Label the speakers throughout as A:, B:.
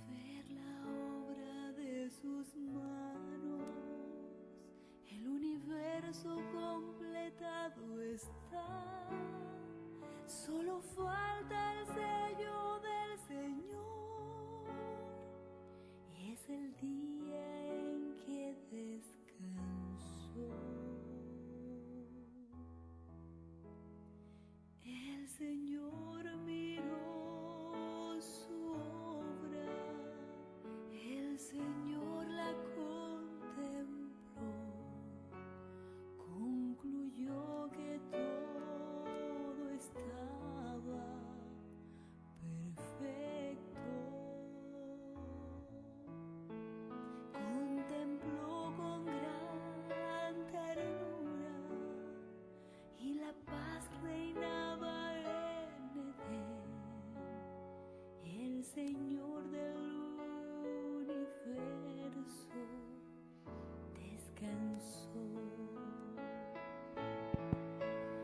A: ver la obra de sus manos, el universo completado está. Solo falta el sello del Señor y es el día en que descansó. El Señor miró su obra, el Señor la contempló, concluyó que todo estaba perfecto. Contempló con gran ternura y la paz reinaba en Edén. El Señor del universo descansó.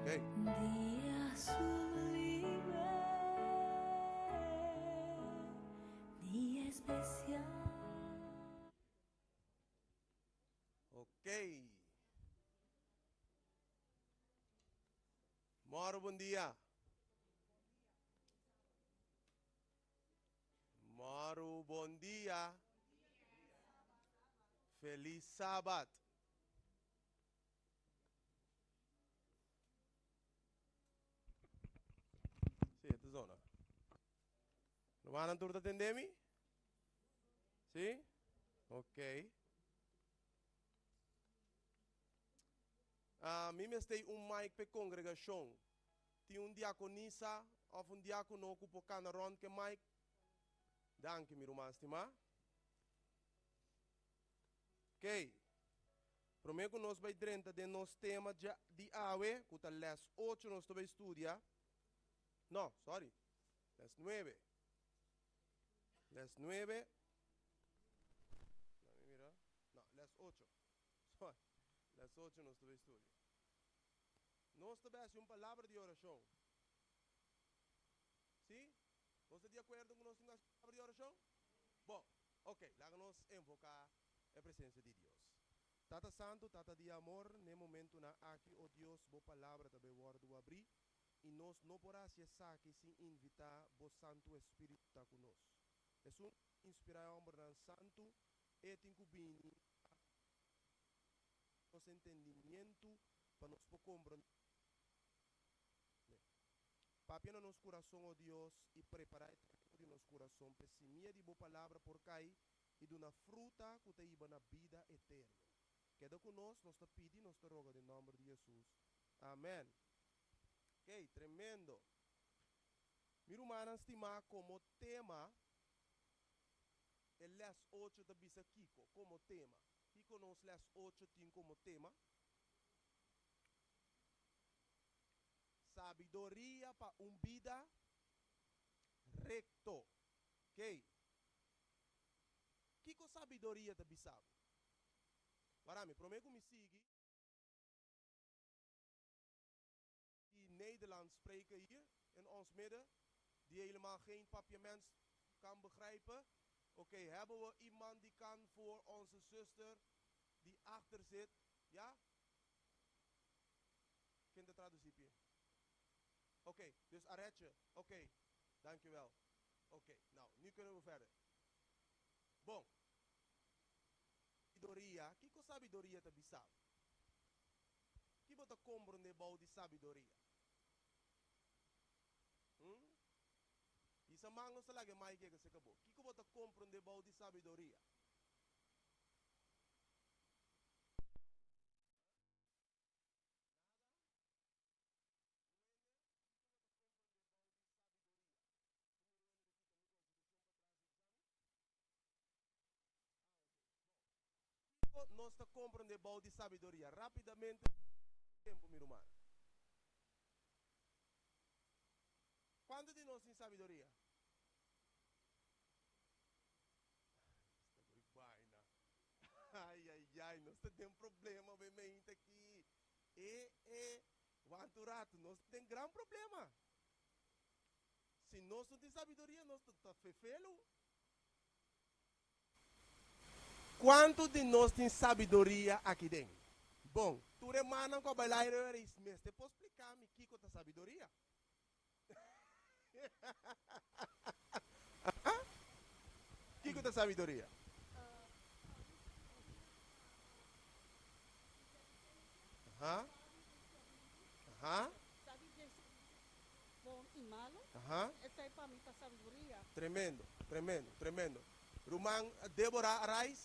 B: Ok.
A: Día sublime, día especial.
B: Ok. Moro, bon dia. Moro, bon dia. Feliz Sabat. Sí, esta zona. Rumannan tur ta tende mi? Sí? Ok. Ah, mi mester un mic p'e congregacion. Tin un diaconisa of un diacono cu por cana rond cu e mic? Danki, mi ruman stima. Ok. Prome cu nos bay drenta den nos tema di awe, cu ta les ocho nos ta bay studia. No, sorry. Les nuebe. Les nuebe. Laat me mira. No, les ocho. Sorry. Les ocho nos ta bay studia. Nos ta bay haci un palabra di oracion. Si? Nos ta di acuerdo cu nos tin cu haci un palabra di oracion? Bon, ok, laga nos invoca e presencia di Dios. Tata Santo, Tata di amor, n'e momentonan aki, o Dios, Bo palabra ta bay wordo abri, y nos no por haci esaki sin invita Bo Santo Espiritu ta cu nos. Esun cu inspira e hombernan santo, e tin cu bini pa nos entendimiento pa nos por comprende. Papia na nos curason, o Dios, y prepara e tereno di nos curason p'e simia di Bo palabra por cay y duna fruta cu ta hiba na bida eterno. Keda cu nos, nos ta pidi, nos ta roga den nomber di Jesus. Amen. Ok, tremendo. Mi rumannan stimá, como tema, e les ocho ta bisa kico? Como tema. Kico nos les ocho tin como tema? Sabiduria pa un bida recto. Ok. Kico sabiduria ta bisa bo? Wara mi, prome cu mi sigui. Die Nederlands spreken hier in ons midden, die helemaal geen Papiaments kan begrijpen. Oké, hebben we iemand die kan voor onze zuster die achter zit? Ja? Ken ta traduci p'e? Oké, dus Aretje, oké, dankjewel. Oké, nou, nu kunnen we verder. Bon. Sabiduria, kiko sabiduria ta bisa bo? Ki bo ta komprondé bou di sabiduria? Hm? Bisa man nos ta laga e mai kega seka bo. Kiko bo ta komprondé bou di sabiduria? Kiko nos ta komprondé bou di sabiduria? Rápidamente tempu, mi ruman. Kuantu di nos tin sabiduria? Ay, ay, ay, nos ta den problema obviamente aki. E, e, wanta un ratu, nos ta den gran problema. Si nos no tin sabiduria, nos ta fefelu. Kuantu di nos tin sabiduria aki den? Bon, tur e mannan ku a bai laira ora is mester por splika mi kiko ta sabiduria. Kiko ta sabiduria? Aha. Aha.
C: Bon i malo.
B: Aha.
C: Esei pa mi ta sabiduria.
B: Tremendo, tremendo, tremendo. Ruman Deborah Araiz,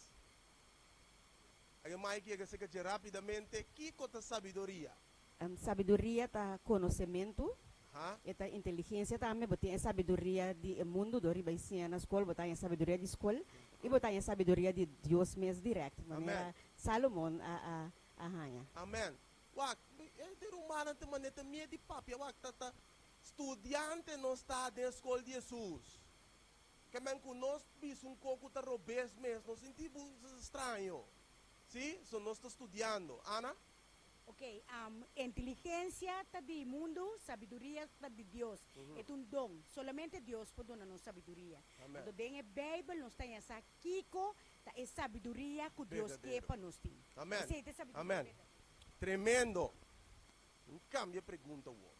B: a Mike yega serka dje rapidamente. Kiko ta sabiduria?
D: Sabiduria ta konosementu, e ta inteligensia tambe. Bo tin e sabiduria di e mundu dor riba e siña na skol, bo ta haña sabiduria di skol i bo ta haña sabiduria di Dios mes dirèkt, manera Salomon a haña.
B: Amen. Wak, e rumannan ta manera ta mie di papia, wak, ta ta studiante nos ta den skol di Hesus. Ke men ku nos bisa un kos ku ta robes mes, nos sinti bo straño. Si, so nos ta studiando. Ana?
C: Ok, inteligencia ta di mundu, sabiduria ta di Dios. E ta un don. Solamente Dios por duna nos sabiduria. Anto den e Bijbel nos ta haña sa kiko ta e sabiduria ku Dios ke pa nos tin.
B: Amen.
C: Esei ta e sabiduria
B: Amen.
C: berdadero.
B: Tremendo. Mi cambia e pregunta awor.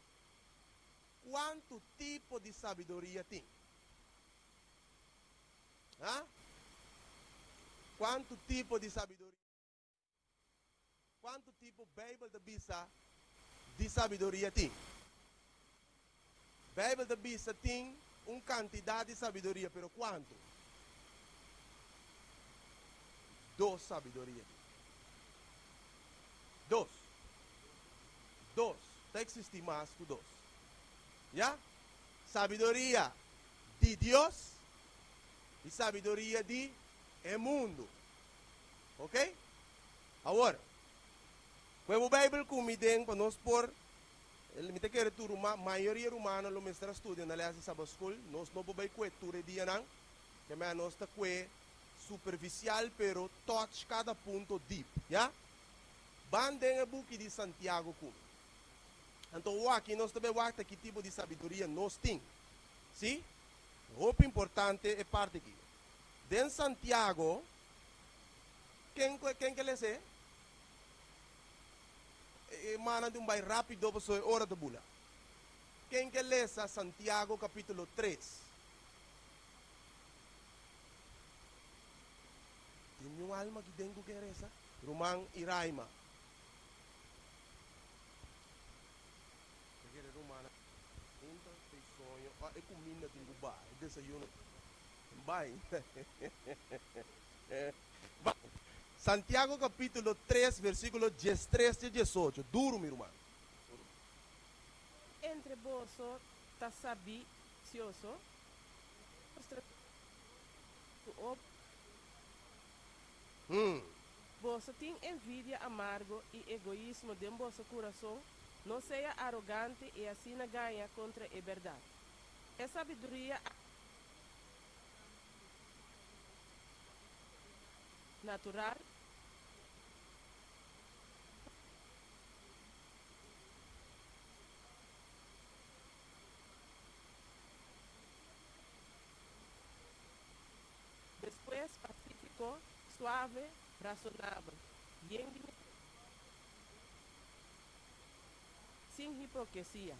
B: Cuanto tipo di sabiduria tin? Ha? Cuanto tipo di sabiduria? Kuantu tipo Beibel ta bisa di sabiduria tin? Beibel ta bisa tin un kantidat di sabiduria, pero kuantu? Dos sabiduria tin. Dos. Dos. Ta eksistí mas ku dos. Ya? Sabiduria di Dios i sabiduria di e mundu. Ok? Awor, koe bo Bijbel ku mi den pa nos por, mi ta kere tur ruman, mayoria rumannan lo mester a studia na les di Sabbath School, nos no por bai koe tur e dianan, ke mea nos ta koe superficial pero touch kada punto deep, ya? Ban den e buki di Santiago ku mi. Anto wak nos ta bai wak ta ki tipo di sabiduria nos tin. Si? Hopi importante e parti aki. Den Santiago, Ken ku ken ke les'é? E mannan tin un bai rápido pasobra e ora ta bula. Ken ke lesa Santiago kapítulo tres? Tin niun alma aki den ku ke resa? Ruman Iraima. Ta kere rumannan junta te soño. Ah, e kuminda tin ku baha, e desayuno bai. Santiago capítulo 3, versículo 13 te 18. Duro, mi ruman.
E: Entre boso ta sabí sioso? Mustra su op. Boso tin envidia amargo i egoismo den boso kurason, no sea arogante i asina gaña kontra e bèrdat. E sabiduria a. Natural. Despues pacífico, suave, razonabel, yen di misericordia sin hipocresia.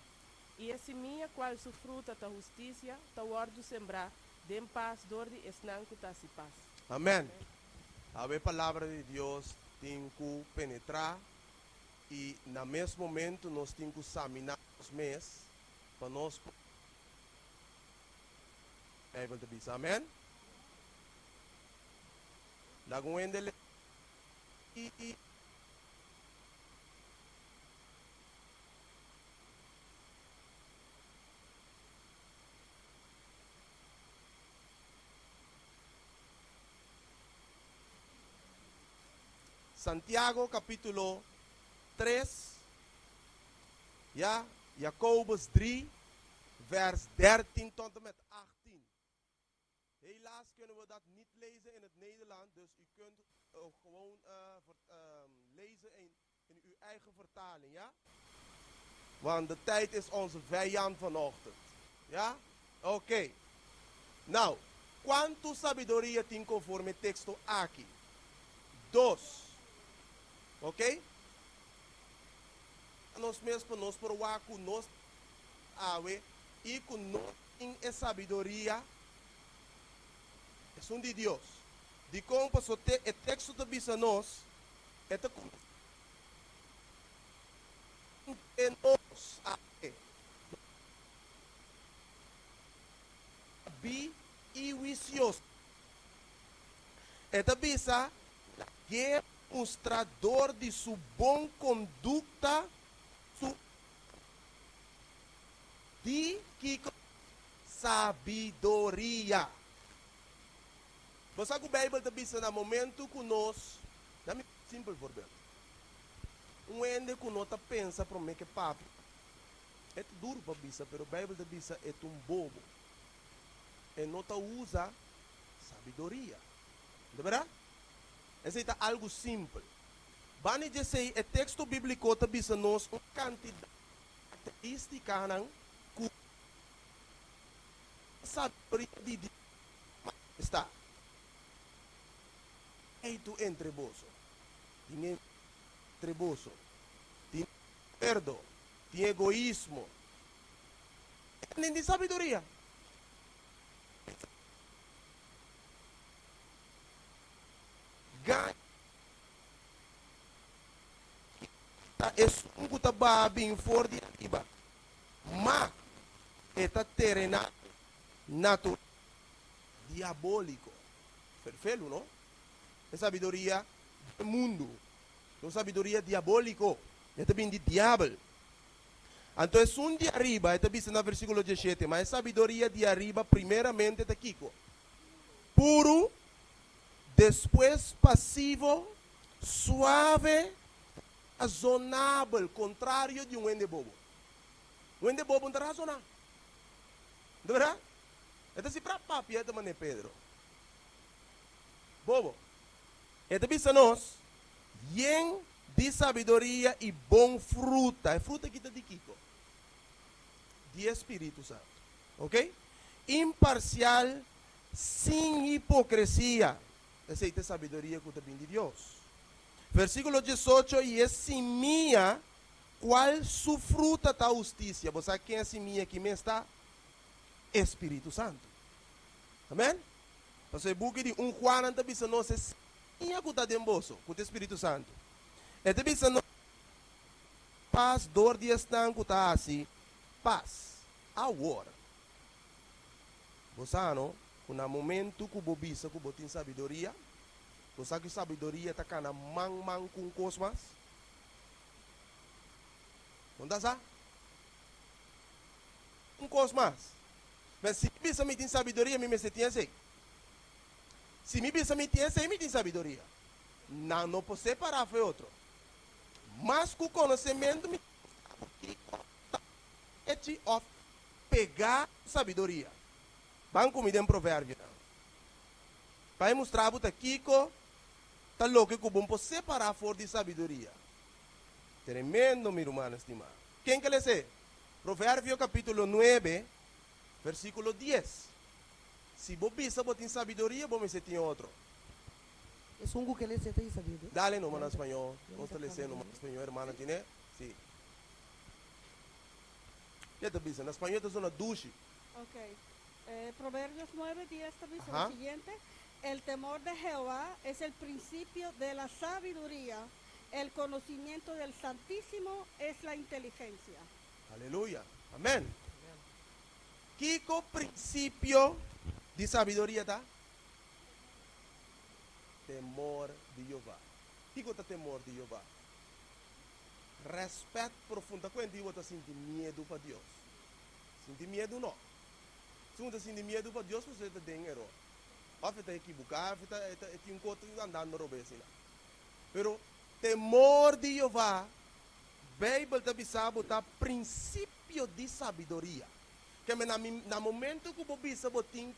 E: I e simia cual su fruta ta husticia ta wordu sembrá den pas dor di esnan ku ta hasi pas.
B: Amen. Awe palabra di Dios tin ku penetrá i na mes momentu nos tin ku saminá nos mes pa nos por Bijbel ta bisa. Amen. Laga un hende lesa i. Santiago capítulo 3, ja, Jacobus 3, vers 13 tot en met 18. Helaas kunnen we dat niet lezen in het Nederland, dus u kunt gewoon lezen in, in uw eigen vertaling, ja? Want de tijd is onze vijand vanochtend. Ja? Oké. Okay. Nou, kuantu sabiduria tin konforme teksto aki? 2. Ok? Nos mes pa nos por wak ku nos awe i ku no tin e sabiduria esun di Dios. Dikon? Paso te e teksto ta bisa nos, e ta kuminsá entre nos awe. Sabí i wisioso. E ta bisa, Lag'é mustra dor di su bon kondukta su di kiko? Sabiduria. Bo sa ku Beibel ta bisa na momentu ku nos, na mi simpel voorbeeld, un hende ku no ta pensa promé ke papia, e ta duru pa bisa, pero Beibel ta bisa e ta un bobo. E no ta usa sabiduria. No ta berdad? Esei ta algu simpel. Banda di esei, e teksto bíbliko ta bisa nos un kantidat di karakterístikanan ku e sabiduria di Dios ta manifestá. Pleitu entre boso. Tin envidia entre boso. Tin desakuerdo. Tin egoismo. E tin sabiduria. Gaña ta esun ku ta baha bin for di ariba, ma e ta terenal, natural, diabóliko. Ferfelu, no? E sabiduria di e mundu ta un sabiduria diabóliko, e ta bin di diabel. Anto esun di ariba, e ta bisa na versíkulo diesshete, ma e sabiduria di ariba primeramente ta kiko? Puru, despues pasivo, suave, razonabel, kontrario di un hende bobo. Un hende bobo no ta razoná. No ta berdad? E ta si pra papia e ta manera Pedro. Bobo. E ta bisa nos, yen di sabiduria i bon fruta. E fruta aki ta di kiko? Di e Spiritu Santu. Ok? Imparsial, sin hipokresia. Esei ta e sabiduria ku ta bin di Dios. Versíkulo diesocho, I e simia kual su fruta ta hustisia. Bo sa ken e simia aki mes ta? E Spiritu Santu. Amen? Pasobra e buki di un Juannan ta bisa nos e simia ku ta den boso, ku ta e Spiritu Santu. E ta bisa nos pas dor di esnan ku ta hasi pas. Awor, bo sa no ku na momentu ku bo bisa ku bo tin sabiduria, bo sa ku e sabiduria ta kana man man ku un kos mas? Bo no ta sa? Un kos mas. Ma si mi bisa mi tin sabiduria, mi mester tin esei. Si mi bisa mi tin esei, mi tin sabiduria. Nan no por separá for e otro. Mas ku konosementu mi tin ku kiko ta echi òf pegá ku sabiduria. Ban ku mi den Proverbionan. Pa e mustra bo ta kiko ta loke ku bo por separá for di sabiduria. Tremendo, mi rumannan stimá. Ken ke les'é? Proverbio kapítulo nuebe, versíkulo dies. Si bo bisa bo tin sabiduria, bo mester tin otro.
F: Esun ku ke les'é ta isa Biblia.
B: Dale numa na spañó. Nos ta les'é numa na spañó, hermano tine? Sí. Ke ta bisa? Na spañó ta sona dushi.
G: Ok. Proverbios nuebe, dies ta bisa lo siguiente, El temor de Jehová es el principio de la sabiduría, el conocimiento del Santísimo es la inteligencia.
B: Aleluya. Amén. Kiko prinsipio di sabiduria ta? Temor di Jehová. Kiko ta temor di Jehová? Rèspèt profundo. Ta kuenta bo ta sinti miedu pa Dios? Sinti miedu no. Si un ta sinti miedu pa Dios, pasobra e ta den eror. Òf e ta ekibuká, òf e ta e ta e tin un kos ta andando robes asina. Pero temor di Jehová, Beibel ta bisa bo ta prinsipio di sabiduria. Keme na mi na momento ku bo bisa bo tin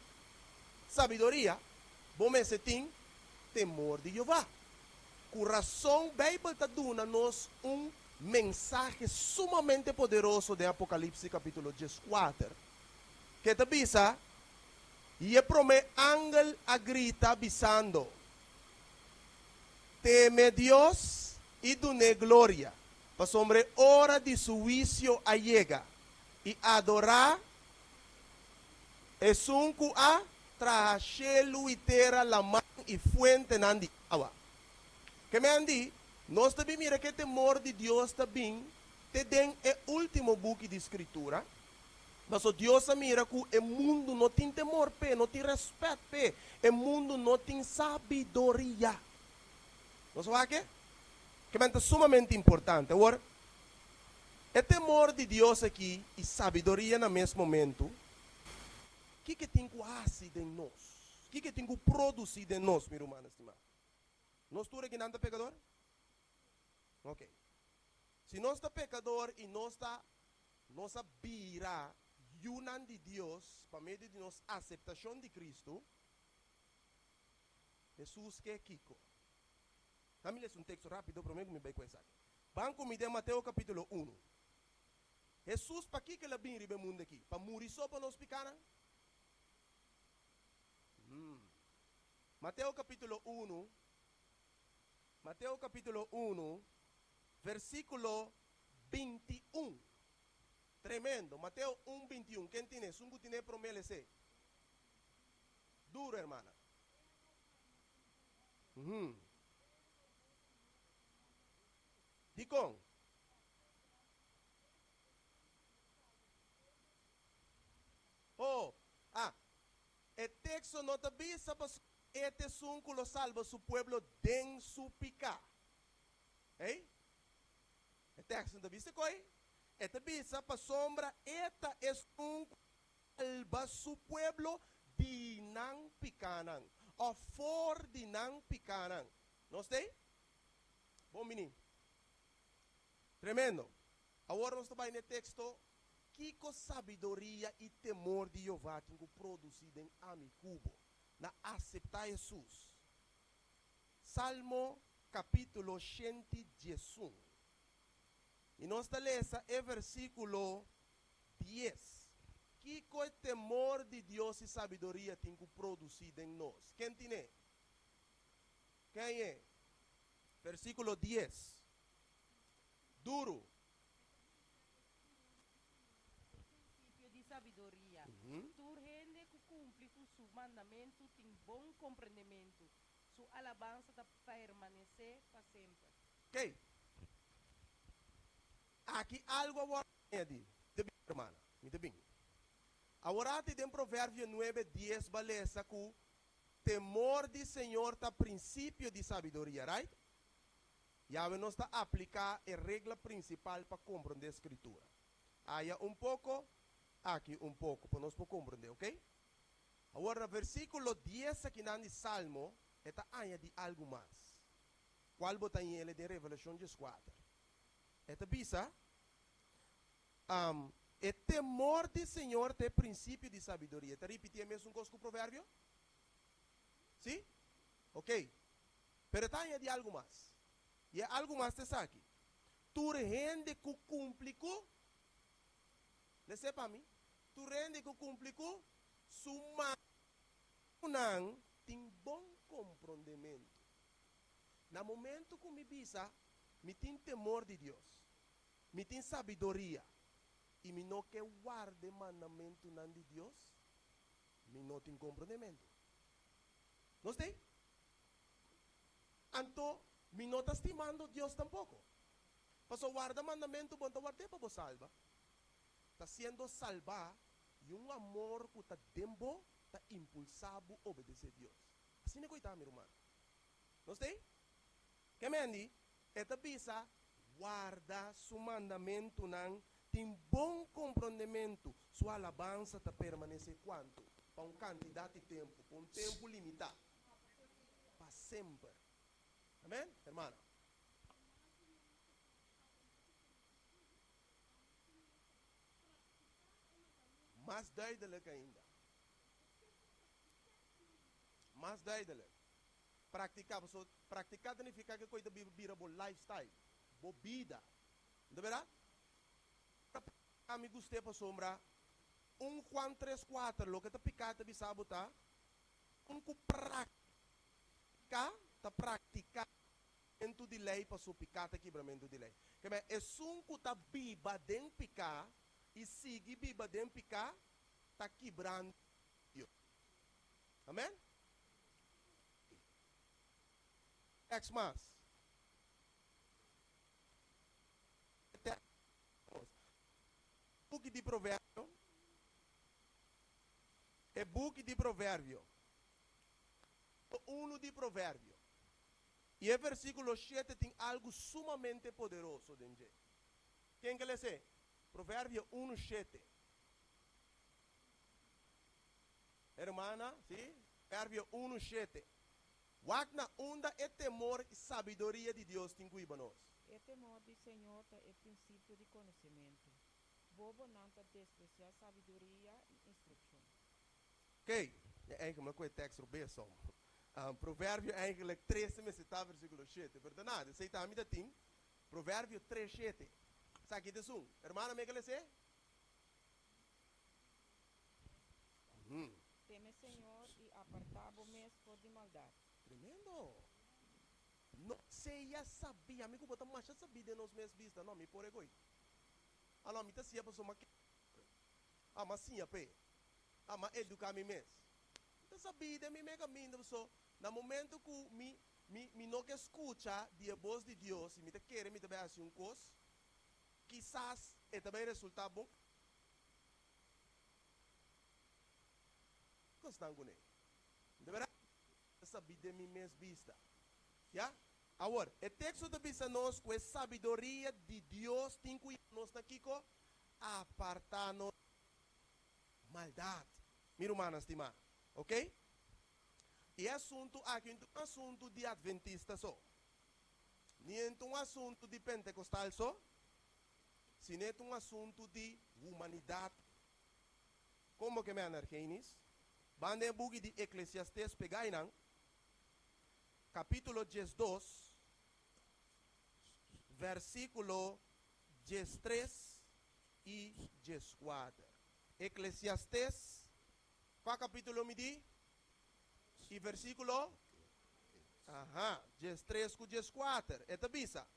B: sabiduria, bo mester tin temor di Jehová. Ku rason Beibel ta duna nos un mensahe sumamente poderoso den Apokalipsis kapítulo dieskuater, ke ta bisa, I e promé angel a grita, bisando. Teme Dios i dun'é gloria, pasobra e ora di su huisio a yega, i adorá Esun ku a traha shelu i tera, laman i fuentenan di awa. Ke men di, nos ta bin mira ku e temor di Dios ta bin te den e último buki di Skritura, pasobra Dios a mira ku e mundu no tin temor p'e, no tin rèspèt p'e, e mundu no tin sabiduria. Nos a wak e? Ke men ta sumamente importante. Awor, e temor di Dios aki i sabiduria na mes momentu, kiko e tin ku hasi den nos? Kiko e tin ku produsí den nos, mi rumannan stimá? Nos tur akinan ta pekador? Ok. Si nos ta pekador i nos ta nos a bira yunan di Dios pa medio di nos aseptashon di Kristu, Hesus ke kiko? Ami lesa un teksto rápido promé ku mi bai ku esaki. Ban ku mi den Mateo kapítulo unu. Hesus pakiko el a bin riba e mundu aki? Pa muri so pa nos pikánan? Hmm. Mateo kapítulo unu, Mateo kapítulo unu, versíkulo 21. Tremendo. Mateo 1, 21. Ken tine? Esun ku tine promé les'é. Duro, hermana. Uhum. Dikon? Oh, ah, e teksto no ta bisa pasobra e ta esun ku lo salba su pueblo den su piká. Ei? E teksto no ta bisa koi. E ta bisa pasobra e ta esun ku salba su pueblo di nan pikánan, òf for di nan pikánan. Nos t'ei? Bon bini. Tremendo. Awor nos ta bai na e teksto, Kiko sabiduria i temor di Jehová tin ku produsí den ami ku bo na aseptá Hesus? Salmo kapítulo 111. I nos ta lesa e versíkulo 10. Kiko e temor di Dios i sabiduria tin ku produsí den nos? Ken tin'é? Ken e? Versíkulo 10. Duru.
E: Prinsipio di sabiduria. Tur hende ku kumpli ku su mandamentu tin bon komprendementu, su alabansa ta permanesé pa semper.
B: Kei. Aki algu a wòrdu añadí. Mi ta bin, hermana. Mi ta bin. Aworati den Proverbio nuebe dies ba lesa ku temor di Señor ta prinsipio di sabiduria, right? Yawe nos ta apliká e regla prinsipal pa komprondé Skritura. Aya un poko, aki un poko, pa nos por komprondé, oké? Awor na versíkulo dies akinan di Salmo e ta añadí algu mas, kual bo ta ñele den Revelashon 14. E ta bisa, E temor di Señor ta e prinsipio di sabiduria. E ta ripití e mesun kos ku Proverbio? Sí? Oké. Pero e ta añadí algu mas. I e algu mas ta esaki, Tur hende ku kumpli ku, Les'é pa mi, tur hende ku kumpli ku su mandamentunan tin bon komprondementu. Na momentu ku mi bisa, Mi tin temor di Dios, mi tin sabiduria i mi no ke warda e mandamentunan di Dios, mi no tin komprondementu. Nos t'ei? Anto mi no ta stimando Dios tampoko. Pasobra warda mandamentu bo no ta ward'é pa bo salba. Ta siendo salbá i un amor ku ta den bo ta impulsá bo obedesé Dios. Asina ku ei ta, mi ruman. Nos t'ei? Ke mendi? E ta bisa, Warda su mandamentunan, tin bon komprondementu, su alabansa ta permanesé kuantu? Pa un kantidat di tempu, pa un tempu limitá, pa semper. Amèn, hermana? Mas duidelik ainda. Mas duidelik. Praktiká, pasobra praktiká ta nifiká ke koi ta bira bo lifestyle, bo bida. No ta bèrdat? Ami gust'é pasobra un Juan tres kuater loke ta piká ta bisa bo ta un ku praktiká ta praktiká. Kibramentu di lei paso piká ta kibramentu di lei. Ke men, esun ku ta biba den piká i sigui biba den piká ta kibrando Dios. Amen? Tèks mas. Buki di Proverbio. E buki di Proverbio. Unu di Proverbio. I e versíkulo shete tin algu sumamente poderoso den dje. Ken ke les'é? Proverbio unu shete. Hermana, si? Proverbio unu shete. Wak na unda e temor i sabiduria di Dios tin ku hiba nos.
H: E temor di Señor ta e prinsipio di konosementu. Bobonan ta despresiá sabiduria i instrukshon.
B: Oké, ja eigenlijk ku e tekst robes som. Proverbio eigenlijk 13 mester ta versíkulo shete, pero ta nada, esei tambe ta tin. Proverbio tres shete. Esaki ta esun. Hermana mi a ke les'é?
H: Teme Señor i apartá bo mes for di maldat.
B: Tremendo! No sea sabí. Ami ku bo ta masha sabí den nos mes bista. No, mi por e goi. Ah, no, mi ta siña pasobra mi a kere. Ah, mi a siña p'e. Ah, mi a eduká mi mes. Mi ta sabí den mi mes kaminda pasobra na momento ku mi mi mi no ke skucha di e bos di Dios i mi ta kere mi ta bai hasi un kos, kisas e ta bai resultá bon. Kosnan kuné. De bèrdat mi ta sabí den mi mes bista. Ya? Awor, e teksto ta bisa nos ku e sabiduria di Dios tin ku yuda nos na kiko? Apartá nos di maldat. Mi rumannan stimá, oke? I e asuntu aki no ta un asuntu di atventista so, ni e ta un asuntu di pentekostal so, sino e ta un asuntu di humanidat. Komo ke mèner, Genis? Ban den e buki di Eklesiastes pegainan, kapítulo 12, versíkulo 13 i 14. Eklesiastes, kua kapítulo mi di? I versíkulo? Aha, 13 ku 14. E ta bisa,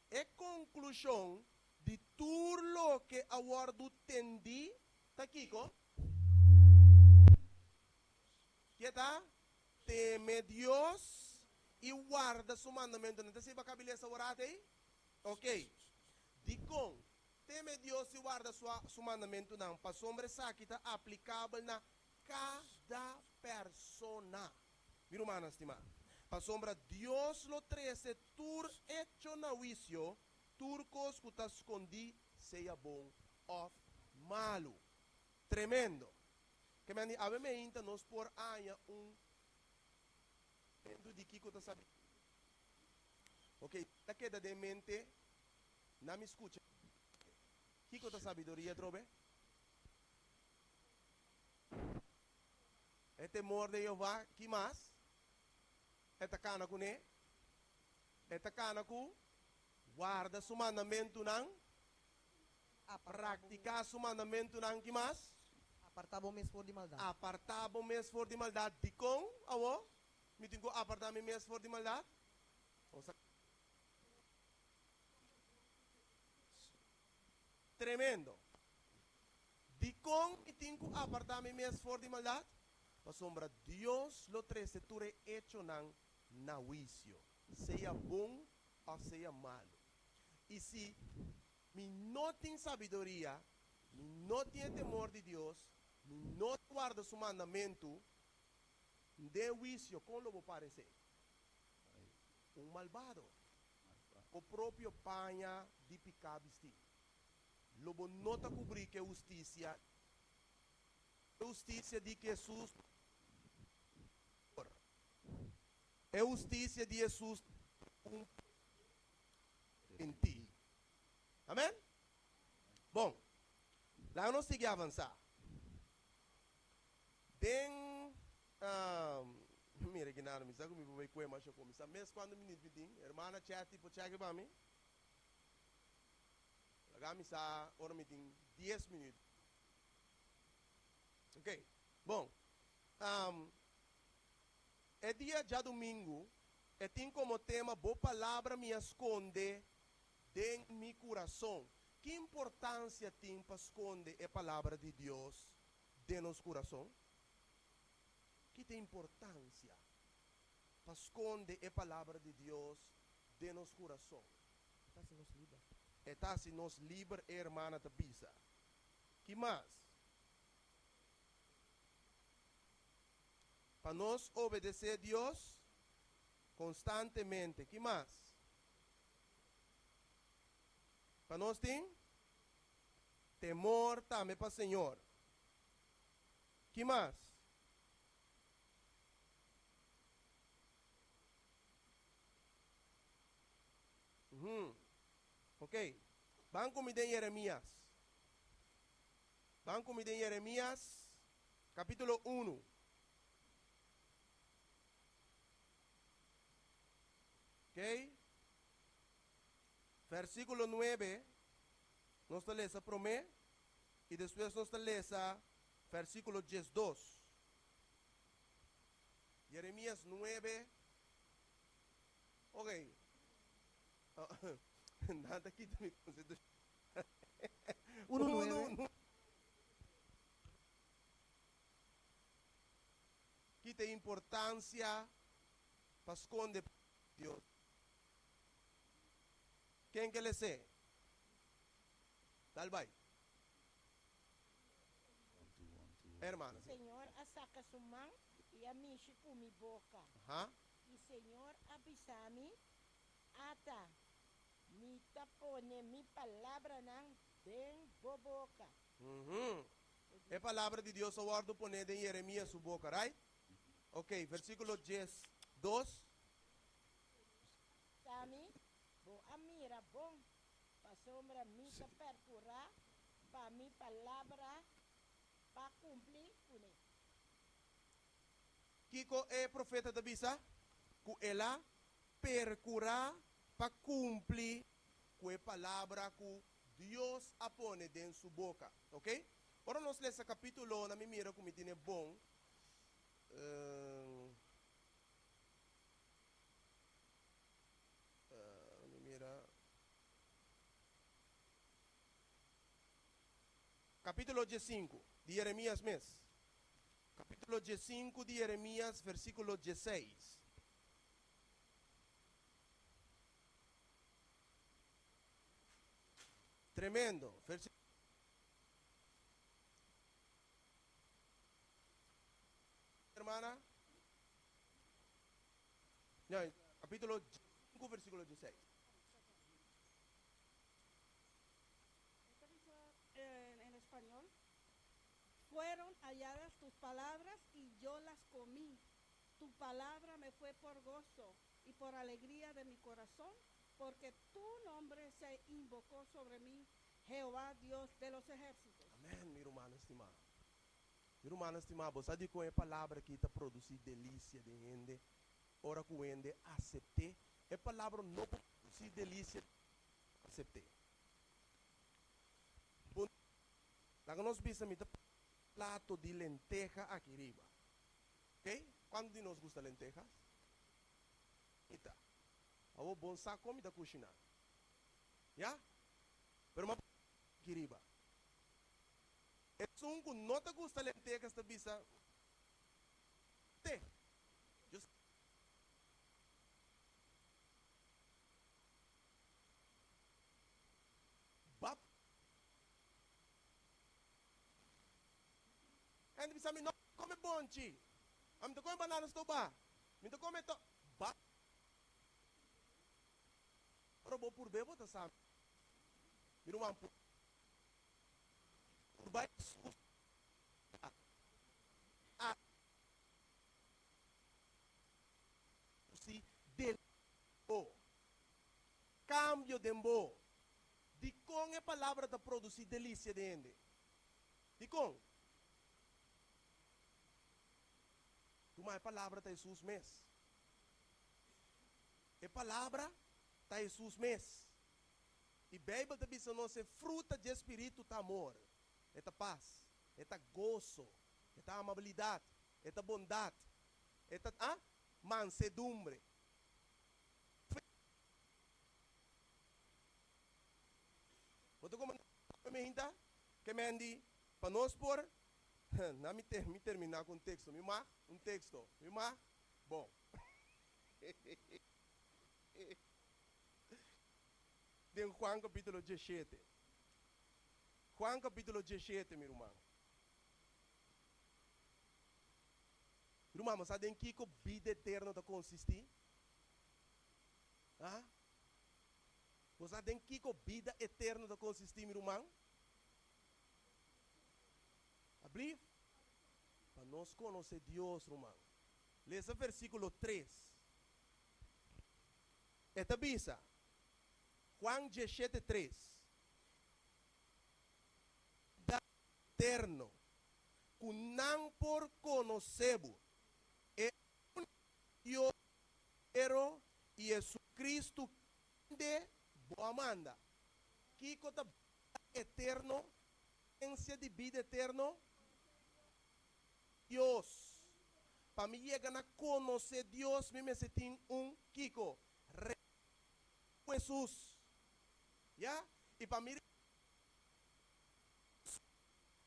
B: E konklushon di tur loke a wòrdu tendí ta kiko? Ke ta? Teme Dios i warda su mandamentunan. Ta siba kabilesa ora ei? Oke. Dikon teme Dios i warda su mandamentunan? Pasobra esaki ta aplikabel na kada persona. Mi rumannan stimá, pasobra Dios lo trese tur echo na huisio, tur kos ku ta skondí, sea bon òf malu. Tremendo! Ke men di awe meinta nos por haña un pentu di kiko ta sabiduria. Oke, ta keda den mente, na mi skucha. Kiko ta sabiduria atrobe? E temor den Jehová, ki mas e ta kana kuné? E ta kana ku warda su mandamentunan, praktiká su mandamentunan, ki mas?
F: Apartá bo mes for di maldat.
B: Apartá bo mes for di maldat. Dikon awor mi tin ku apartá mi mes for di maldat? Tremendo! Dikon mi tin ku apartá mi mes for di maldat? Pasobra Dios lo trese tur e echonan na huisio, sea bon òf sea malu. I si mi no tin sabiduria, mi no tin e temor di Dios, mi no ta warda su mandamentu, den huisio kon lo bo paresé? Un malbado. Bo propio paña di piká bistí. Lo bo no ta kubrí ku e hustisia, e hustisia di Hesus por. E hustisia di Hesus ta un ti. Amen? Bon, laga nos sigui avansá. Den, mira ki nada, mi sa ku mi por bai kue masha ku mi sa mes kuantu minüt mi tin. Hermana Chetty por chèk riba mi? Laga mi sa ora mi tin dies minuut. Ok, bon. E dia djadumingu. E tin komo tema Bo palabra mi a skonde den mi kurason. Ki importansia tin pa skonde e palabra di Dios den nos kurason? Ki ta importansia pa skonde e palabra di Dios den nos kurason?
F: E ta hasi nos liber.
B: E ta hasi nos liber, e hermana ta bisa. Ki mas? Pa nos obedesé Dios konstantemente. Ki mas? Pa nos tin temor tambe pa Señor. Ki mas? Uhum. Ok. Ban ku mi den Jeremias. Ban ku mi den Jeremias kapítulo unu. Ok. Versíkulo nuebe nos ta lesa promé i despues nos ta lesa versíkulo diesdos. Jeremias nuebe. Ok. Nan ta kita mi konsentrashon.
F: Unu nuebe.
B: Kita importansia pa skonde Dios. Ken ke les'é? Dal bai. Hermana, si.
C: Señor a saca su man y a mishi cu mi boca.
B: Aha.
C: Y Señor a bisa mi, Ata, mi ta pone mi palabranan den bo boca.
B: Uhum. E palabra di Dios a wòrdu poné den Jeremias su boka, right? Ok, versíkulo 12.
C: Tami, bo a mira bon, pasobra mi ta perkurá pa mi palabra pa kumpli kuné.
B: Kiko e profeta ta bisa? Ku el a perkurá pa kumpli ku e palabra ku Dios a pone den su boka. Ok? Ora nos lesa kapítulonan mi mira ku mi tene bon. Mi mira. Kapítulo diesinku di Jeremias mes. Kapítulo diesinku di Jeremias, versíkulo dieseis. Tremendo. Versíkulo. Hermana? No, capítulo 5, versículo 16.
G: En español. Fueron halladas tus palabras y yo las comí. Tu palabra me fue por gozo y por alegría de mi corazón, porque tu nombre se invocó sobre mí, Jehová Dios de los ejércitos.
B: Amèn, mi rumannan stimá. Mi rumannan stimá, bo sa dikon e palabra akí ta produsí delisia den hende ora ku hende asept'é? E palabra no por produsí delisia den hende asept'é. Bo Laga nos bisa mi ta pone un plato di lenteha aki riba. Oké? Kuantu di nos gusta lentehas? Mi ta. Awor bon sa kon mi ta kushiná. Ya? Pero mi a pone aki riba. Esun ku no ta gusta lentekas ta bisa, Te! Yo sa. Bap. Hende bisa mi, No kome bonchi. Ami ta kome banana stobá. Mi ta kome to. Bap. Ora bo purb'é bo ta sa mi ruman pur. Purba Hesus a a produsí delisia bo. Kambio den bo. Dikon e palabra ta produsí delisia den hende? Dikon? Tuma e palabra ta Hesus mes. E palabra ta Hesus mes. I Beibel ta bisa nos e fruta dje spiritu ta amor, e ta pas, e ta goso, e ta amabilidat, e ta bondat, e ta, ah, mansedumbre. Bo ta komprendé mi hinta? Ke men di, pa nos por, na mi te, mi terminá ku un teksto. Mi mag? Un teksto. Mi mag? Bon. Den Juan kapítulo 17. Juan kapítulo 17, mi ruman. Ruman, bo sa den kiko bida eterno ta konsistí? Ha? Bo sa den kiko bida eterno ta konsistí, mi ruman? Ablief? Pa nos konosé Dios, ruman. Lesa versíkulo tres. E ta bisa, Juan 17 tres, Bida eterno, ku nan por konosé bo, e úniko Dios berdadero i Jesucristo kende bo a manda. Kiko ta bida eterno? Esensia di bida eterno? Dios. Pa mi yega na konosé Dios mi mester tin un kiko? Relashon ku Hesus. Ya? I pa mi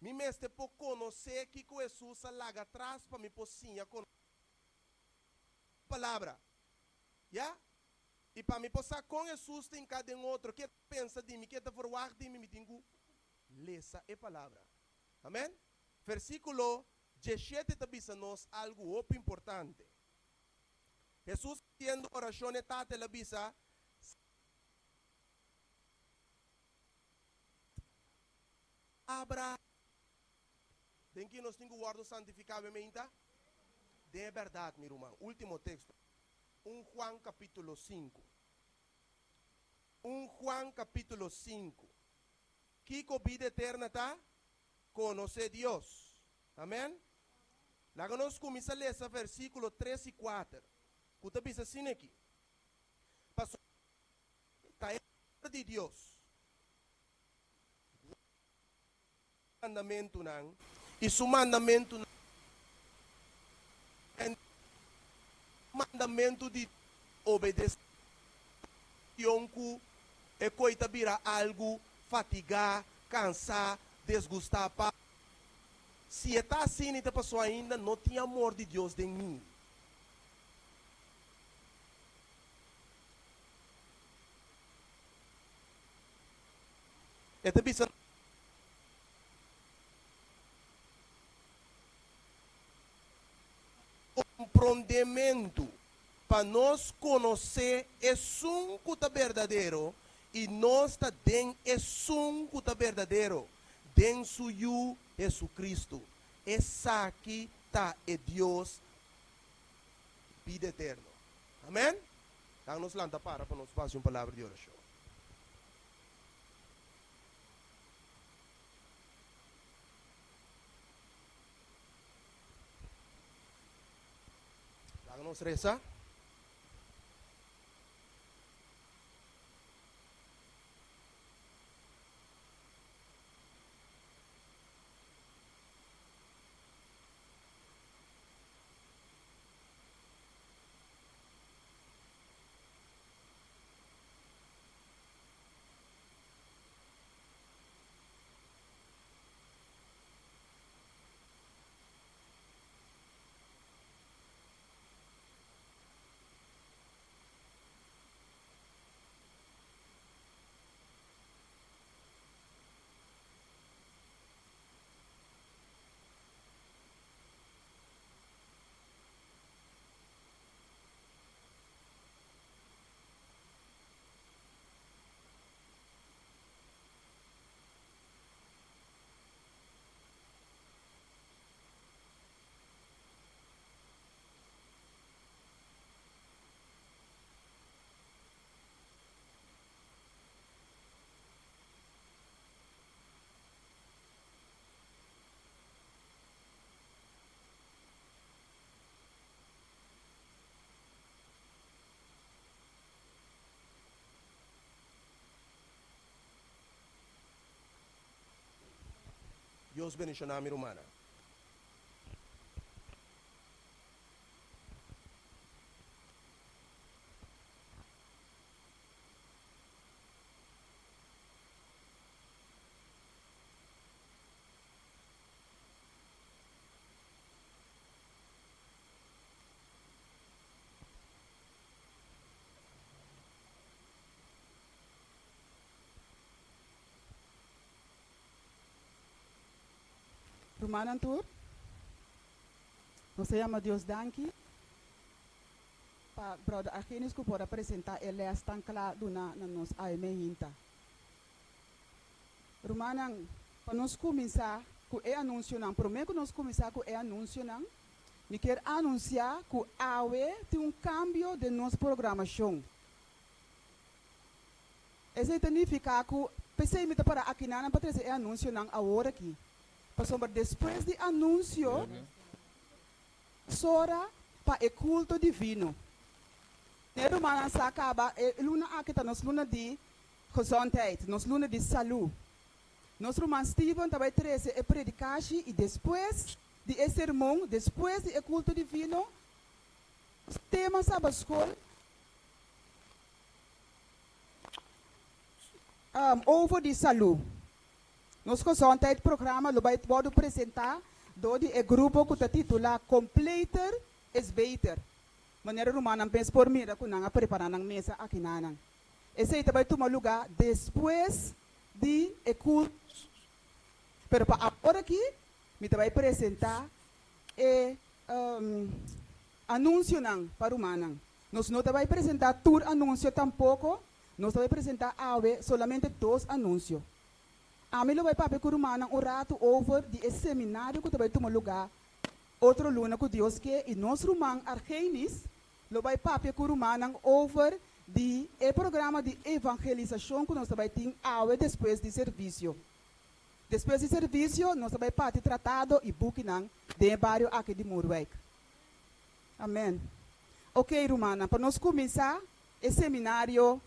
B: Mi mester por konosé kiko Hesus a laga atras pa mi por siña konosé Su Palabra. Ya? I pa mi por sa kon Hesus ta hinká den otro, ke e ta pensa di mi, ke e ta ferwagt di mi, mi tin ku lesa e Palabra. Amèn? Versíkulo 17 ta bisa nos algu hopi importante. Hesus hasiendo orashon e Tata el a bisa, Palabra den ki nos tin ku wòrdu santifiká be meinta? Den e bèrdat, mi ruman. Último teksto, 1 Juan kapítulo 5. 1 Juan kapítulo 5. Kiko bida eterna ta? Konosé Dios. Amèn? Laga nos kuminsá lesa versíkulo 3 i 4, ku ta bisa asina aki, Pasobra ta e amor di Dios. Mandamentunan i su mandamentunan mandamentu di obedesé tion ku e koi ta bira algu fatigá, kansá, desgustá pa si e ta asina i ta pasó ainda no tin amor di Dios den mi. E ta bisa komprondementu pa nos konosé esun ku ta berdadero i nos ta den esun ku ta berdadero, den su Yu Hesukristu. Esaki ta e Dios bida eterno. Amèn. Laga nos lanta para pa nos hasi un palabra di orashon. Laga nos resa. Dios bendiciona mi rumannan.
I: Rumannan tur, nos ta yama Dios danki pa Brother Argenis ku por a presentá e lès tan kla duná na nos awe meinta. Rumannan, pa nos kuminsá ku e anunsionan, promé ku nos kuminsá ku e anunsionan, mi kier anunsiá ku awe tin un kambio den nos programashon. Esei ta nifiká ku p'esei mi ta para akinanan pa trese e anunsionan awor aki, pasobra despues di anunsio sora pa e kulto divino. E rumannan sa kaba e luna aki ta nos luna di gezondheid, nos luna di salú. Nos ruman Steven ta bai trese e predikashi i despues di e sermon, despues di e kulto divino, tema Sabatskol over di salú. Nos gezondheid programa lo bai wòrdu presentá dor di e grupo ku ta titulá Completer is Beter. Manera rumannan mes por mira ku nan a prepará nan mesa akinanan. Esei ta bai tuma lugá despues di e kulto. Pero pa awor aki mi ta bai presentá e anunsionan pa rumannan. Nos no ta bai presentá tur anunsio tampoko, nos ta bai presentá awe solamente dos anunsio. Ami lo bai papia ku rumannan un ratu over di e seminario ku ta bai tuma lugá otro luna ku Dios ke i nos ruman Argenis lo bai papia ku rumannan over di e programa di evangelisashon ku nos ta bai tin awe despues di servisio. Despues di servisio nos ta bai parti tratado i bukinan den e bario aki di Moerwijk. Amen. Ok rumannan, pa nos kuminsá e seminario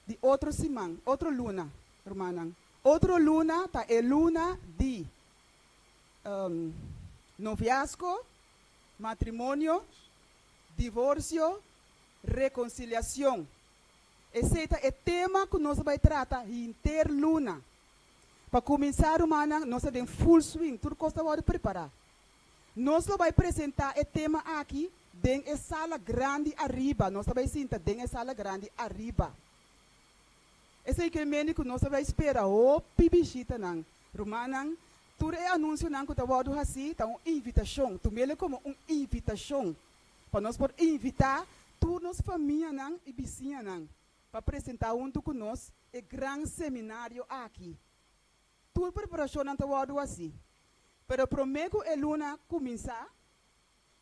I: di otro siman, otro luna, rumannan. Otro luna ta e luna di noviazgo, matrimonio, divorsio, rekonsiliashon. Esei ta e tema ku nos a bai trata henter luna. Pa kuminsá rumannan, nos ta den full swing, tur kos ta wòrdu prepará. Nos lo bai presentá e tema aki den e sala grandi ariba. Nos ta bai sinta den e sala grandi ariba. Esei ke mende ku nos ta bai spera hopi bishitanan. Rumannan, tur e anunsionan ku ta wòrdu hasí ta un invitashon. Tum'el komo un invitashon pa nos por invitá tur nos famianan i bisiñanan pa presentá huntu ku nos e gran seminario aki. Tur preparashonnan ta wòrdu hasí. Pero promé ku e luna kuminsá,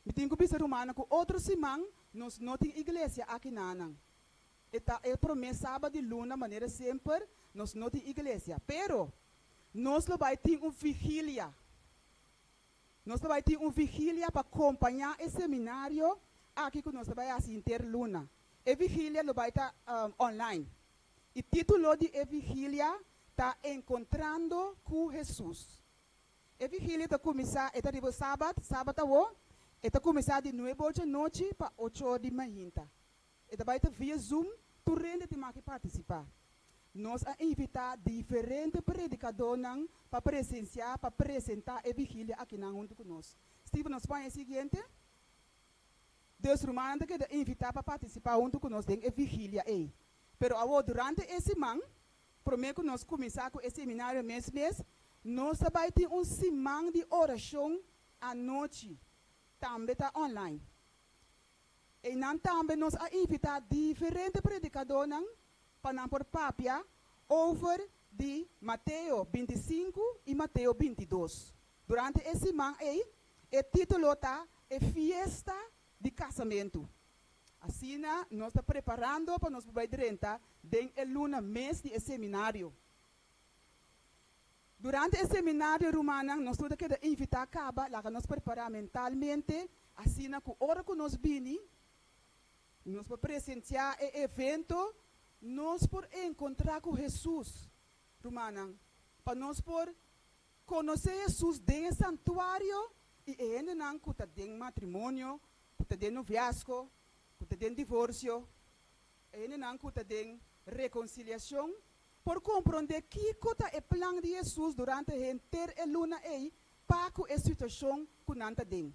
I: mi tin ku bisa rumannan ku otro siman nos no tin iglesia aki nanan. E ta e promé sabat di luna manera semper nos no tin iglesia. Pero nos lo bai tin un vigilia. Nos lo bai tin un vigilia pa kompañá e seminario aki ku nos ta bai hasi henter luna. E vigilia lo bai ta online. E título di e vigilia ta Encontrando cu Jesús. E vigilia ta cuminsa, e ta riba sabat, sabat awo, e ta cuminsa di nuebe or djanochi pa ocho or di mainta. E ta bai ta via Zoom, tur hende tin maki participa. Nos a invita diferente predicadornan pa presencia, pa presenta e vigilia akinan hunto cu nos. Steven, nos pon e siguiente? Dus rumannan ta keda invita pa participa hunto cu nos den e vigilia ey. Pero awor durante e siman, promé ku nos kuminsá ku e seminario mes mes, nos ta bai tin un siman di orashon anochi, tambe ta online. Einan tambe nos a invitá diferente predikadónan pa nan por papia over di Mateo 25 i Mateo 22. Durante e siman ei, e título ta E Fiesta di Kasamentu. Asina nos ta preparando pa nos por bai drenta den e luna mes di e seminario. Durante e seminario rumannan nos tur ta keda invitá kaba laga nos prepará mentalmente asina ku ora ku nos bini nos por presensiá e evento nos por enkontrá ku Hesus rumannan pa nos por konosé Hesus den e santuario i e hendenan ku ta den matrimonio ku ta den noviazgo, ku ta den divorsio, e hendenan ku ta den rekonsiliashon por komprondé kiko ta e plan di Hesus durante henter e luna ei pa ku e situashon ku nan ta den.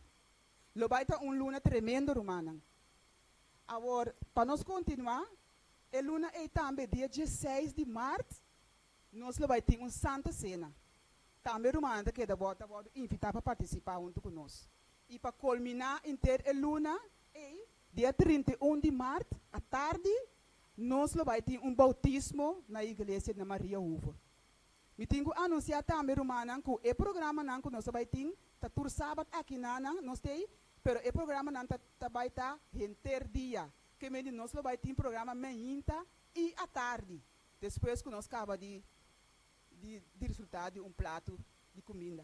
I: Lo bai ta un luna tremendo, rumannan. Awor, pa nos kontinuá, e luna ei tambe, dia diesseis di mart, nos lo bai tin un Santa Sena. Tambe rumannan ta keda ta wòrdu invitá pa partisipá huntu ku nos. I pa kulminá henter e luna ei, dia 31 di mart, atardi, nos lo bai tin un boutismo na iglesia na Maria Hoeve. Mi tin ku anunsiá tambe rumannan ku e programanan ku nos a bai tin ta tur sabat akinan nos t'ei, pero e programanan ta ta bai ta henter dia. Ke men di nos lo bai tin programa mainta i atardi, despues ku nos kaba di di disfrutá di un plato di kuminda.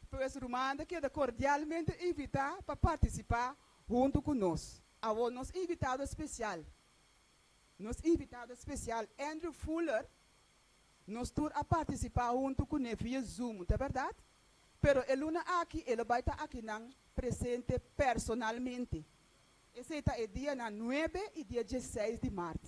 I: Pues ruman ta keda kordialmente invitá pa partisipá huntu ku nos. Awor nos invitado spesial, nos invitado spesial Andrew Fuller, nos tur a partisipá huntu kuné via Zoom, ta bèrdat? Pero e luna aki e lo bai ta akinan presente personalmente. Esei ta e dianan nuebe i dia diesseis di mart.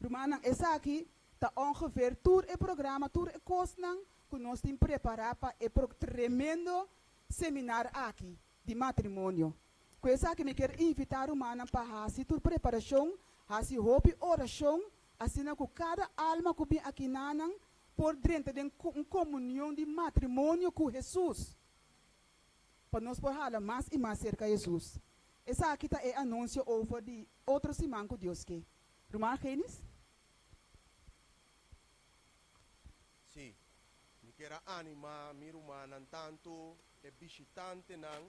I: Rumannan, esaki ta ongeveer tur e programa, tur e kosnan ku nos tin prepará pa e tremendo seminar aki di matrimonio. Ku esaki mi kier invitá rumannan pa hasi tur preparashon, hasi hopi orashon, asina ku kada alma ku bin akinanan por drenta den un komunion di matrimonio ku Hesus, pa nos por hala mas i mas serka Hesus. Esaki ta e anunsio over di otro siman ku Dios ke. Ruman Genis?
B: Sí, mi kier a animá mi rumannan, tantu e bishitantenan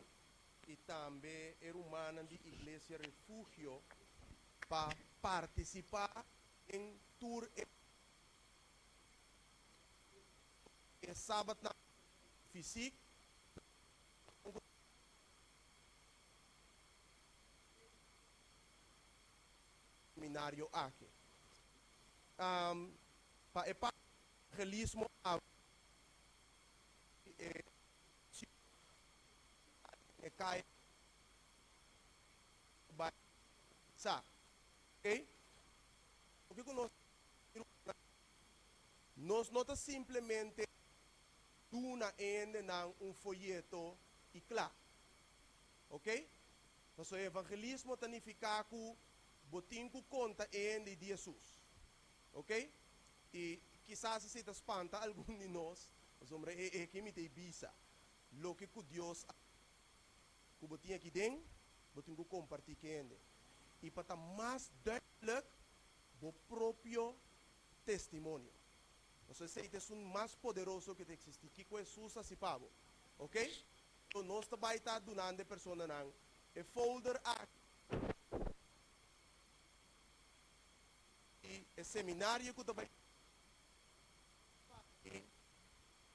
B: i tambe e rumannan di Iglesia Refugio pa partisipá den tur e e sabatnan fisik seminario aki. Pa e parti evangelismo awe e e kai bai sa. Ok? Loke ku nos nos no ta simplemente duna hendenan un foyeto i kla. Ok? Pasobra evangelismo ta nifiká ku bo tin ku konta e hende di Hesus. Ok? I kisas esei ta spanta algun di nos, pasobra e e ke mi ta e bisa. Loke ku Dios a ku bo tin aki den, bo tin ku kompartí ku hende. I pa ta mas duidelijk, bo propio testimonio. Pasobra esei ta esun mas poderoso ku ta eksistí. Kiko Hesus a hasi pa bo? Ok? So nos ta bai ta dunando e personanan e folder aki di e seminario ku ta bai parti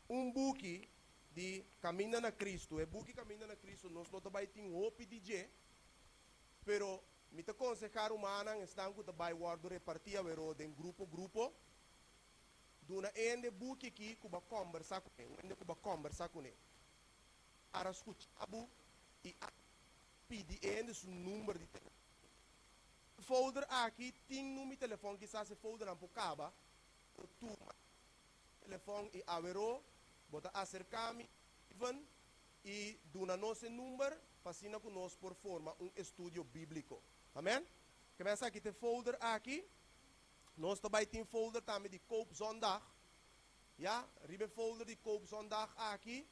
B: un buki di Kaminda na Kristu. E buki Kaminda na Kristu nos no ta bai tin hopi di dje, pero mi ta konsehá rumannan esnan ku ta bai wòrdu repartí aweró den grupo grupo, duna e hende buki aki ku bo a kòmbersá kuné, un hende ku bo a kòmbersá kuné. Para skuchá bo i a pidi e hende su number di telefòn. E folder aki tin number di telefòn, kisas e foldernan por kaba, pero tuma e telefòn i aweró bo ta aserká mi Steven i duna nos e number pa asina ku nos por forma un estudio bíbliko. Amèn? Ke mester aki ta e folder aki. Nos ta bai tin folder tambe di koopzondag. Ya, riba e folder di koopzondag aki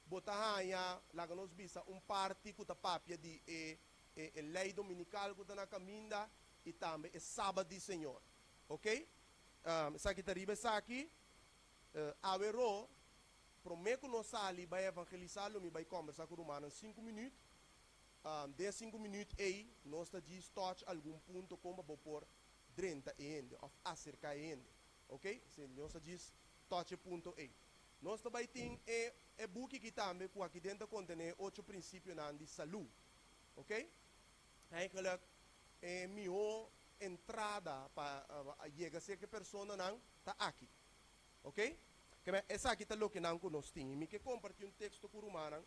B: bo ta haña, laga nos bisa, un parti ku ta papia di e e lei dominikal ku ta na kaminda i tambe e sabat di Señor. Oke? Esaki ta riba esaki. Aweró, promé ku nos sali bai evangelisá lo mi bai kòmbersá ku rumannan sinku minüt. Den e sinku minüt ei nos ta djis tòch algun punto kon pa bo por drenta e hende òf aserká e hende. Ok, si nos a djis touch e punto ei. Nos ta bai tin e e buki aki tambe ku aki den ta kontené e ocho prinsipionan di salú. Ok, eigenlijk e mihó entrada pa yega serka e personanan ta aki. Ok, keme esaki ta lokenan ku nos tin. I mi ke kompartí un teksto ku rumannan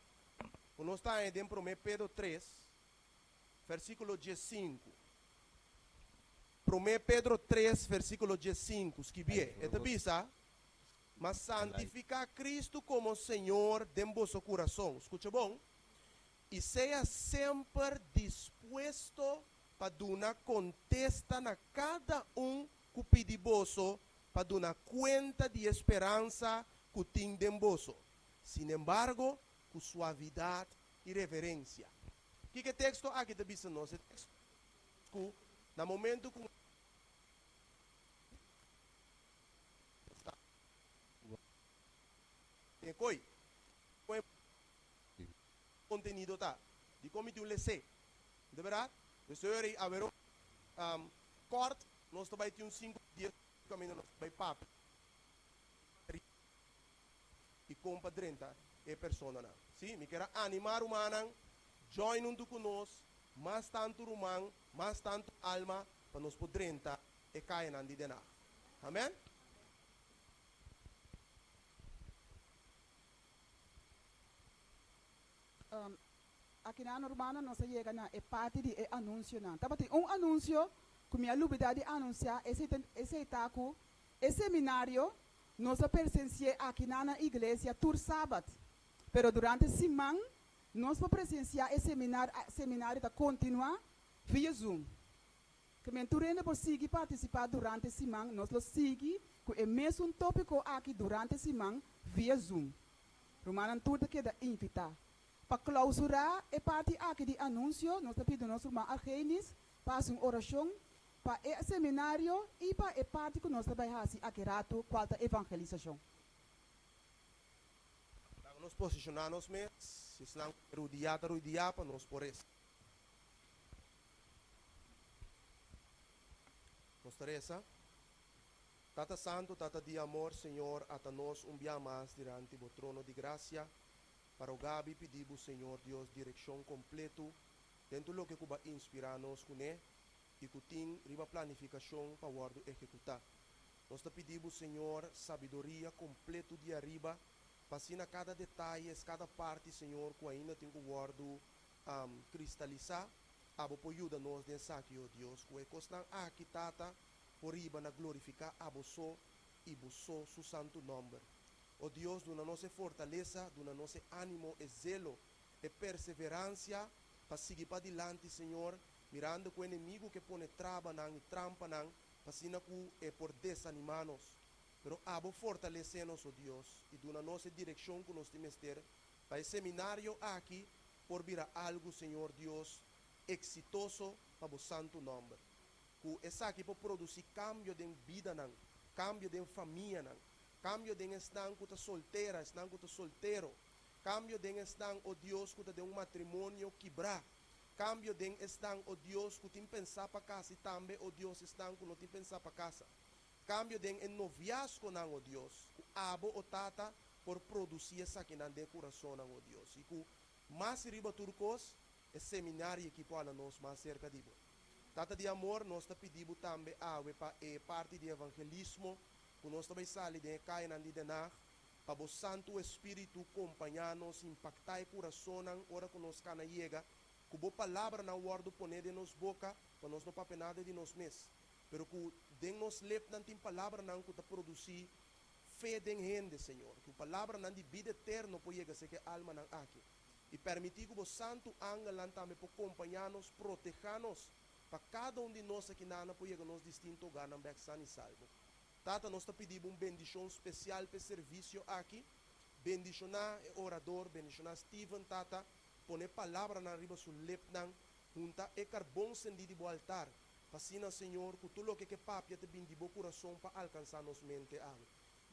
B: ku nos ta haña den Promé Pedro tres, versíkulo diesinku. Promé Pedro tres, versíkulo diesinku, skibié. E ta bisa, Ma santifiká Kristu komo Señor den boso kurason. Skucha bon. I sea semper dispuesto. pa duna kontesta na kada un ku pidi boso pa duna kuenta di e speransa ku tin den boso, sinembargo, ku suavidat i reverensia. Kiko e teksto aki ta bisa nos? E teksto ku na momento ku ta den koi, kon e kontenido ta? Dikon mi tin un les'é? De bèrdat? Pues ora ei awe kòrt nos ta bai tin un sinku dies kaminda nos ta bai papia i kon pa drenta e personanan. Sí, mi kier a animá rumannan join huntu ku nos, mas tantu ruman, mas tantu alma pa nos por drenta e kayanan di Den Haag. Amen.
I: Akinan rumannan nos a yega na e parti di e anunsionan. Tabatin un anunsio ku mi a lubidá di anunsiá, esei ta esei ta ku e seminario nos a persensi'é akinan na iglesia tur sabat. Pero durante siman nos por presensiá e seminar seminario ta kontinuá via Zoom. Ke men tur hende por sigui partisipá durante siman, nos lo sigui ku e mesun tópiko aki durante siman via Zoom. Rumannan tur ta keda invitá. Pa klausurá e parti aki di anunsio, nos ta pidi nos ruman Argenis pa hasi un orashon pa e seminario i pa e parti ku nos ta bai hasi aki ratu, kual ta evangelisashon.
B: Laga nos posishoná nos mes, si esnan ku ta rudiá ta rudiá pa nos por resa. Nos ta resa. Tata Santu, Tata di amor, Señor, ata nos un bia mas diranti bo trono di gracia, pa roga bi pidi bo, Señor Dios, direccion completo den tur loke cu bo a inspira nos cune y cu tin riba planificacion pa wordo ehecuta. Nos ta pidi bo, Señor, sabiduria completo di ariba, pa asina cada detayes, cada parti, Señor, cu ainda tin cu wordo cristalisa, abo por yuda nos den esaki, oh Dios, cu e cosnan aki, Tata, por riba na glorifiká abo so i bo so su santu nòmber. O Dios, duna nos e fortalesa, duna nos e ánimo, e zelo, e perseveransia pa sigui padilanti, Señor, mirando ku enemigu ke pone trabanan i trampanan pa asina ku e por desanimá nos. Pero abo fortalesé nos, o Dios, i duna nos e direkshon ku nos tin mester pa e seminario aki por bira algu, Señor Dios, eksitoso pa bo santu nòmber. Ku esaki por produsí kambio den bidanan, kambio den famianan, kambio den esnan ku ta soltera, esnan ku ta soltero, kambio den esnan, o Dios, ku ta den un matrimonio kibrá, kambio den esnan, o Dios, ku tin pensá pa kasa i tambe, o Dios, esnan ku no tin pensá pa kasa, kambio den e noviaskonan, o Dios, ku Abo, o Tata, por produsí esakinan den e kurasonnan, o Dios, i ku, mas riba tur kos, e seminario aki por hala nos mas serka di Bo. Tata di amor, nos ta pidi Bo tambe awe pa e parti di evangelismo ku nos ta bai sali den e kayanan di Den Haag, pa Bo Santu Espíritu kompañá nos, impaktá e kurasonnan ora ku nos kana yega, ku Bo palabranan wòrdu poné den nos boka, pa nos no papia nada di nos mes, pero ku den nos lepnan tin palabranan ku ta produsí fe den hende, Señor, ku palabranan di bida eterno por yega serka e almanan aki. I permití ku bo santu angelnan tambe por kompañá nos, protehá nos, pa kada un di nos aki nana por yega nos distinto hogarnan bèk san i salbo. Tata, nos ta pidi bo un bendishon spesial p'e servisio aki. Bendishoná e orador, bendishoná Steven, Tata, pone e palabranan riba su lepnan, hunta e karbon sendí di bo altar, pa asina, Señor, ku tur loke ke papia ta bin di bo kurason pa alkansá nos mente awe.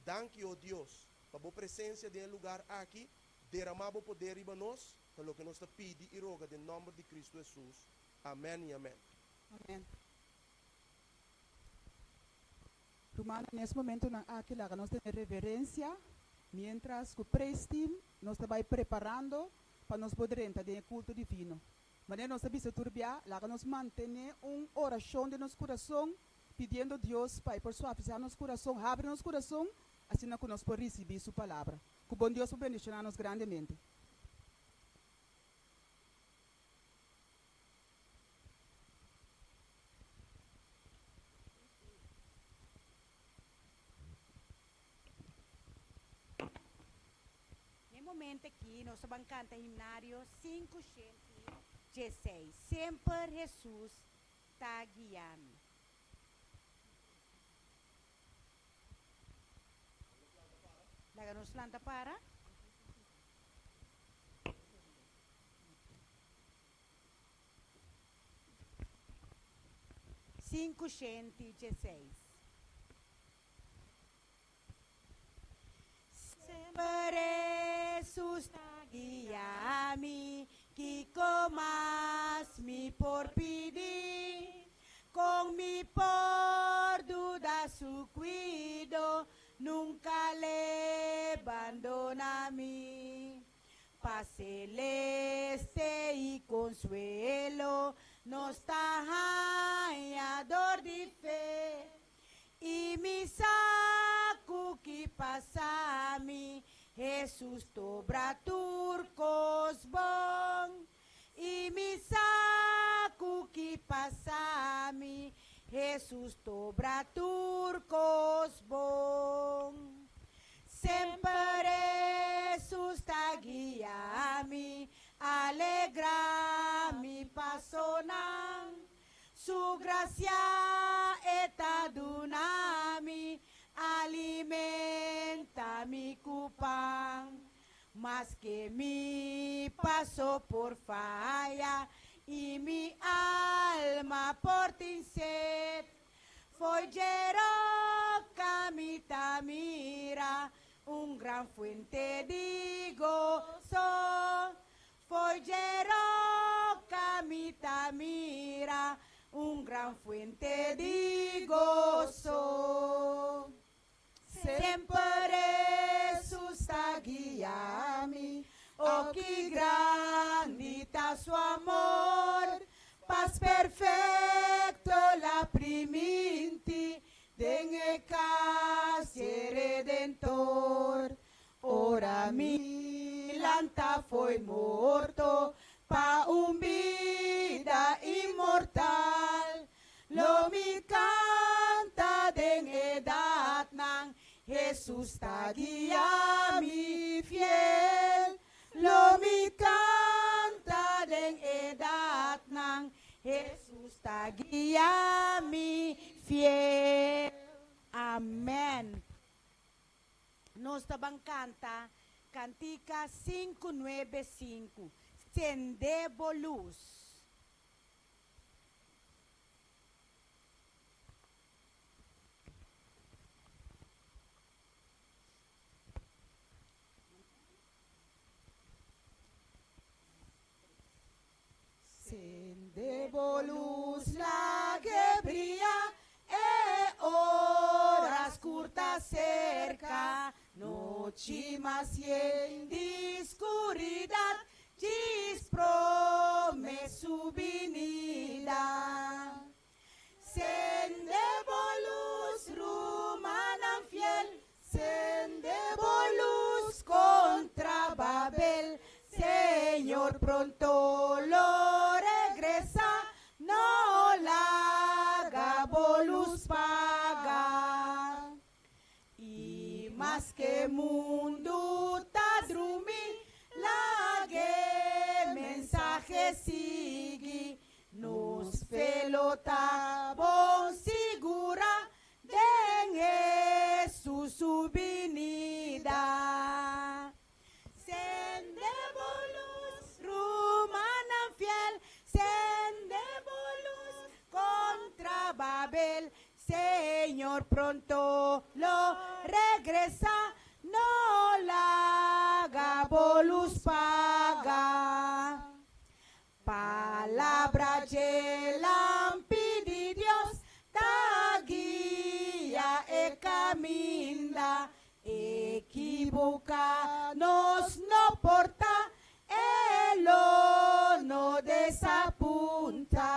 B: Danki, o Dios, pa bo presensia den e lugar aki. Deramá bo poder riba nos, ta loke nos ta pidi i roga den nòmber di Kristu Hesus. Amèn i amèn.
I: Amèn. Rumannan, nes momentunan aki laga nos tene reverensia miéntras ku praise team nos ta bai preparando pa nos por drenta den e kulto divino. Manera nos ta bisa tur bia, laga nos mantené un orashon den nos kurason pidiendo Dios pa e por suavisá nos kurason, habri nos kurason asina ku nos por risibí su palabra. Ku bon Dios por bendishoná nos grandemente.
C: Na e momento aki nos ta ban kanta himnario 516, Semper Hesus. ta guia mi. Laga nos lanta para. 516. Semper Hesus ta guia mi, kiko mas mi por pidi? Con mi por duda su cuido, nunca l'e bandona mi. Paz celeste y consuelo nos ta haña dor di fe. I mi sa cu ki pasa mi, Hesus t'obra tur cos bon. I mi sa cu ki pasa mi, Hesus t'obra tur cos bon. Semper Hesus ta guia mi, alegra mi pasonan. Su gracia e ta duna mi, alimenta mi cu pan. Maske mi paso por faya i mi alma por tin sed, fo'i dje roca mi ta mira un gran fuente di goso. Fo'i dje roca mi ta mira un gran fuente di goso. Semper Hesus ta guia mi, o ki grandi ta su amor! Pas perfecto l'a priminti den e cas dje Redentor. Ora mi lanta fo'i morto pa un bida inmortal, Lo mi canta den edadnan, Hesus ta guia mi fiel. Lo mi canta den edadnan, Hesus ta guia mi fiel. Amen. Nos ta ban canta cantica 595, Cende bo luz.
I: Sende bo luz lag'e bria e ora scur ta cerca, nochi mas yen di scuridad Djis prome su binida. Sende bo lus, rumannan fiel, sende bo lus kontra Babel. Señor pronto lo regresá, no laga bo lus paga. I maske mundu ta drumi, lag'e mensahe sigui. Nos fe lo ta bon sigurá den Hesus su binida. Sende bo lus, rumannan fiel, sende bo lus kontra Babel. Señor pronto lo regresá, no laga bo lus paga. Palabra dje lampi di Dios ta guia e caminda, ekiboká nos no por ta, e lo no desapunta.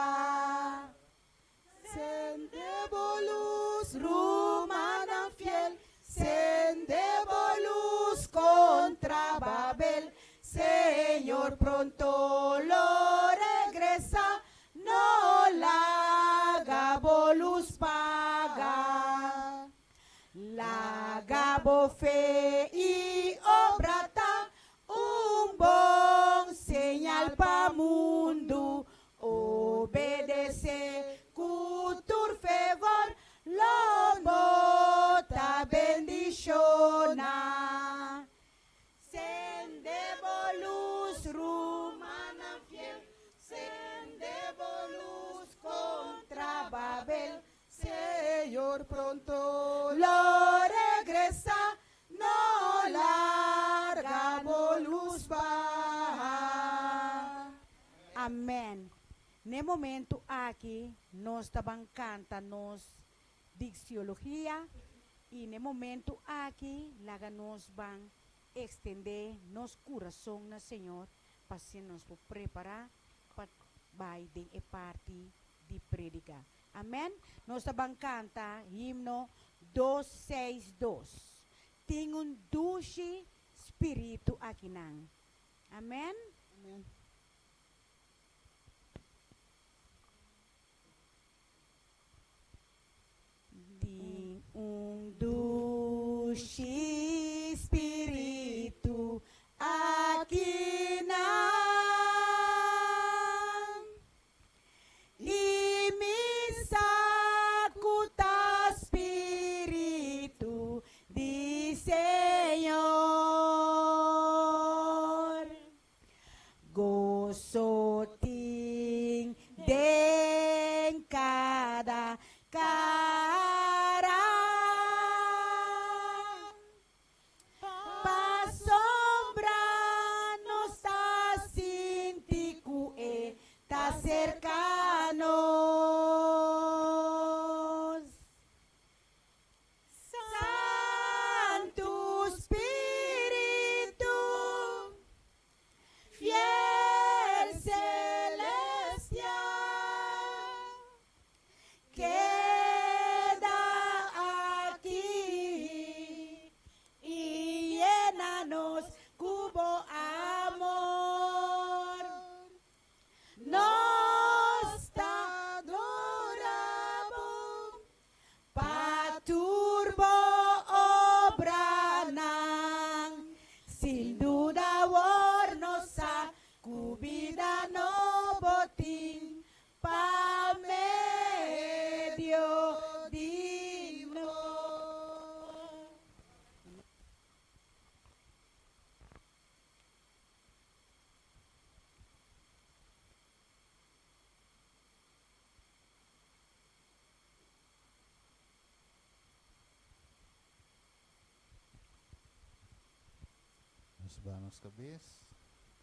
I: Sende bo lus, rumannan fiel, sende bo lus kontra Babel. Señor pronto lo regresá, no laga bo lus paga. Laga bo fe i obra ta un bon señal pa mundu. Obedesé ku. Señor pronto lo regresa, no larga bo luz baha.
C: Amen. N'e momento aki nos ta ban canta nos Dixiologia y n'e momento aki laga nos ban extende nos curason na Señor pa asina nos por prepara pa bai den e parti di predica. Amen. Nos ta ban canta himno 262. Tin un dushi spiritu akinan. Amen.
I: Amen.
C: Tin un dushi spiritu akinan, i mi sa ku ta spiritu di Señor. Goso tin den kada kara. Pasobra nos ta sinti ku e ta serka nos. Santu Spiritu, fiel celestial, keda aki i yena nos ku bo amor. Nos ta adora bo Pa tur bo obranan. Sin duda awor nos sa ku bida nobo tin pa medio di nos.
J: Nos baha nos cabes,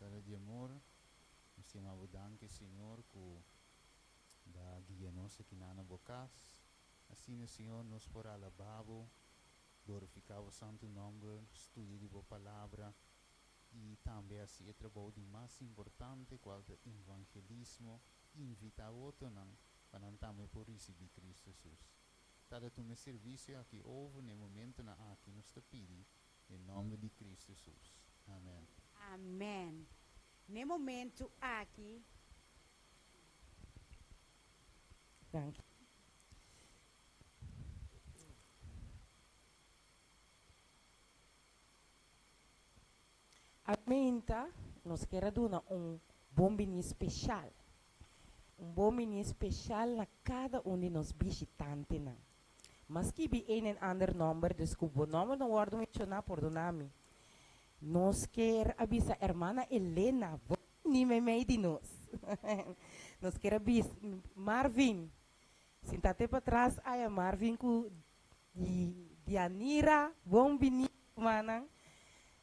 J: Tata di amor, nos ta yama bo danki, Señor, cu Bo a guia nos aki na na Bo cas. Asina, Señor, nos por alaba Bo, glorifica Bo santo nomber, studia di Bo palabra y tambe haci e trabou di mas importante, cual ta evangelismo, invita otronan pa nan tambe por risibí Cristo Jesus. Tata tuma e servisio aki over na e momentonan aki nos ta pidi den nomber di Cristo Jesus. Amen.
C: Amen. N'e momento aki.
H: Danki. Amenta nos kier a duna un bon bini special. Un bon bini special na cada un di nos bishitantenan. Mas skibi een en ander nomber, dus cu bo nomber no wordo menciona, pordona mi. Nos kier a bisa hermana Elena, bon bini meimei di nos. Nos kier a bisa Marvin, sintate patras aya Marvin cu Di Dianira, bon bini rumannan.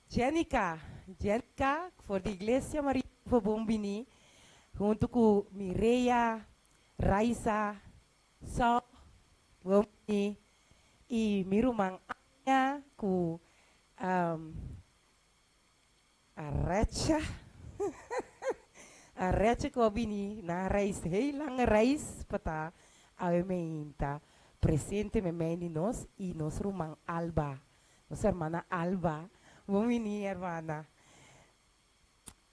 H: Jenica, Jenica for di Iglesia Maria Viva bon bini hunto cu Mireya, Raisa, Saul, bon bini y mi ruman Anja cu Arecha, Arecha cu a bini na reis heel lange reis pa ta awe meinta presente memei di nos y nos ruman Alba, nos hermana Alba. Bon bini hermana.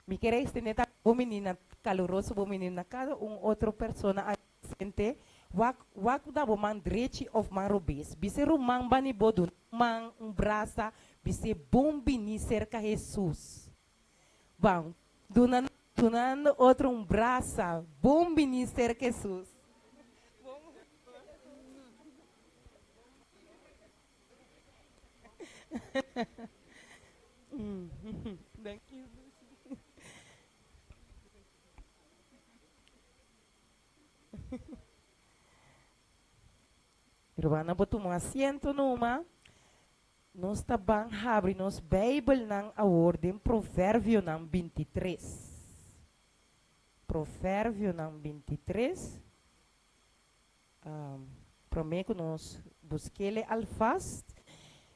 H: Mi kier a extende tambe bon bini na caluroso bon bini na cada un otro persona aki presente. Wak wak cu ta bo man drechi of man robes. Bisa e ruman bani bo duna un man, un brasa, Bis'é bon bini serka Hesus. Ban, duna dunando otro un brasa, bon bini serka Hesus. Danki. Rumannan por tuma un asiento numa. Nos ta ban habri nos Bijbelnan awor den Proverbionan 23. Proverbionan 23. Um, promé ku nos buskele alvast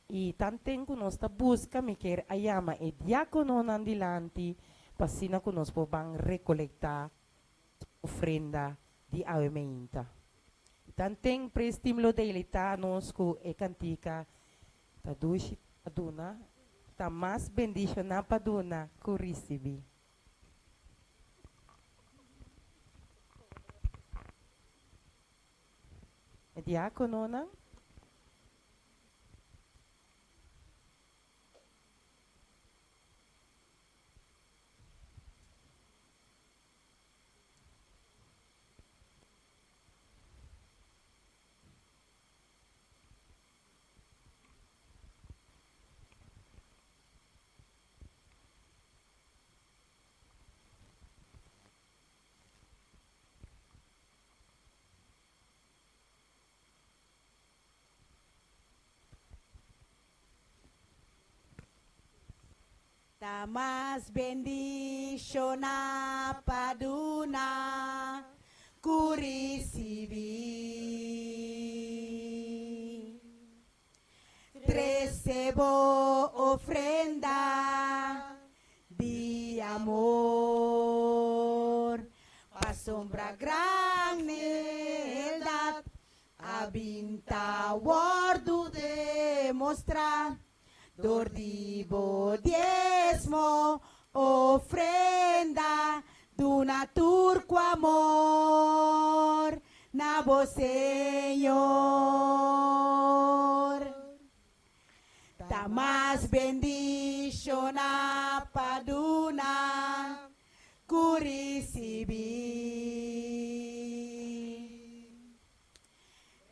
H: i tanten ku nos ta buska mi kier a yama e diakononan dilanti pa asina ku nos por ban rekolektá ofrenda di awe meinta. Tanten Praise lo deleitá nos ku e kantika Ta dushi pa duna, ta mas bendishoná pa duna ku risibí. E diákononan.
C: Ta mas bendishoná pa duna ku risibí. Trese bo ofrenda di amor, pasobra gran lealdat a bin ta wòrdu demostrá Dor di bo diesmo, ofrenda, duna tur ku amor na bo Señor. Ta mas bendishoná pa duna ku risibí.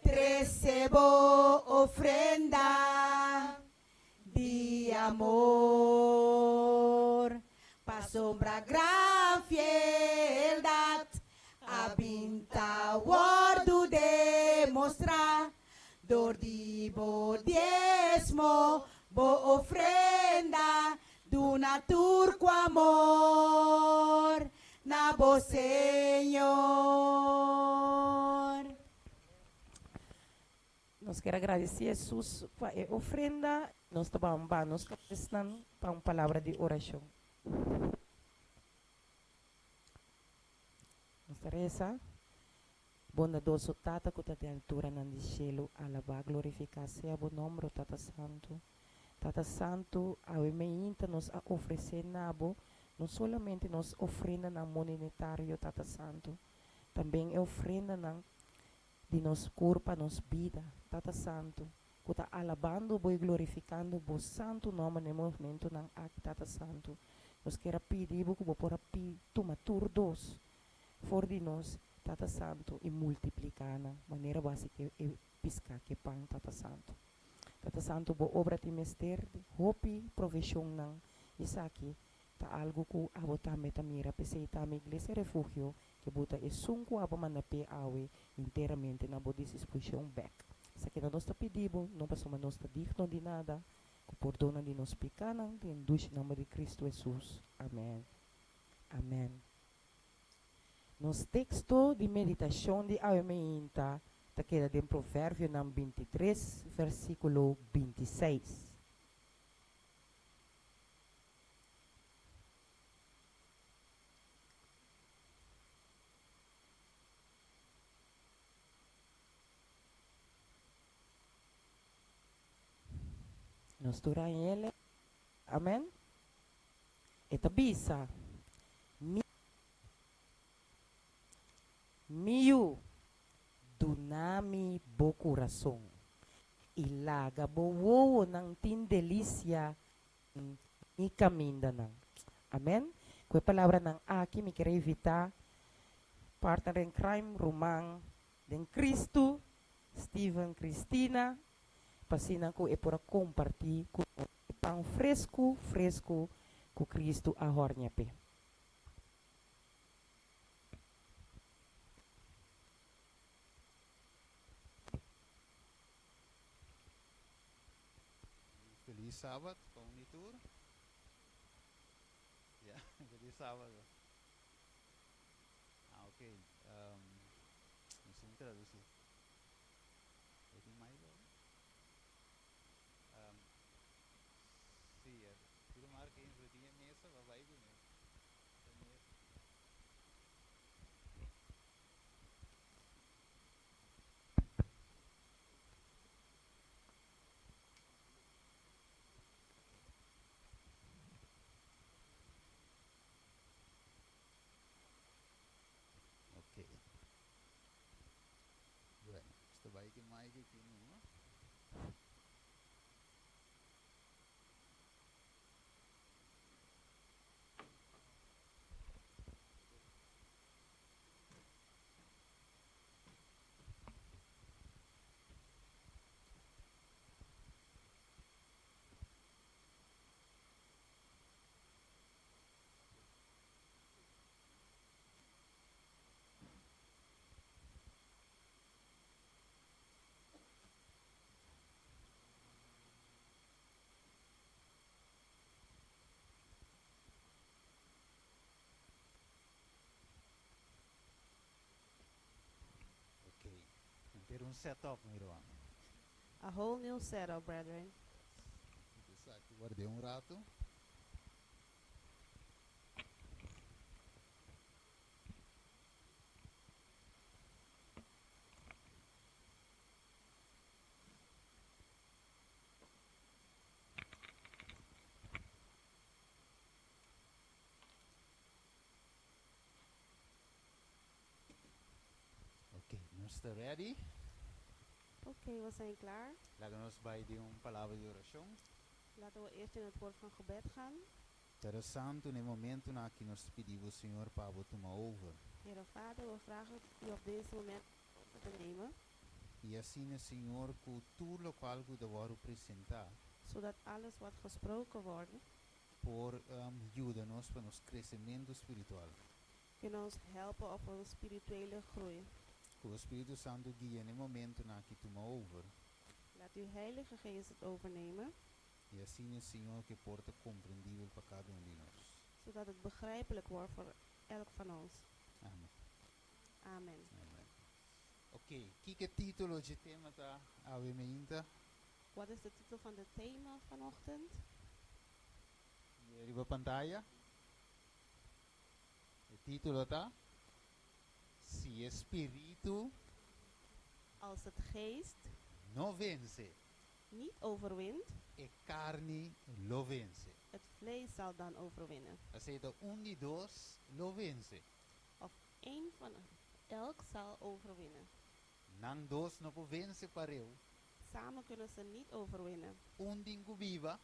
C: Trese bo ofrenda di amor, pasobra gran fieldat a bin ta wòrdu demostrá dor di bo diesmo, bo ofrenda, duna tur ku amor na bo Señor.
H: Nos kier a gradeci Jesus pa e ofrenda. Nos ta ban ba nos cabesnan pa un palabra di oracion. Nos ta reza, Bondadoso Tata cu ta den alturanan di cielo, alaba, glorifica sea bo nomber, o Tata Santo. Tata Santo, awe meinta nos a ofrece na bo no solamente nos ofrendanan monetario, Tata Santo, tamben e ofrendanan di nos kurpa, nos bida, Tata Santu, ku ta alabando Bo i glorifikando Bo santu nòmber na e momentunan aki, Tata Santu. Nos kier a pidi Bo ku Bo por a pi tuma tur dos for di nos, Tata Santu, i multipliká nan, manera Bo hasi ku e piská ku e pan, Tata Santu. Tata Santu, Bo obra tin mester di hopi provishonnan, esaki ta algu ku abo tambe ta mira, p'esei tambe Iglesia Refugio Ke bo ta esun ku abo manda p'e awe enteramente na bo disisposishon bèk. Esaki ta nos ta pidi bo, no pasobra nos ta digno di nada, ku pordona di nos pikanan den dushi nòmber di Kristu Hesus. Amèn. Amèn. Nos teksto di meditashon di awe meinta ta keda den Proverbionan 23, versíkulo 26. Nos tur a hel. Amen. E ta bisa, Mi, mi yu, duna mi bo kurason, i laga bo wowonan tin delisia mi kamindanan. Amen. Ku e palabranan aki mi kier a invitá partner in crime, ruman den Kristu, Steven Cristina, pa asina ku e por a kompartí ku nos e pan fresku fresku ku Kristu a hòrnia p'e.
J: Feliz Sabat pa un i tur. Ja, feliz sábado. Ah, ok. Um, nos tin traduci. E tin mic ahora? Um, sí, tira marca info, tin e mesa, va bai cu ne. E mesa. Ok. Bueno, esta bai que mic aqui no. Ok. Henter un setup, mi ruman.
K: A whole new setup, brethren.
J: Esaki ward'é un rato. Ok, nos ta ready.
K: Ok, we zijn klaar.
J: Laga nos bai den un palabra di orashon.
K: Laten we eerst in het woord van gebed gaan.
J: Tata Santu, na e momentunan aki nos ta pidi bo, Señor, pa bo tuma over.
K: Heere Vader, we vragen U op deze moment over te nemen.
J: I asina, Señor, ku tur lokual ku ta wòrdu presentá.
K: Zodat alles wat gesproken wordt.
J: Por yuda nos pa nos kresementu spiritual.
K: Kunnen ons helpen op onze spirituele groei.
J: Ku bo Spiritu Santu guia na e momentunan aki tuma over.
K: Laat uw Heilige Geest het overnemen.
J: I asina, Señor, ku e por ta komprendibel pa kada un di nos.
K: Zodat het begrijpelijk wordt voor elk van ons.
J: Amen.
K: Amen.
J: Amen. Ok, kiko e título dje tema ta awe meinta?
K: Wat is de titel van de thema vanochtend?
J: Mira riba pantaya. E título ta Si e spiritu.
K: Als het geest.
J: No vense.
K: Niet overwint.
J: E karni lo vense.
K: Het vlees zal dan overwinnen.
J: Asei ta un di dos lo vense.
K: Of een van elk zal overwinnen.
J: Nan dos no por vense pareu.
K: Samen kunnen ze niet overwinnen.
J: Un tin ku biba.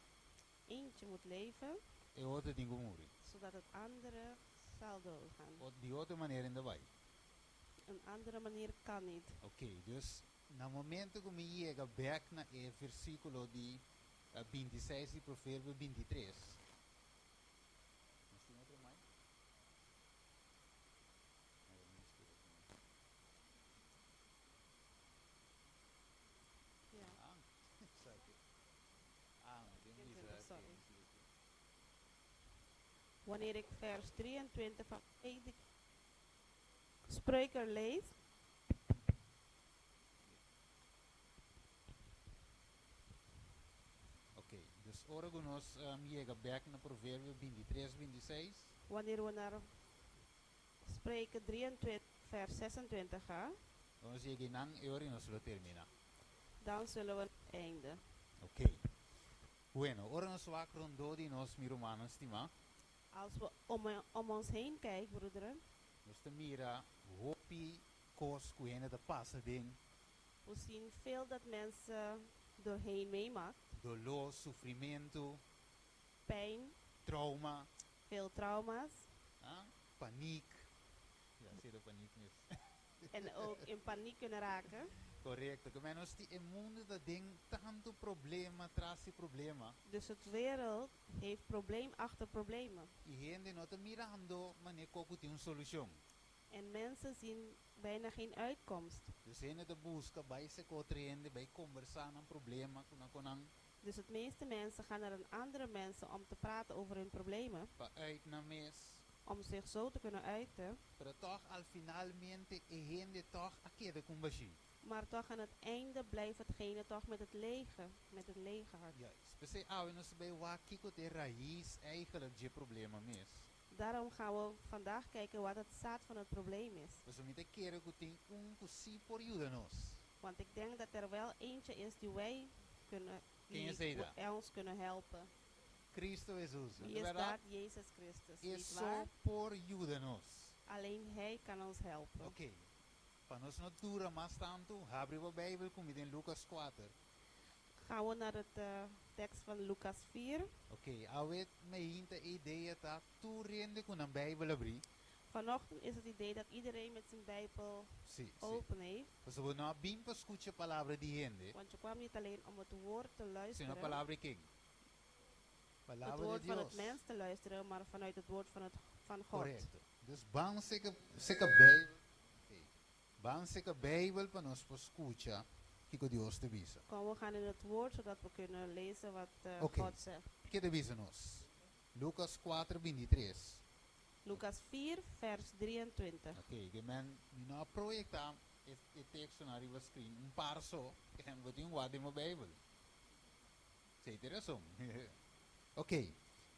K: Eentje moet leven.
J: E otro tin ku muri.
K: Zodat het andere zal doodgaan.
J: Ot di otro manera no ta bai.
K: Een andere manier kan niet.
J: Oké, dus na momento ku mi yega bèk na e versíkulo di bintiseis di Proverbio bintitres. Nos tin otro mic?
K: Ja.
J: Ah, esaki. Ah, mi tin
K: 23,
J: bisa
K: sorry.
J: sí, sí.
K: Wanneer ik vers 23 van Prediker Spreuken lees.
J: Ok, dus ora ku nos um, yega bek na Proverbio 23, 26.
K: Wanneer we naar Spreuken 23 vers 26 gaan.
J: Ora nos yega einan, e ora nos lo termina.
K: Dan zullen we het einde.
J: Ok. Bueno, ora nos wak rondó di nos, mi rumannan stimá.
K: Als we om, om ons heen kijken, broederen.
J: Nos ta mira hopi kos ku hende ta pasa den.
K: We zien veel dat mensen doorheen meemaakt.
J: Doló, sufrimentu.
K: Pijn.
J: Trauma.
K: Veel trauma's.
J: Ah, paniek. Ja, si ta paniek mes.
K: En ook in paniek kunnen raken.
J: Korekto. Ke men nos tin e mundu ta den tantu problema tras di problema.
K: Dus het wereld heeft probleem achter problemen.
J: I hende no ta mirando manera ku ku tin un solushon.
K: En mensen zien bijna geen uitkomst.
J: Dus hende ta buska bai seka otro hende, bai kombersá nan problema ku nan ku nan.
K: Dus het meeste mensen gaan naar een andere mensen om te praten over hun problemen.
J: Pa uit nan mes.
K: Om zich zo te kunnen uiten.
J: Pero toch al finalmente e hende toch a keda ku un bashí.
K: Maar toch aan het einde blijft hetgene toch met het lege, met het lege hart.
J: Juist. P'esei awe nos ta bai wak kiko ta e rais eigenlijk dje problema mes.
K: Daarom gaan we vandaag kijken wat het zaad van het probleem is.
J: Pasobra mi ta kere ku tin un ku sí por yuda nos.
K: Want ik denk dat er wel eentje is die wij kunnen,
J: Ken
K: die
J: esei ta?
K: ons kunnen helpen.
J: Cristo Hesus, no
K: Wie
J: ta
K: is
J: bèrdat?
K: dat? Jezus Christus,
J: E
K: niet
J: so
K: waar?
J: por yuda nos.
K: Alleen Hij kan ons helpen.
J: Oké, pa nos no dura mas tantu, habri bo Bijbel ku mi den Lukas kuater.
K: Gaan we naar het tekst van Lucas 4.
J: Oké, awe meinta e idea ta tur hende ku nan Bijbel abrí.
K: Vanochtend is het idee dat iedereen met zijn Bijbel
J: Sí, sí.
K: open heeft.
J: Pasobra bo no a bin pa skucha palabra di hende.
K: Want je kwam niet alleen om het woord te
J: Sino
K: luisteren.
J: palabra di ken?
K: Het
J: Palabra
K: woord
J: di
K: van het
J: Dios.
K: mens te luisteren, maar vanuit het woord van, het, van God.
J: Korekto. Dus ban seka seka Bijbel. Oké. Ban seka Bijbel pa nos por skucha kiko Dios ta bisa.
K: Kom, we gaan in het woord zodat we kunnen lezen wat eh,
J: Oké.
K: God zegt.
J: Ke ta bisa nos? Lucas 4, 23.
K: Lucas 4, vers 23.
J: Oké, ke men mi no a proyecta e, e tekstonan riba screen un par so, en bo tin wak den bo Bijbel. Esei ta rason. Oké,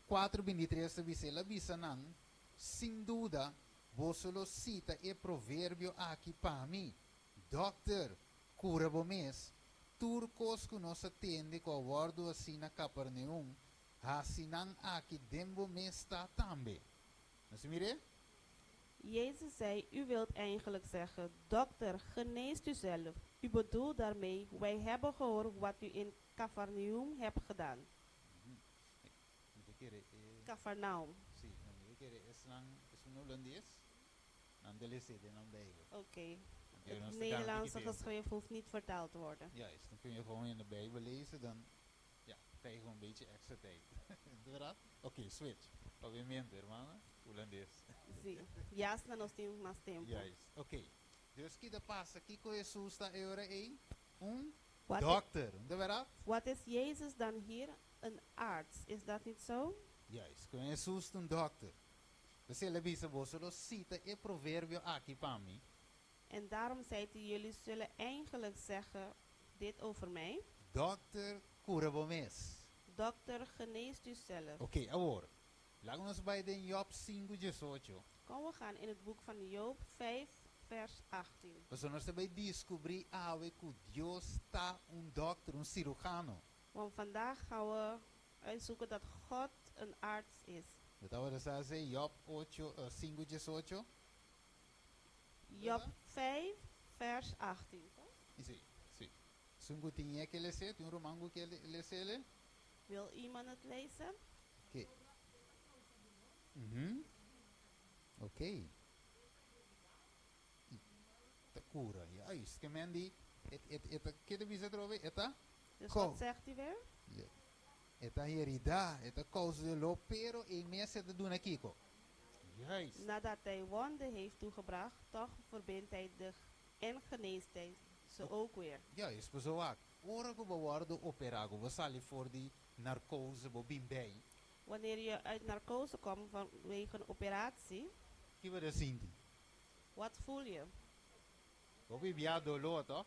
J: 4, 23 ta bisa, El a bisa nan, Sin duda, boso lo sita e proverbio aki pa mi, Dòkter, kura bo mes. Tur kos ku nos a tende ku a wòrdu hasí na Kaperneum, hasi nan aki den bo mes stat tambe. Nos a mir'é?
K: Jezus zei, U wilt eigenlijk zeggen, Dokter, geneest uzelf. U bedoelt daarmee, wij hebben gehoord wat u in Cafarnaum hebt gedaan.
J: Mi ta kere e.
K: Cafarnaum.
J: Sí, no, mi ta kere esnan, esun no holandes, nan ta les'é den nan Bijbel.
K: Oké.
J: Oké,
K: Het
J: nos ta gana tiki
K: Nederlandse
J: tempo.
K: geschrift hoeft niet vertaald te worden.
J: Juist, dan kun je gewoon in de Bijbel lezen, dan ja, krijg je gewoon een beetje extra tijd. Inderdaad? Oké, switch. Obviamente, hermana, holandes.
K: Sí, ya asina nos tin mas tempo.
J: Juist, oké. Dus ki ta pasa? Kiko Hesus ta e ora ei? Un
K: Wat
J: dokter, de verdad?
K: Wat is Jezus dan hier? Een arts, is dat niet zo?
J: Juist, ku Hesus ta un dokter. P'esei el a bisa, Boso lo sita e proverbio aki pa mi.
K: En daarom zei hij, jullie zullen eigenlijk zeggen dit over mij.
J: Dokter, kura bo mes.
K: Dokter, geneest u zelf.
J: Oké, awor, laga nos bai den Job sinku diesocho.
K: Kom, we gaan in het boek van Job 5, vers 18.
J: Pasobra nos ta bai diskubrí awe ku Dios ta un dòkter, un sirujano.
K: Want vandaag gaan we uitzoeken dat God een arts is.
J: Bo tabata sa esei, Job ocho, sinku diesocho?
K: Job 5, vers 18, toch?
J: Sí, sí. Esun ku tin e ke les'é, tin un ruman ku ke les'é?
K: Wil iemand het lezen?
J: Oké. Mhm. Oké. Ta cura. Juist. Ke men di, et, et, et, ta, ke ta bisa atrobe? E ta?
K: Dus
J: Ko.
K: wat zegt hij weer?
J: Ja. E ta herida, e ta causa doló, pero e mes e ta duna kiko? Juist.
K: Nadat hij wonden heeft toegebracht, toch verbindt hij de en geneest hij ze ook weer.
J: Juist, pasobra wak, ora ku bo wòrdu operá, ku bo sali for di narkose, bo bin bei.
K: Wanneer je uit narcose komt vanwege een operatie.
J: Ki bo ta sinti?
K: Wat voel je?
J: Bo bibia doló, tòg?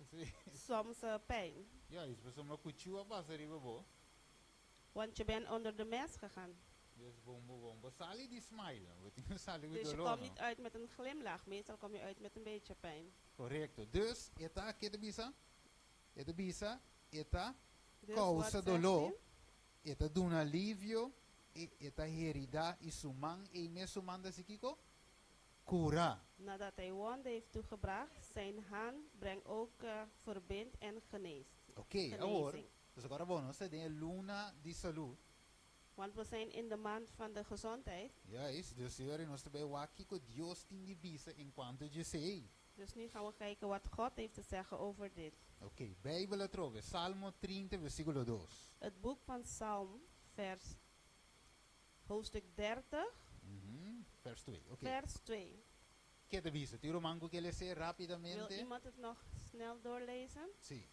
J: Sí.
K: Soms pijn.
J: Juist, pasobra kuchú a pasa riba bo.
K: Want je bent onder de mes gegaan.
J: Dus bon, bon, bon. Bo sali di smile, bo tin ku sali ku
K: Dus je
J: doló,
K: komt
J: no?
K: niet uit met een glimlach, meestal kom je uit met een beetje pijn.
J: Korekto. Dus, e ta, ke ta bisa? E ta bisa, e ta
K: Dus wat
J: kousa
K: zegt
J: doló,
K: u?
J: e ta duna alivio, e e ta heridá i su man, ei mes su man ta hasi kiko? Kura.
K: Nadat hij wonden heeft toegebracht, zijn hand brengt ook verbindt en geneest.
J: Oké, awor,
K: Genezing.
J: dus awor bon, nos ta den e luna di salú.
K: Want we zijn in de maand van de gezondheid.
J: Juist, dus señor, nos ta bai wak kiko Dios tin di bisa en cuanto djesei.
K: Dus nu gaan we kijken wat God heeft te zeggen over dit.
J: Oké, Bijbel atrobe, Salmo 30, versículo 2.
K: Het boek van Psalm, vers, hoofdstuk 30,
J: Vers 2, oké.
K: vers 2.
J: Ke ta bisa? Tin ruman ku ke les'é
K: Wil
J: rápidamente?
K: iemand het nog snel doorlezen?
J: Sí.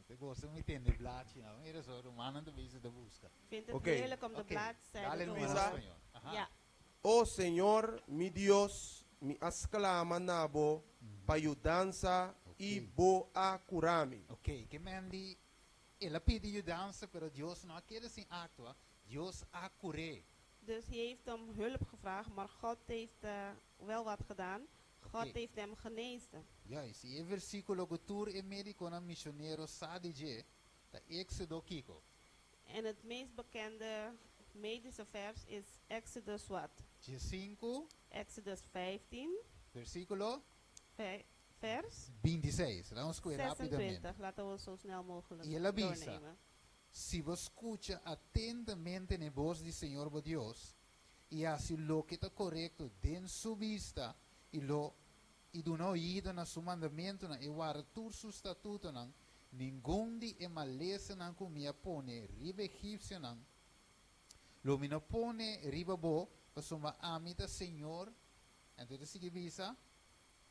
J: Mi ta gosta mi tende blachi nan. Mira so, rumannan ta bisa ta buska.
K: Vindt het
B: Oké.
K: heerlijk om de
J: Oké,
K: bladzijde
J: dale
K: te
J: Luisa.
K: horen.
J: Español. Aha.
K: Ja.
B: O Señor, mi Dios, mi a sklama na bo pa yudansa i bo a kura mi.
J: Ok, ke men di el a pidi yudansa, pero Dios no a keda sin aktua, Dios a kur'é.
K: Dus hij heeft om hulp gevraagd, maar God heeft eh, wel wat gedaan. God
J: Oké.
K: heeft hem genezen.
J: Juist, i e versíkulo ku tur e médikonan misionero sa di dje ta Éksodo kiko?
K: En het meest bekende medische vers is Exodus wat?
J: Diesinku.
K: Exodus 15.
J: Versíkulo.
K: Vers.
J: Bintiseis. Laga nos kohe rápidamente.
K: 26. Laten we zo snel mogelijk
J: I el a bisa,
K: doornemen.
J: Si bo skucha atentamente na e bos di Señor bo Dios, i hasi loke ta korekto den su bista, i lo i duna oido na su mandamentunan i warda tur su statutonan, ningun di e malesanan ku mi a pone riba e egipsionan lo mi no pone riba bo, pasobra ami ta Señor. Anto e ta sigui bisa,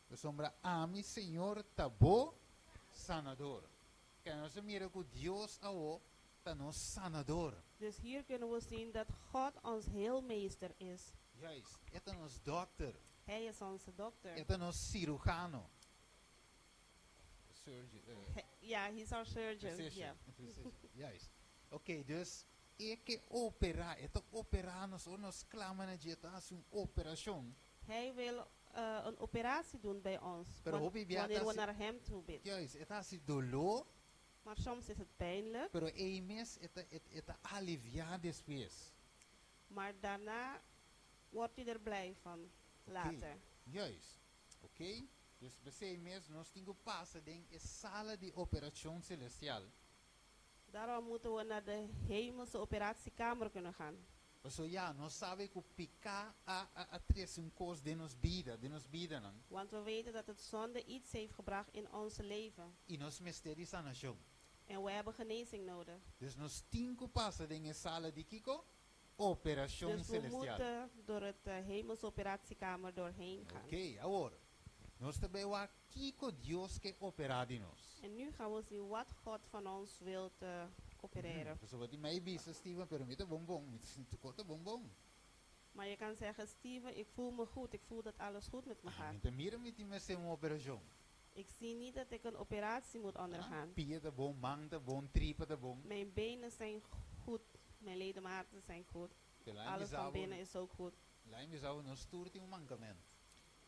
J: Pasobra ami, Señor, ta bo Sanador. Kaya nos a mira ku Dios awo ta nos Sanador.
K: Dus hier kunnen we zien dat God ons heelmeester is.
J: Juist, e ta nos dòkter.
K: Hij is onze dokter.
J: E ta nos sirujano. Surgeon.
K: He, ja, hij is our surgeon.
J: Physician.
K: Ja.
J: Physician. Juist. Oké, dus e ke operá, e ta operá nos, ora nos klama na dje, e ta hasi un operashon.
K: Hij wil eh, een operatie doen bij ons.
J: Pero hopi bia
K: Wanneer
J: ta
K: we
J: hasi
K: naar hem toe bidden.
J: Juist, e ta hasi doló.
K: Maar soms is het pijnlijk.
J: Pero ei mes e ta, e, e ta aliviá despues.
K: Maar daarna wordt u er blij van.
J: Oké,
K: Later.
J: Juist. Oké, dus p'esei mes nos tin ku pasa den e sala di operashon selestial.
K: Daarom moeten we naar de hemelse operatiekamer kunnen gaan.
J: Paso ya, nos sabe ku piká a a a trese un kos den nos bida, den nos bidanan.
K: Want we weten dat het zonde iets heeft gebracht in onze leven.
J: I nos mester di sanashon.
K: En we hebben genezing nodig.
J: Dus nos tin ku pasa den e sala di kiko? Operashon
K: Dus we
J: selestial.
K: moeten door het eh, hemelse operatiekamer doorheen gaan.
J: Oké, awor nos ta bai wak kiko Dios ke operá di nos.
K: En nu gaan we zien wat God van ons wilt eh, opereren.
J: Pasobra tin mai bisa, Steven, pero mi ta bon bon, mi ta sinti ku ta bon bon.
K: Maar je kan zeggen, Steven, ik voel me goed, ik voel dat alles goed met me gaat.
J: Mi ta mira mi tin mester un operashon.
K: Ik zie niet dat ik een operatie moet ondergaan.
J: Pia ta bon, man ta bon, tripa ta bon.
K: Mijn benen zijn goed, mijn ledematen zijn goed. Alles van binnen is ook goed.
J: Laat me sabi, nos tur tin un mankament.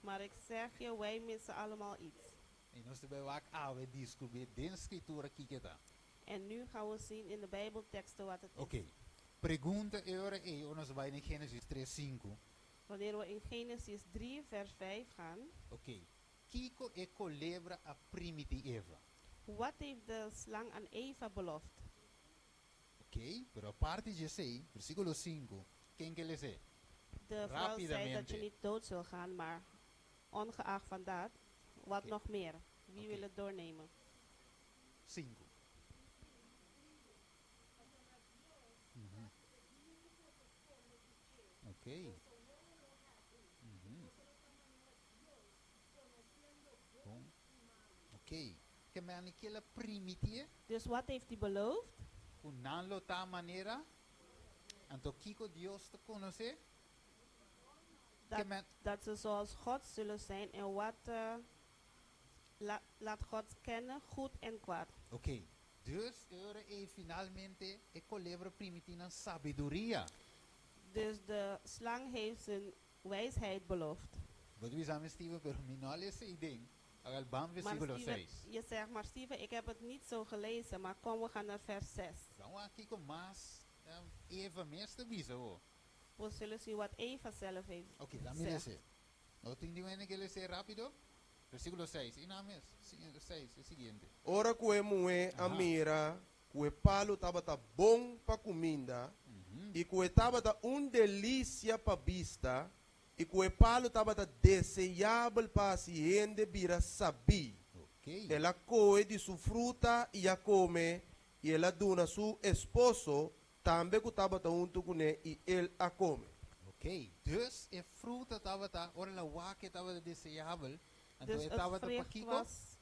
K: Maar ik zeg je, wij missen allemaal iets.
J: I nos ta bai wak awe diskubrí den Skritura kiko ta.
K: En nu gaan we zien in de Bijbelteksten wat het is.
J: Oké. Pregunta e ora ei, ora nos bai den Génesis tres sinku.
K: Wanneer we in Genesis 3 vers 5 gaan.
J: Oké. Kiko e kolebra a primiti Eva?
K: Wat heeft de slang aan Eva beloofd?
J: Oké, pero aparte di esei, versíkulo sinku, ken ke les'é?
K: De vrouw zei dat je
J: Rápidamente.
K: niet dood zult gaan, maar ongeacht van dat, wat
J: Oké.
K: nog meer? Wie
J: Oké.
K: wil het doornemen?
J: Sinku. Oké. Bon. Oké. Ke men a kila primitié?
K: Dus wat heeft hij beloofd?
J: Ku nan lo ta manera, anto kiko Dios ta konosé?
K: Dat, dat ze zoals God zullen zijn en wat eh, la, laat God kennen, goed en kwaad.
J: Oké. Dus e ora ei finalmente e kolebra primiti nan sabiduria.
K: Dus de slang heeft zijn wijsheid beloofd.
J: Bo ta bisa mi Steven, pero mi no a lesa ei den. Awel ban
K: Maar
J: versíkulo
K: Steven,
J: seis.
K: je zegt, maar Steven, ik heb het niet zo gelezen, maar kom, we gaan naar vers 6.
J: Ban wak kiko mas Eva mes ta bisa ho.
K: We zullen zien wat Eva zelf heeft
J: Oké, laat mi
K: gezegd.
J: lesa. No tin di wende ke lesa rápido? Versíkulo seis. I na mes, seis, e siguiente.
B: Ora ku e muhé a
J: Aha.
B: mira ku e palu tabata bon pa kuminda, i ku e tabata un delisia pa bista, i ku e palu tabata deseabel pa hasi hende bira sabí. El a kohe di su fruta i a kome, i el a duna su esposo tambe ku tabata huntu kuné, i el a kome.
J: Ok, dus e fruta tabata, ora el a wak e tabata deseabel, anto
K: Dus
J: e
K: het
J: tabata
K: vrucht
J: pakiko?
K: was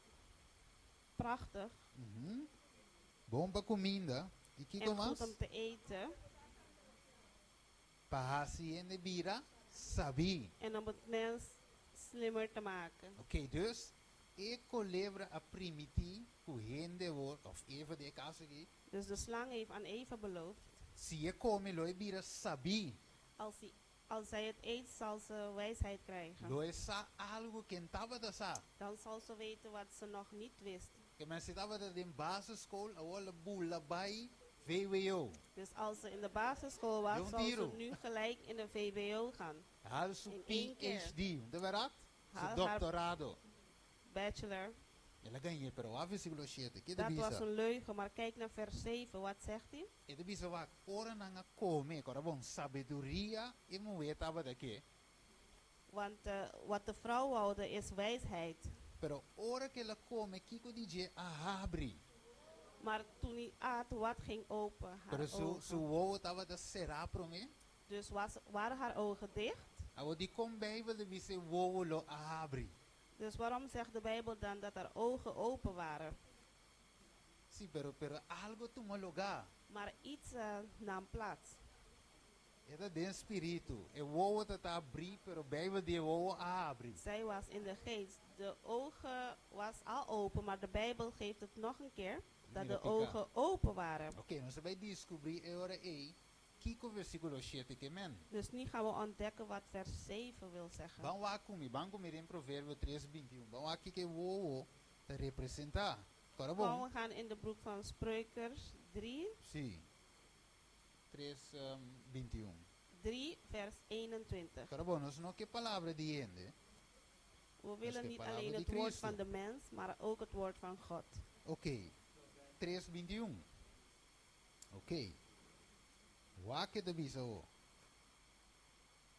K: prachtig.
J: Bon pa kuminda. I kiko
K: En
J: mas?
K: goed om te eten.
J: Pa hasi hende bira sabí.
K: En om het mens slimmer te maken.
J: Oké, dus e kolebra a primintí ku hende wor, òf Eva den e kaso aki.
K: Dus de slang heeft aan Eva beloofd.
J: Si e kome lo e bira sabí.
K: Als, hij, als zij het eet, zal ze wijsheid krijgen.
J: Lo e sa algu ku e n' tabata sa.
K: Dan zal ze weten wat ze nog niet wist.
J: Ke men si tabata den basisschool, awor el a bula bai VWO.
K: Dus als ze in de basisschool was,
J: Di un
K: zal ze
J: tiru.
K: nu gelijk in de VWO gaan.
J: Haal su
K: In één keer.
J: PhD, un ta bèrdat? Su
K: Haal haar
J: doktorado.
K: bachelor.
J: El a gañ'é, pero wak versíkulo shete, ke ta
K: Dat was
J: bisa?
K: een leugen, maar kijk naar vers 7, wat zegt hij?
J: E ta bisa wak, ora nan a kome, kòrda bon, sabiduria e muhé tabata ke.
K: Want eh, wat de vrouw woude is wijsheid.
J: Pero ora ku el a kome, kiko di dje a habri?
K: Maar toen hij at, wat ging open? Haar
J: Pero su,
K: ogen.
J: su wowo tabata será promé.
K: Dus was, waren haar ogen dicht?
J: Awor dikon Beibel ta bisa e wowo lo a habri?
K: Dus waarom zegt de Bijbel dan dat haar ogen open waren?
J: Sí, pero, pero algu a tuma lugá.
K: Maar iets eh, nam plaats.
J: E ta den spiritu. E wowo tabata habrí, pero Beibel di e wowo a habri.
K: Zij was in de geest. De ogen was al open, maar de Bijbel geeft het nog een keer dat
J: Mira
K: de
J: piká.
K: ogen open waren.
J: Oké, nos ta bai deskubrí e ora ei kiko versíkulo shete ke men.
K: Dus nu gaan we ontdekken wat vers 7 wil zeggen.
J: Ban wak ku mi, ban ku mi den Proverbio tres 21. Ban wak kiko e wowo ta representá. Kòrda bon?
K: We gaan in de boek van Spreukers 3.
J: Sí. 3, 21.
K: 3 vers 21.
J: Kòrda bon, nos no ke palabra di hende.
K: We willen
J: ke
K: niet
J: palabra
K: alleen
J: di
K: het woord
J: Cristo.
K: van de mens, maar ook het woord van God.
J: Oké. 3, 21. Oké. Wak e ta bisa awor.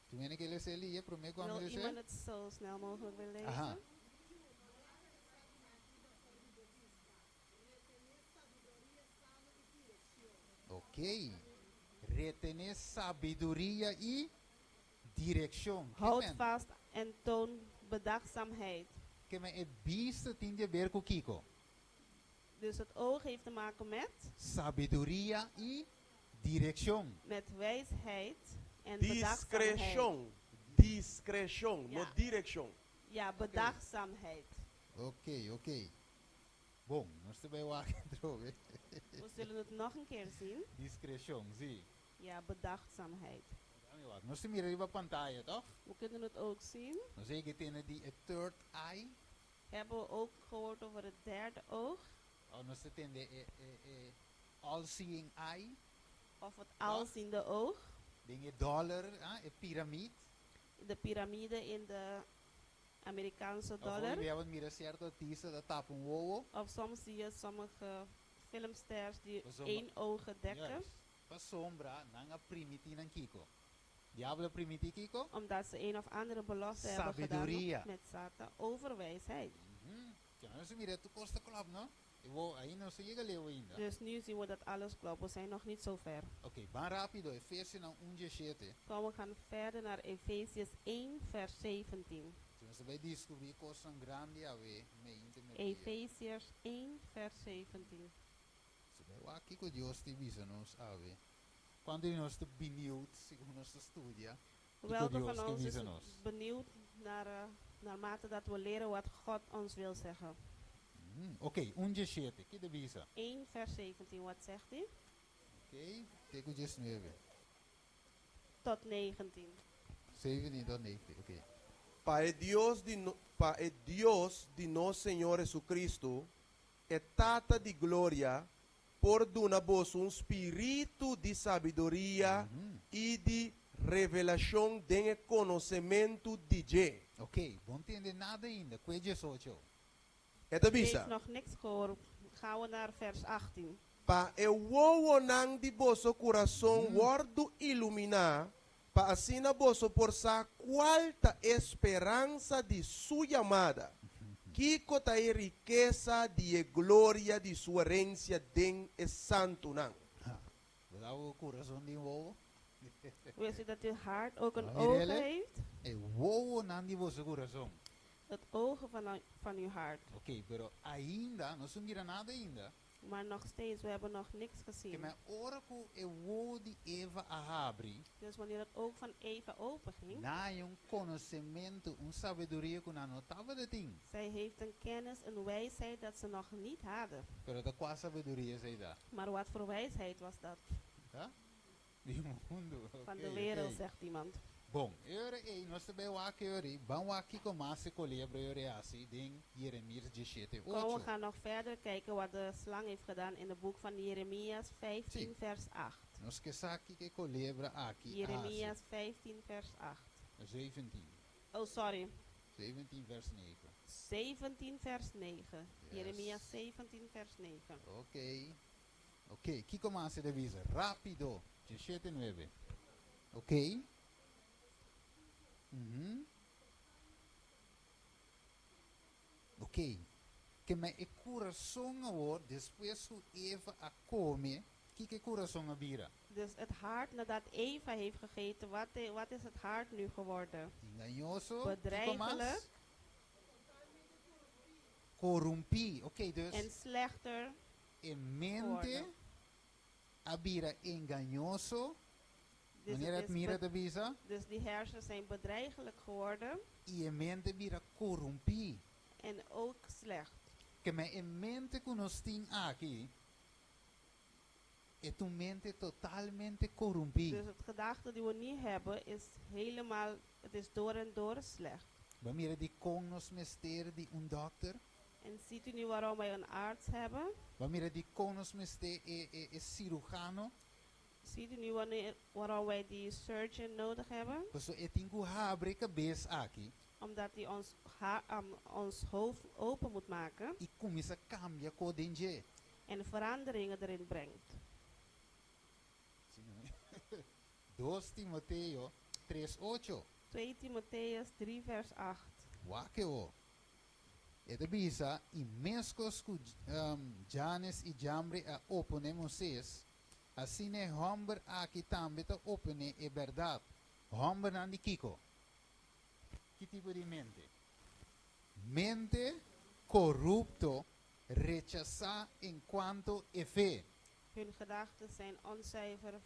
J: Tin hende ke lesa e lia, promé ku ami
K: Wil
J: lesa?
K: iemand het zo snel mogelijk willen lezen?
J: Aha. Oké. Retené sabiduria i direkshon. Ke
K: Houd
J: men?
K: vast en toon bedachtzaamheid.
J: Ke men e bista tin di aber ku kiko?
K: Dus het oog heeft te maken met?
J: Sabiduria i direkshon.
K: Met wijsheid en bedachtzaamheid.
B: Diskreshon. Diskreshon, no
K: Ja.
B: direkshon.
K: Ja, bedachtzaamheid.
J: Oké, oké. Bon, nos ta bai wak atrobe.
K: We zullen het nog een keer zien.
J: Diskreshon, sí.
K: Ja, bedachtzaamheid.
J: Nos ta mira riba pantaya, toch?
K: We kunnen het ook zien.
J: Nos a yega tende di e third eye.
K: Hebben we ook gehoord over het derde oog?
J: Of nos a tende e, e, e all-seeing eye.
K: Of het alziende oog.
J: Den e dollar, ah, e piramid.
K: De piramide in de Amerikaanse
J: Of
K: dollar.
J: hopi bia mira sierto artista ta tapa un wowo.
K: Of soms zie je sommige filmsters die
J: Pasobra,
K: één oog dekken.
J: Juist. Pasobra, nan a primintí nan kiko. Diablo a primintí kiko?
K: Omdat ze een of andere belofte hebben gedaan
J: Sabiduria.
K: met Satan over wijsheid.
J: Ja, nos mira tur kos ta klòp, no? E wo, ei nos a yega leu ainda.
K: Dus nu zien we dat alles klopt. We zijn nog niet zo ver.
J: Oké, ban rápido, Efesionan 1 diesshete.
K: Kom, we gaan verder naar Efesiërs 1, vers 17.
J: Nos ta bai deskubrí kosnan grandi awe, mente merdia.
K: Efesiërs 1, vers 17.
J: Nos ta bai wak kiko Dios ta bisa nos awe. Kuantu di nos ta benieuwd, segun nos ta studia, kiko
K: Welke
J: Dios
K: van
J: ke
K: ons is
J: bisa nos?
K: benieuwd naar, eh, naarmate dat we leren wat God ons wil zeggen?
J: Oké, 1 diesshete, ki ta bisa?
K: 1 vers 17, wat zegt hij?
J: Oké, te ku 19.
K: Tot 19.
J: 17 tot 19, oké.
B: Pa e Dios di no, pa e Dios di nos Señor Jesucristo, e Tata di gloria, por duna boso un spiritu di sabiduria i di revelashon den e konosementu di dje.
J: Oké, bo n' tende nada ainda, kue 18.
B: E ta
K: Ik
B: bisa.
K: heb nog niks gehoord. Gaan we naar vers 18.
B: Pa e wowonan di boso kurason wòrdu iluminá, pa asina boso por sa kual ta e speransa di su yamada, kiko ta e rikesa di e gloria di su herensia den e santunan.
J: Bo sa bo kurason tin wowo?
K: Wist u dat uw hart ook een
J: Ah,
K: oog
J: Mirele?
K: heeft?
J: E wowonan di boso kurason.
K: Het ogen van, van uw hart.
J: Oké, pero ainda, nos no mira nada ainda.
K: Maar nog steeds, we hebben nog niks gezien.
J: Ke men ora ku e wowo di Eva a habri.
K: Dus wanneer het oog van Eva open ging.
J: Nan a haña un konosementu, un sabiduria ku nan no tabata tin.
K: Zij heeft een kennis, een wijsheid dat ze nog niet hadden.
J: Pero ta kua sabiduria esei ta?
K: Maar wat voor wijsheid was dat?
J: Ha? Di mundu.
K: Van de wereld, zegt iemand.
J: Bon, e ora ei nos ta bai wak e ora ei. Ban wak kiko mas e kolebra e ora ei hasi den Jeremias diesshete
K: Kom, we
J: ocho.
K: gaan nog verder kijken wat de slang heeft gedaan in het boek van Jeremias 15
J: Sí.
K: vers 8.
J: Nos ke sa kiko e kolebra aki a hasi.
K: Jeremias 15 vers 8.
J: 17.
K: Oh, sorry.
J: 17 vers 9.
K: 17 vers 9.
J: Yes.
K: Jeremias 17 vers 9.
J: Oké. Oké, kiko mas e ta bisa? Rápido. Diesshete nuebe. Oké. Mhm. Oké. Ke men e kurason awor, despues ku Eva a kome, kiko e kurason a bira?
K: Dus het hart nadat Eva heeft gegeten, wat, wat is het hart nu geworden?
J: Engañoso, kiko mas?
K: Bedreigelijk.
J: Korumpí. Oké, dus
K: En slechter
J: e mente
K: geworden.
J: a bira engañoso.
K: Dus
J: Manera
K: het is
J: Admira ta bisa.
K: Dus die hersenen zijn bedreigelijk geworden.
J: I e mente bira korumpí.
K: En ook slecht.
J: Ke men e mente ku nos tin aki, e ta un mente totalmente korumpí.
K: Dus het gedachte die we nu hebben is helemaal, het is door en door slecht.
J: Bo a mira dikon nos mester di un dòkter?
K: En ziet u nu waarom wij een arts hebben?
J: Bo a mira dikon nos mester e, e, e sirujano?
K: Ziet u nu wanneer, waarom wij die surgeon nodig hebben?
J: Pasobra e tin ku habri e kabes aki.
K: Omdat hij ons, ha, ons hoofd open moet maken.
J: I kuminsá kambia kos den dje.
K: En veranderingen erin brengt.
J: 2 Timoteo 3, 8.
K: 2 Timotheus 3 vers 8.
J: Wak e o. E ta bisa, I meskos ku Janes i Jambre a oponé Moisés, asina e hòmber aki tambe ta oponé e bèrdat. Hòmbernan di kiko? Ki tipo di mente? Mente korupto, rechasá en kuanto e fe.
K: Hun gedachten zijn onzuiver,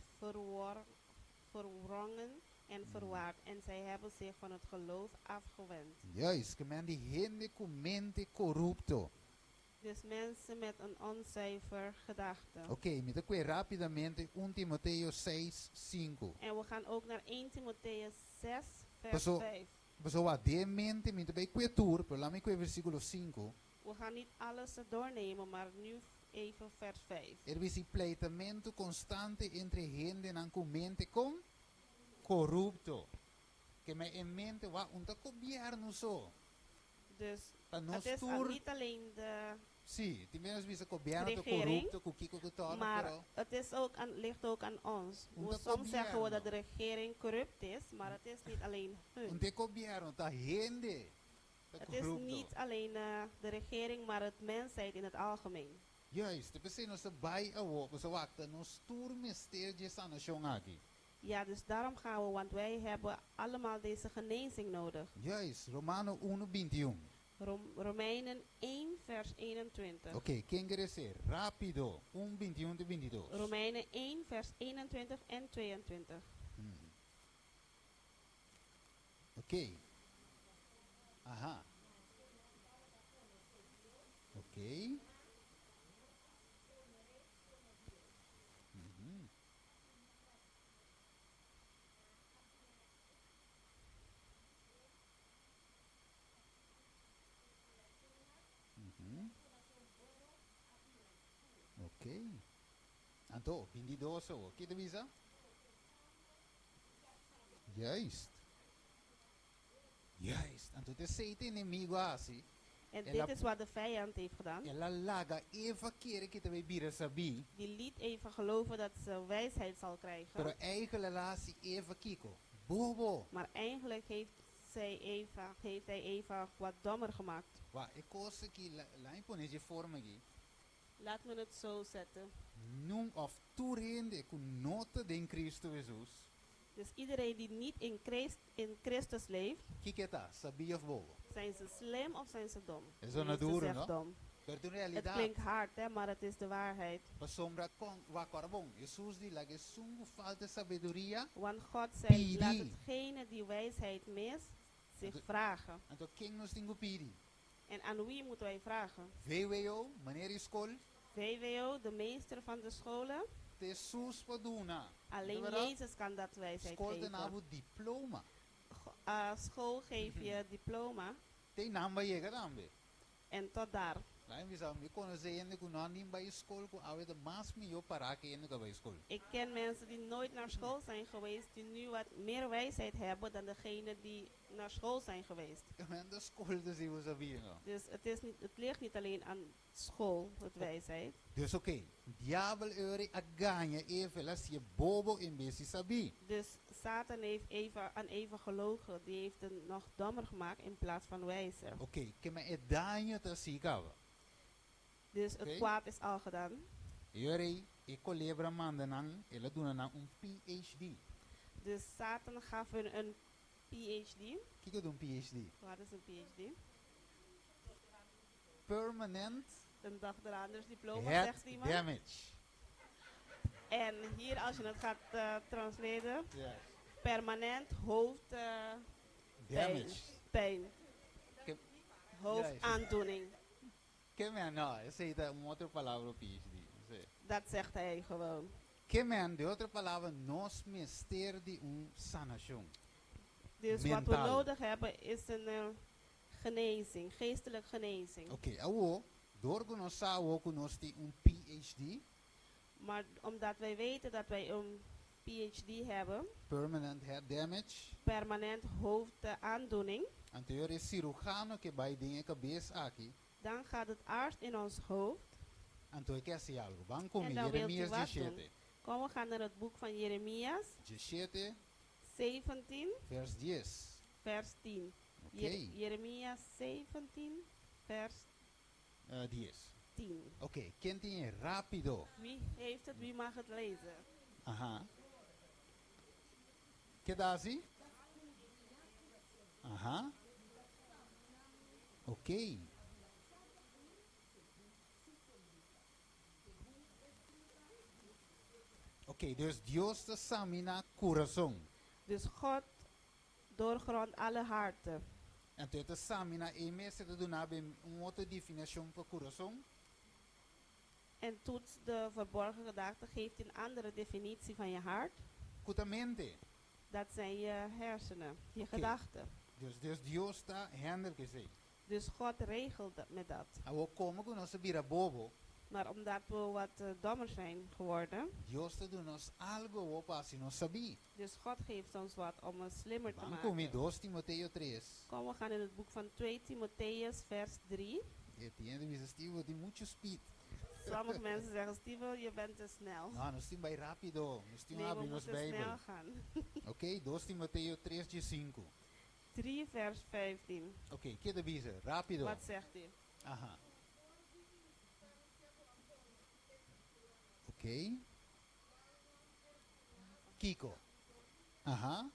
K: verwrongen en verward, en zij hebben zich van het geloof afgewend.
J: Juist, ke men di hende ku mente korupto.
K: Dus mensen met een onzuiver gedachte.
J: Ok, mi ta kue rápidamente 1 Timoteo 6, 5.
K: En we gaan ook naar 1 Timotheus 6, vers
J: Paso,
K: 5.
J: paso wak, den mente mi ta bai kue tur, pero laat mi kue versíkulo 5.
K: We gaan niet alles doornemen, maar nu even vers 5.
J: E ta bisa pleitamentu konstante entre hendenan ku mente kon korupto. Ke men e mente wak un ta gobièrnu so.
K: Dus
J: Ta nos
K: het is
J: tur
K: niet alleen de
J: Sí, tin menos bisa gobièrnu ta
K: regering,
J: korupto ku kiko ku tòrna,
K: maar
J: pero
K: het is ook aan, ligt ook aan ons.
J: Un
K: We
J: ta
K: soms zeggen we dat de
J: gobièrnu.
K: regering corrupt is, maar het is niet alleen hun.
J: Un ta gobièrnu, ta hende ta
K: Het is
J: korupto.
K: niet alleen de regering, maar het mensheid in het algemeen.
J: Juist, p'esei nos ta bai awo, pasobra wak ta nos tur mester dje sanashon aki.
K: Ja, dus daarom gaan we, want wij hebben allemaal deze genezing nodig.
J: Juist, Romano 1, 21.
K: Romeinen 1, vers 21.
J: Oké, ken ker esei? Rápido, 1, 21 te 22.
K: Romeinen 1, vers 21 en 22.
J: Oké. Aha. Oké. Ok. Anto, 22 awo. Ki ta bisa? Juist. Juist. Anto, te esei te enemigo a hasi.
K: En
J: El
K: dit
J: a
K: is wat de vijand heeft gedaan.
J: El a laga Eva kere ku ta bai bira sabí.
K: Die liet Eva geloven dat ze wijsheid zal krijgen.
J: Pero eigenlijk el a hasi Eva kiko? Bobo.
K: Maar eigenlijk heeft zij Eva, heeft hij Eva wat dommer gemaakt.
J: Wa, e kos aki, la, laat me pone dje forma aki.
K: Laat me het zo zetten.
J: Nun of tur hende ku no ta den Cristo Hesus.
K: Dus iedereen die niet in in Christus leeft,
J: Kiko e ta, sabí of bobo?
K: Zijn ze slim of zijn ze dom?
J: E zona
K: Meeste
J: duro,
K: zegt
J: no?
K: dom.
J: Pero ta un
K: Het
J: realidat.
K: klinkt hard, hè, maar het is de waarheid.
J: Pasobra kon, wak ora bon, Hesus di, Laga esun ku falta sabiduria
K: Want God zei, laat
J: pidi.
K: hetgene die wijsheid mist, zich
J: Anto,
K: vragen.
J: anto ken nos tin ku pidi?
K: En aan wie moeten wij vragen?
J: VWO, meneer di skol?
K: VWO, de meester van de scholen?
J: Ta Hesus por duna.
K: Alleen
J: No ta bèrdat?
K: Jezus kan dat wijsheid
J: Skol ta
K: geven.
J: duna bo diploma.
K: School geeft je diploma.
J: Te einan bo a yega tambe.
K: En tot daar.
J: Laat mi bisa, mi konosé hende ku no a nin bai skol ku awe ta mas mihó pará ku hende ku a bai skol.
K: Ik ken mensen die nooit naar school zijn geweest, die nu wat meer wijsheid hebben dan degene die naar school zijn geweest.
J: Men ta skol ta si bo sabí, no?
K: Dus het is niet, het ligt niet alleen aan school, het wijsheid.
J: Dus oké, diabel ori a gaña Eva, el a hasié bobo en bes di sabí.
K: Dus Satan heeft Eva, aan Eva gelogen, die heeft hem nog dommer gemaakt in plaats van wijzer.
J: Oké, ke men e daño ta hasí kaba.
K: Dus het
J: Oké.
K: kwaad is al gedaan.
J: E ora e kolebra manda nan, el a duna nan un PhD.
K: Dus Satan gaf hun een PhD.
J: Kiko ta un PhD?
K: Wat is een PhD?
J: Permanent
K: Een doctorandus diploma,
J: head
K: zegt iemand.
J: damage.
K: En hier, als je het gaat transleren,
J: Yes.
K: permanent hoofd,
J: Damage.
K: pijn.
J: Ke
K: Hoofdaandoening.
J: Ke men, no, esei ta un otro palabra PhD. Sí.
K: Dat zegt hij gewoon.
J: Ke men, den otro palabra, nos mester di un sanashon.
K: Dus wat we
J: Mental.
K: nodig hebben is een genezing, geestelijk genezing.
J: Oké, awo, door ku nos sa awo ku nos tin un PhD.
K: Maar omdat wij weten dat wij een PhD hebben.
J: Permanent head damage.
K: Permanent hoofdaandoening.
J: Anto e cirujano ke bai den e kabes aki.
K: Dan gaat het arts in ons hoofd.
J: Anto e ke hasi algu. Ban ku
K: En
J: mi,
K: dan wilt u
J: Jeremias
K: wat
J: 17.
K: doen. Kom, we gaan naar het boek van Jeremias.
J: 17.
K: 17.
J: Vers 10.
K: Vers 10.
J: Oké.
K: Jeremias 17, vers
J: 10.
K: 10.
J: Oké, ken tin e rápido?
K: Wie heeft het? Wie mag het lezen?
J: Aha. Keda así? Aha. Oké. Oké, dus Dios ta samina kurason.
K: Dus God doorgrondt alle harten.
J: Anto e ta samina e mes e ta duna bo un otro definishon pa kurason.
K: En toets de verborgen gedachten, geeft een andere definitie van je hart.
J: Ku ta mente.
K: Dat zijn je hersenen, je
J: Oké.
K: gedachten.
J: Dus, dus Dios ta handle ku esei.
K: Dus God regelt dat met dat.
J: Awor komo ku nos a bira bobo.
K: Maar omdat we wat dommer zijn geworden.
J: Dios ta duna nos algu awor pa hasi nos sabí.
K: Dus God geeft ons wat om ons slimmer te
J: Ban
K: maken.
J: ku mi 2 Timoteo 3.
K: Kom, we gaan in het boek van 2 Timotheus vers 3.
J: E tin hende bisa, Steven, tin muchu speed.
K: Sommige mensen zeggen, Steven, je bent te snel.
J: No, nos tin bai rápido. Nos tin
K: Nee, we
J: habri nos
K: moeten
J: Bijbel.
K: snel gaan.
J: Oké, 2 Timoteo 3, 5.
K: 3 vers 15.
J: Oké, keda bisa, rápido.
K: Wat zegt u?
J: Aha. Oké. Kiko. Aha.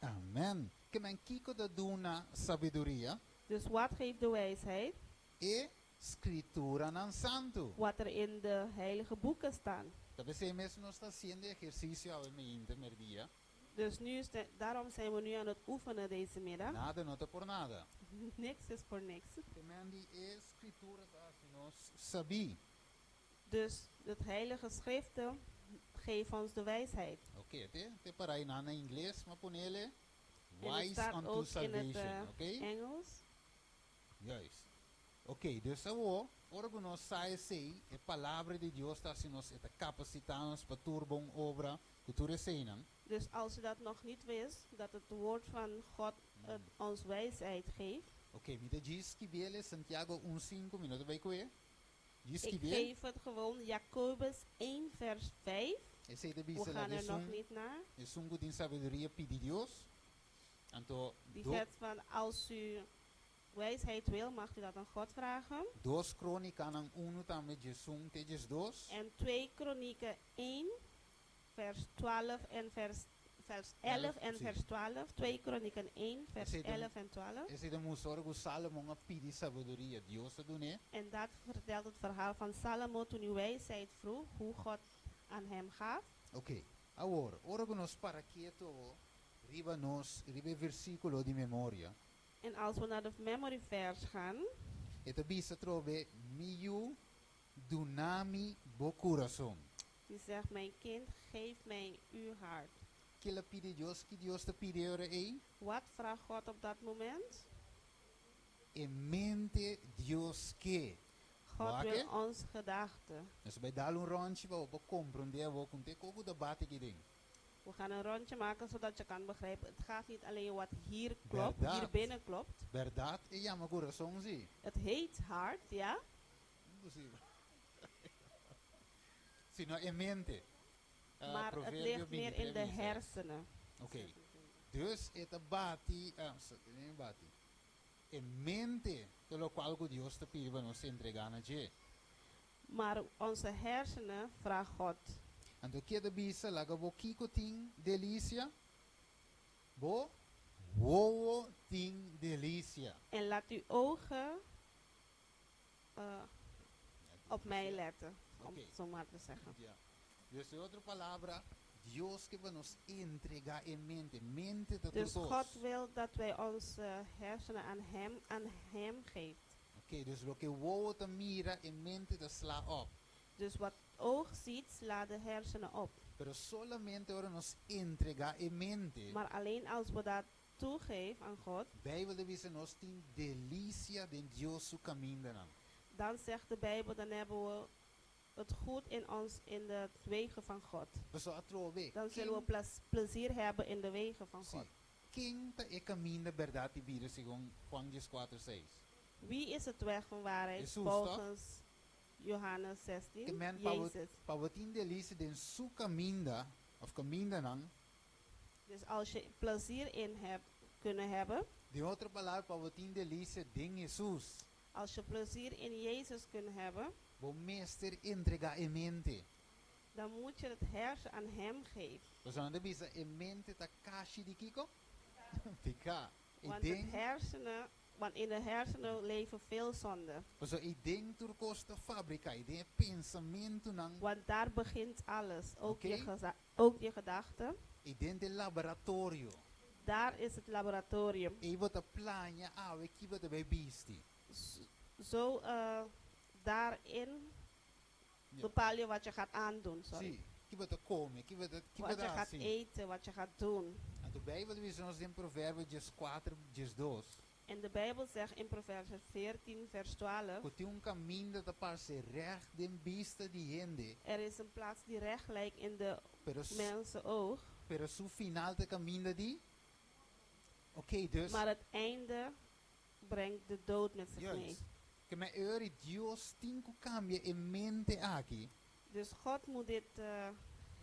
J: Amen. Ke men kiko ta duna sabiduria?
K: Dus wat geeft de wijsheid?
J: E Skrituranan santu.
K: Wat er in de heilige boeken staan.
J: Ta p'esei mes nos ta hasiendo ehersisio awe mainta merdia.
K: Dus nu is de, daarom zijn we nu aan het oefenen deze middag.
J: Nada no ta por nada.
K: Niks is voor niks.
J: Ke men di e Skritura ta hasi nos sabí.
K: Dus het heilige schriften geven ons de wijsheid.
J: Oké, te, te para aí na ingles, maar ponele
K: En het
J: wise
K: staat
J: unto
K: ook in het,
J: salvation, oké?
K: Engels.
J: Juist. Oké, dus awo, ora ku nos sa esei, e palabra di Dios ta hasi nos, e ta kapasitá nos pa tur bon obra, ku tur eseinan.
K: Dus als u dat nog niet wist, dat het woord van God het ons wijsheid geeft.
J: Oké, mi ta djis skibiele Santiago 1:5, mi no ta bai ku e. Djis
K: Ik
J: skibiele.
K: geef het gewoon Jacobus 1 vers 5.
J: Esei ta
K: We
J: bisa
K: gaan
J: laga
K: er nog
J: esun,
K: niet naar.
J: esun ku tin sabiduria pidi Dios. Anto
K: Die
J: do
K: zegt van als u wijsheid wil, mag u dat aan God vragen.
J: 2 Krónikanan 1 tambe 11 te 12.
K: En 2 Kronieken 1, vers 12 en vers Vers 11 en vers 12. 2 Kronieken 1, vers 11 en 12.
J: Esei ta mustra ora ku Salomon a pidi sabiduria, Dios a dun'é.
K: En dat vertelt het verhaal van Salomo toen hij wijsheid vroeg, hoe God aan hem gaf.
J: Oké, awor, ora ku nos para ketu awor riba nos, riba e versíkulo di memoria.
K: En als we naar de memory vers gaan.
J: E ta bisa atrobe, Mi yu, duna mi bo kurason.
K: Die zegt, Mijn kind, geef mij uw hart.
J: Ke el a pidi Dios? Ki Dios ta pidi e ora ei?
K: Wat vraagt God op dat moment?
J: E mente Dios ke.
K: God
J: Wak
K: wil
J: e?
K: ons gedachten.
J: Nos ta bai dal un ròntji pa bo por komprondé awor kon te koko ta bati aki den.
K: We gaan een rondje maken zodat je kan begrijpen. Het gaat niet alleen wat hier klopt, hier
J: Bèrdat.
K: binnen klopt.
J: Bèrdat e yama kurason si.
K: Het heet hart, ja.
J: Imposibel. Sino e mente. Uh,
K: Maar het
J: Proverbio
K: ligt meer in
J: 23,
K: de
J: 26.
K: hersenen.
J: Oké. Dus e ta bati, ah, so, e bati. E mente, ta lokual ku Dios ta pidi pa nos entregá na dje.
K: Maar onze hersenen vraagt God.
J: Anto ke ta bisa, laga bo kiko tin delisia? Bo wowo tin delisia.
K: En laat uw ogen eh, op mij letten, om
J: Oké.
K: het zo maar te zeggen.
J: Ja. Dus den otro palabra, Dios ke pa nos entregá e mente. Mente ta tur
K: Dus
J: kos.
K: God wil dat wij onze hersenen aan hem, aan hem geeft.
J: Oké, dus loke wowo ta mira, e mente ta sla op.
K: Dus wat oog ziet, slaat de hersenen op.
J: Pero solamente ora nos entregá e mente.
K: Maar alleen als we dat toegeven aan God,
J: Bijbel ta bisa nos tin delisia den Dios su kamindanan.
K: dan zegt de Bijbel, dan hebben we het goed in ons in de wegen van God.
J: Paso atrobe.
K: Dan zullen we plezier hebben in de wegen van
J: Si.
K: God.
J: Ken ta e kaminda, bèrdat i bida segun Juan dieskuater seis?
K: Wie is het weg van waarheid
J: Hesus, toch?
K: volgens Johannes 16?
J: Ke men pa bo
K: Jezus.
J: pa bo tin delisia den su kaminda òf kamindanan.
K: Dus als je plezier in hebt kunnen hebben.
J: Den otro palabra, pa bo tin delisia den Hesus.
K: Als je plezier in Jezus kunt hebben.
J: Bo mester entregá e mente.
K: Dan moet je het hersen aan hem geven.
J: Pasobra nan ta bisa e mente ta kashi di kiko? Piká. E
K: Want het
J: den
K: hersenen, want in de hersenen leven veel zonden.
J: Pasobra e den tur kos ta fabriká, e den e pensamentunan.
K: Want daar begint alles, ook
J: Oké.
K: je ook je gedachten.
J: E den ta e laboratorio.
K: Daar is het laboratorium.
J: Ei bo ta plania awe ki bo ta bai bisti.
K: Zo, eh, daarin
J: Ja.
K: bepaal je wat je gaat aandoen. Sorry.
J: Sí, ki bo ta kome, ki bo ta, ki bo
K: Wat je
J: ta
K: gaat
J: hasi.
K: eten, wat je gaat doen.
J: Anto Bijbel ta bisa nos den Proverbio dieskuater diesdos.
K: En de Bijbel zegt in Proverben 14, vers 12.
J: Ku tin un kaminda ta parse règt den bista di hende.
K: Er is een plaats die recht lijkt in de
J: Pero
K: mensen oog.
J: Pero su final ta kaminda di? Oké, dus.
K: Maar het einde brengt de dood met zich mee.
J: Juist. Ke men e ora Dios tin ku kambia e mente aki.
K: Dus God moet dit eh,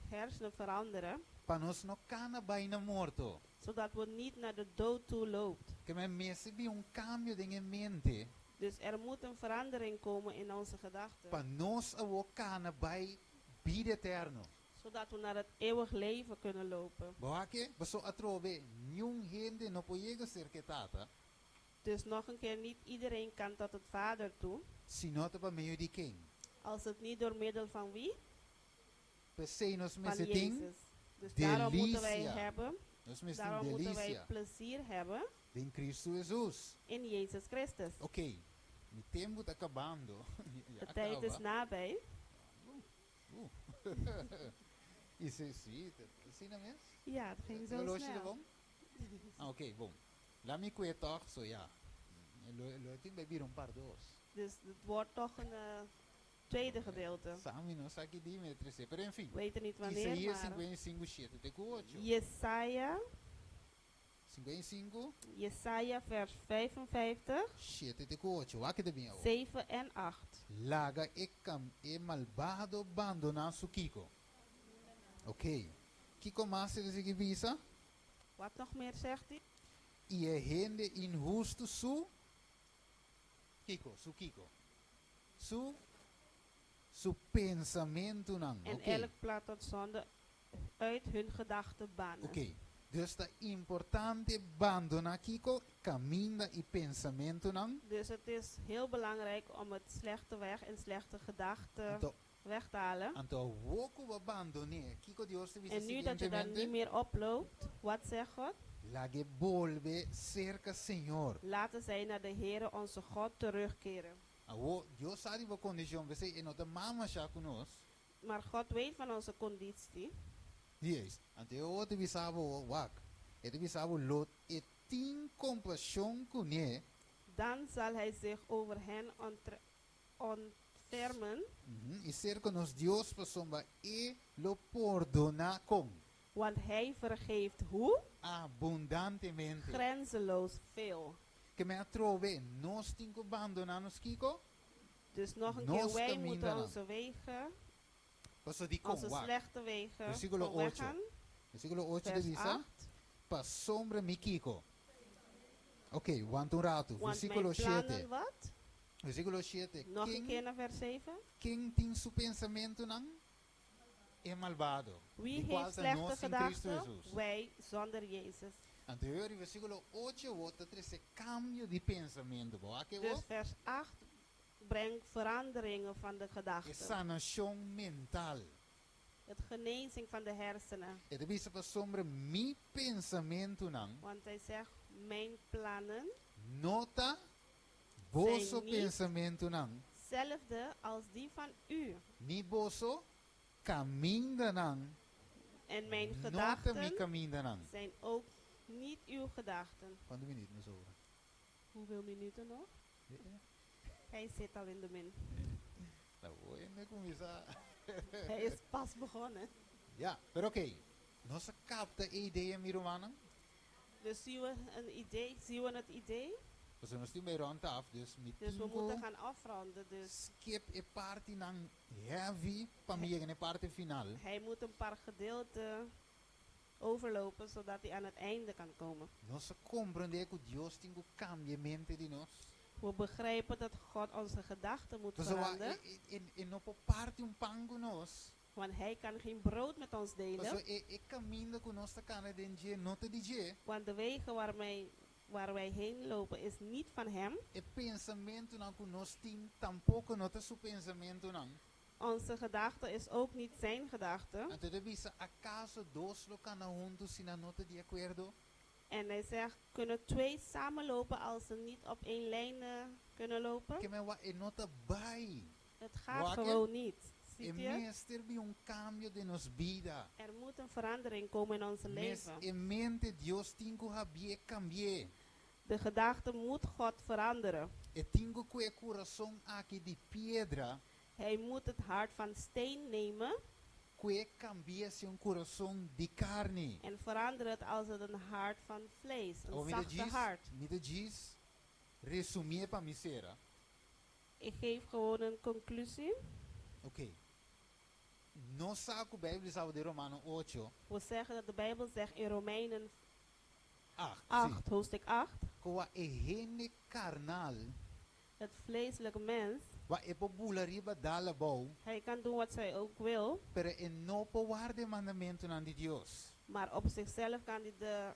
K: hersenen veranderen.
J: Pa nos no kana bai na morto.
K: Zodat we niet naar de dood toe loopt.
J: Ke men mester bin un kambio den e mente.
K: Dus er moet een verandering komen in onze gedachten.
J: Pa nos awor kana bai bida eterno.
K: Zodat we naar het eeuwig leven kunnen lopen.
J: Bo wak e? Paso atrobe, niun hende no por yega serka e Tata.
K: Dus nog een keer, niet iedereen kan tot het Vader toe.
J: Si no ta pa medio di ken?
K: Als het niet door middel van wie?
J: P'esei nos
K: Van
J: mester tin
K: Jezus. Dus daarom moeten wij
J: delisia.
K: hebben,
J: Nos mester tin
K: daarom moeten wij
J: delisia.
K: plezier hebben.
J: Den Cristo Hesus.
K: In Jezus Christus.
J: Oké, mi tempu ta kabando.
K: De tijd is nabij.
J: Oeh. I si, si, asina mes?
K: Ja, het ging zo
J: Horloge
K: snel.
J: ta bon? Ah, oké, bon. Laat mi kue toch, so ja. Lo, lo tin bai bira un par dos.
K: Dus het wordt toch een eh, tweede gedeelte.
J: Sa mi no sa ki dia mi ta trese, pero enfin.
K: We weten niet wanneer,
J: Isaías
K: maar
J: 55, 7 te ku 8.
K: Jesaja.
J: 55.
K: Jesaja vers 55.
J: 7 te ku 8. Wak ta bin awor.
K: 7 en 8.
J: Laga e kam e malbado bandoná su kiko. Oké. Kiko mas e ta sigui bisa?
K: Wat nog meer zegt hij?
J: I e hende inhustu su kiko, su kiko. Su su pensamentunan.
K: En
J: Oké.
K: elk plan tot zonde, uit hun gedachten bannen.
J: Ok, dus ta importante bandoná kiko? Kaminda i pensamentunan.
K: Dus het is heel belangrijk om het slechte weg en slechte gedachten
J: Anto,
K: weg te halen.
J: anto awor ku bo a bandon'é, kiko Dios ta bisa
K: En nu dat je daar
J: siguientemente?
K: niet meer oploopt, wat zegt God?
J: Lag'é bolbe serka Señor.
K: Laten zij naar de Heere onze God terugkeren.
J: Awor, Dios sa di bo kondishon, p'esei e no ta mama sha ku nos.
K: Maar God weet van onze conditie.
J: Dies. Anto e otro ta bisa bo, wak, e ta bisa bo lo e tin kompashon kuné.
K: Dan zal hij zich over hen ontfermen.
J: I serka nos Dios pasobra e lo pordoná kon.
K: Want hij vergeeft hoe?
J: Abundantemente.
K: Grenzeloos veel.
J: Ke men atrobe, nos tin ku bandoná nos kiko?
K: Dus nog een keer,
J: Nos
K: wij moeten
J: kamindanan.
K: onze wegen,
J: Paso dikon,
K: onze
J: wak.
K: slechte wegen,
J: Versíkulo
K: van
J: ocho.
K: weggaan.
J: Versíkulo ocho ta
K: Vers
J: bisa,
K: 8.
J: Pasobra mi kiko. Ok, wanta un ratu.
K: Want mijn
J: Versíkulo
K: plannen
J: shete.
K: wat?
J: Versíkulo shete.
K: Nog een
J: Ken
K: keer naar vers 7.
J: ken tin su pensamentunan? E malbado.
K: Wie
J: Di kual
K: heeft
J: ta
K: slechte
J: nos sin Cristo
K: gedachten?
J: Hesus.
K: Wij zonder Jezus.
J: Anto e versíkulo ocho bo ta trese kambio di pensamentu. Bo wak e
K: Dus
J: bo?
K: vers 8 brengt veranderingen van de
J: E
K: gedachten.
J: sanashon mental.
K: Het genezing van de hersenen.
J: E ta bisa pasobra mi pensamentunan.
K: Want hij zegt, mijn plannen
J: No ta boso
K: zijn niet
J: pensamentunan.
K: Zelfde als die van u.
J: Ni boso kamindanan.
K: En mijn
J: No ta mi
K: gedachten
J: kamindanan.
K: zijn ook niet uw gedachten.
J: Kuantu minuut nos sobra?
K: Hoeveel minuten nog?
J: Ja.
K: Hij zit al in de min.
J: Nou, hoor, en kuminsá.
K: Hij is pas begonnen.
J: Ja, pero oké. Nos a kapta e idea, mi rumannan?
K: Dus zien we een idee? Zien we het idee?
J: Dus nos tin bai rond af, dus mi
K: Dus we
J: tin ku
K: moeten gaan afronden. Dus
J: skip e partinan heavy pa mi yega na e parti final.
K: Hij moet een paar gedeelten overlopen, zodat hij aan het einde kan komen.
J: Nos a komprondé ku Dios tin ku kambia e mente di nos.
K: We begrijpen dat God onze gedachten moet
J: Pasobra
K: veranderen.
J: e, e, e, e no por parti un pan ku nos.
K: Want hij kan geen brood met ons delen.
J: Pasobra e, e kaminda ku nos ta kana den dje, no ta di dje.
K: Want de wegen waar wij heen lopen is niet van hem.
J: E pensamentunan ku nos tin tampoko no ta su pensamentunan.
K: Onze gedachte is ook niet zijn gedachte.
J: Anto e ta bisa, akaso dos lo kana huntu si nan no ta di akuerdo?
K: En hij zegt, kunnen twee samenlopen als ze niet op één lijn kunnen lopen?
J: Ke men wak e no ta bai.
K: Het gaat
J: Wak e?
K: gewoon niet.
J: E
K: Ziet je?
J: mester bin un kambio den nos bida.
K: Er moet een verandering komen in ons
J: Mes
K: leven.
J: e mente Dios tin ku habié kambié.
K: De gedachte moet God veranderen.
J: E tin ku kue e kurason aki di piedra.
K: Hij moet het hart van steen nemen.
J: Kue kambié si un kurason di karni.
K: En verander het als het een hart van vlees, een
J: Awor mi ta
K: zachte
J: djis,
K: hart.
J: mi ta djis resumié pa mi sera.
K: Ik geef gewoon een conclusie.
J: Oké. Nos sa ku Bijbel sa den Romano ocho.
K: We zeggen dat de Bijbel zegt in Romeinen
J: 8,
K: 8, hoofdstuk 8.
J: Ku e hende karnal.
K: Het vleeselijke mens.
J: Wa e por bula riba dal abou.
K: Hij kan doen wat zij ook wil.
J: Pero e no por warda e mandamentunan di Dios.
K: Maar op zichzelf kan hij de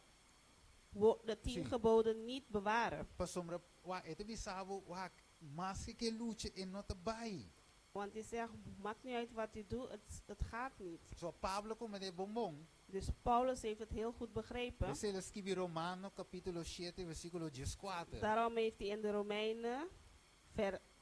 K: 10
J: Sí.
K: geboden niet bewaren.
J: Pasobra, wa e ta bisa bo, wa maske ku e lucha e no ta bai.
K: Want hij zegt, maakt niet uit wat u doet, het gaat niet.
J: So Pablo komprondé bon bon.
K: Dus Paulus heeft het heel goed begrepen.
J: P'esei el a skirbi Romano kapítulo 7, versíkulo 14.
K: Daarom heeft hij in de Romeinen,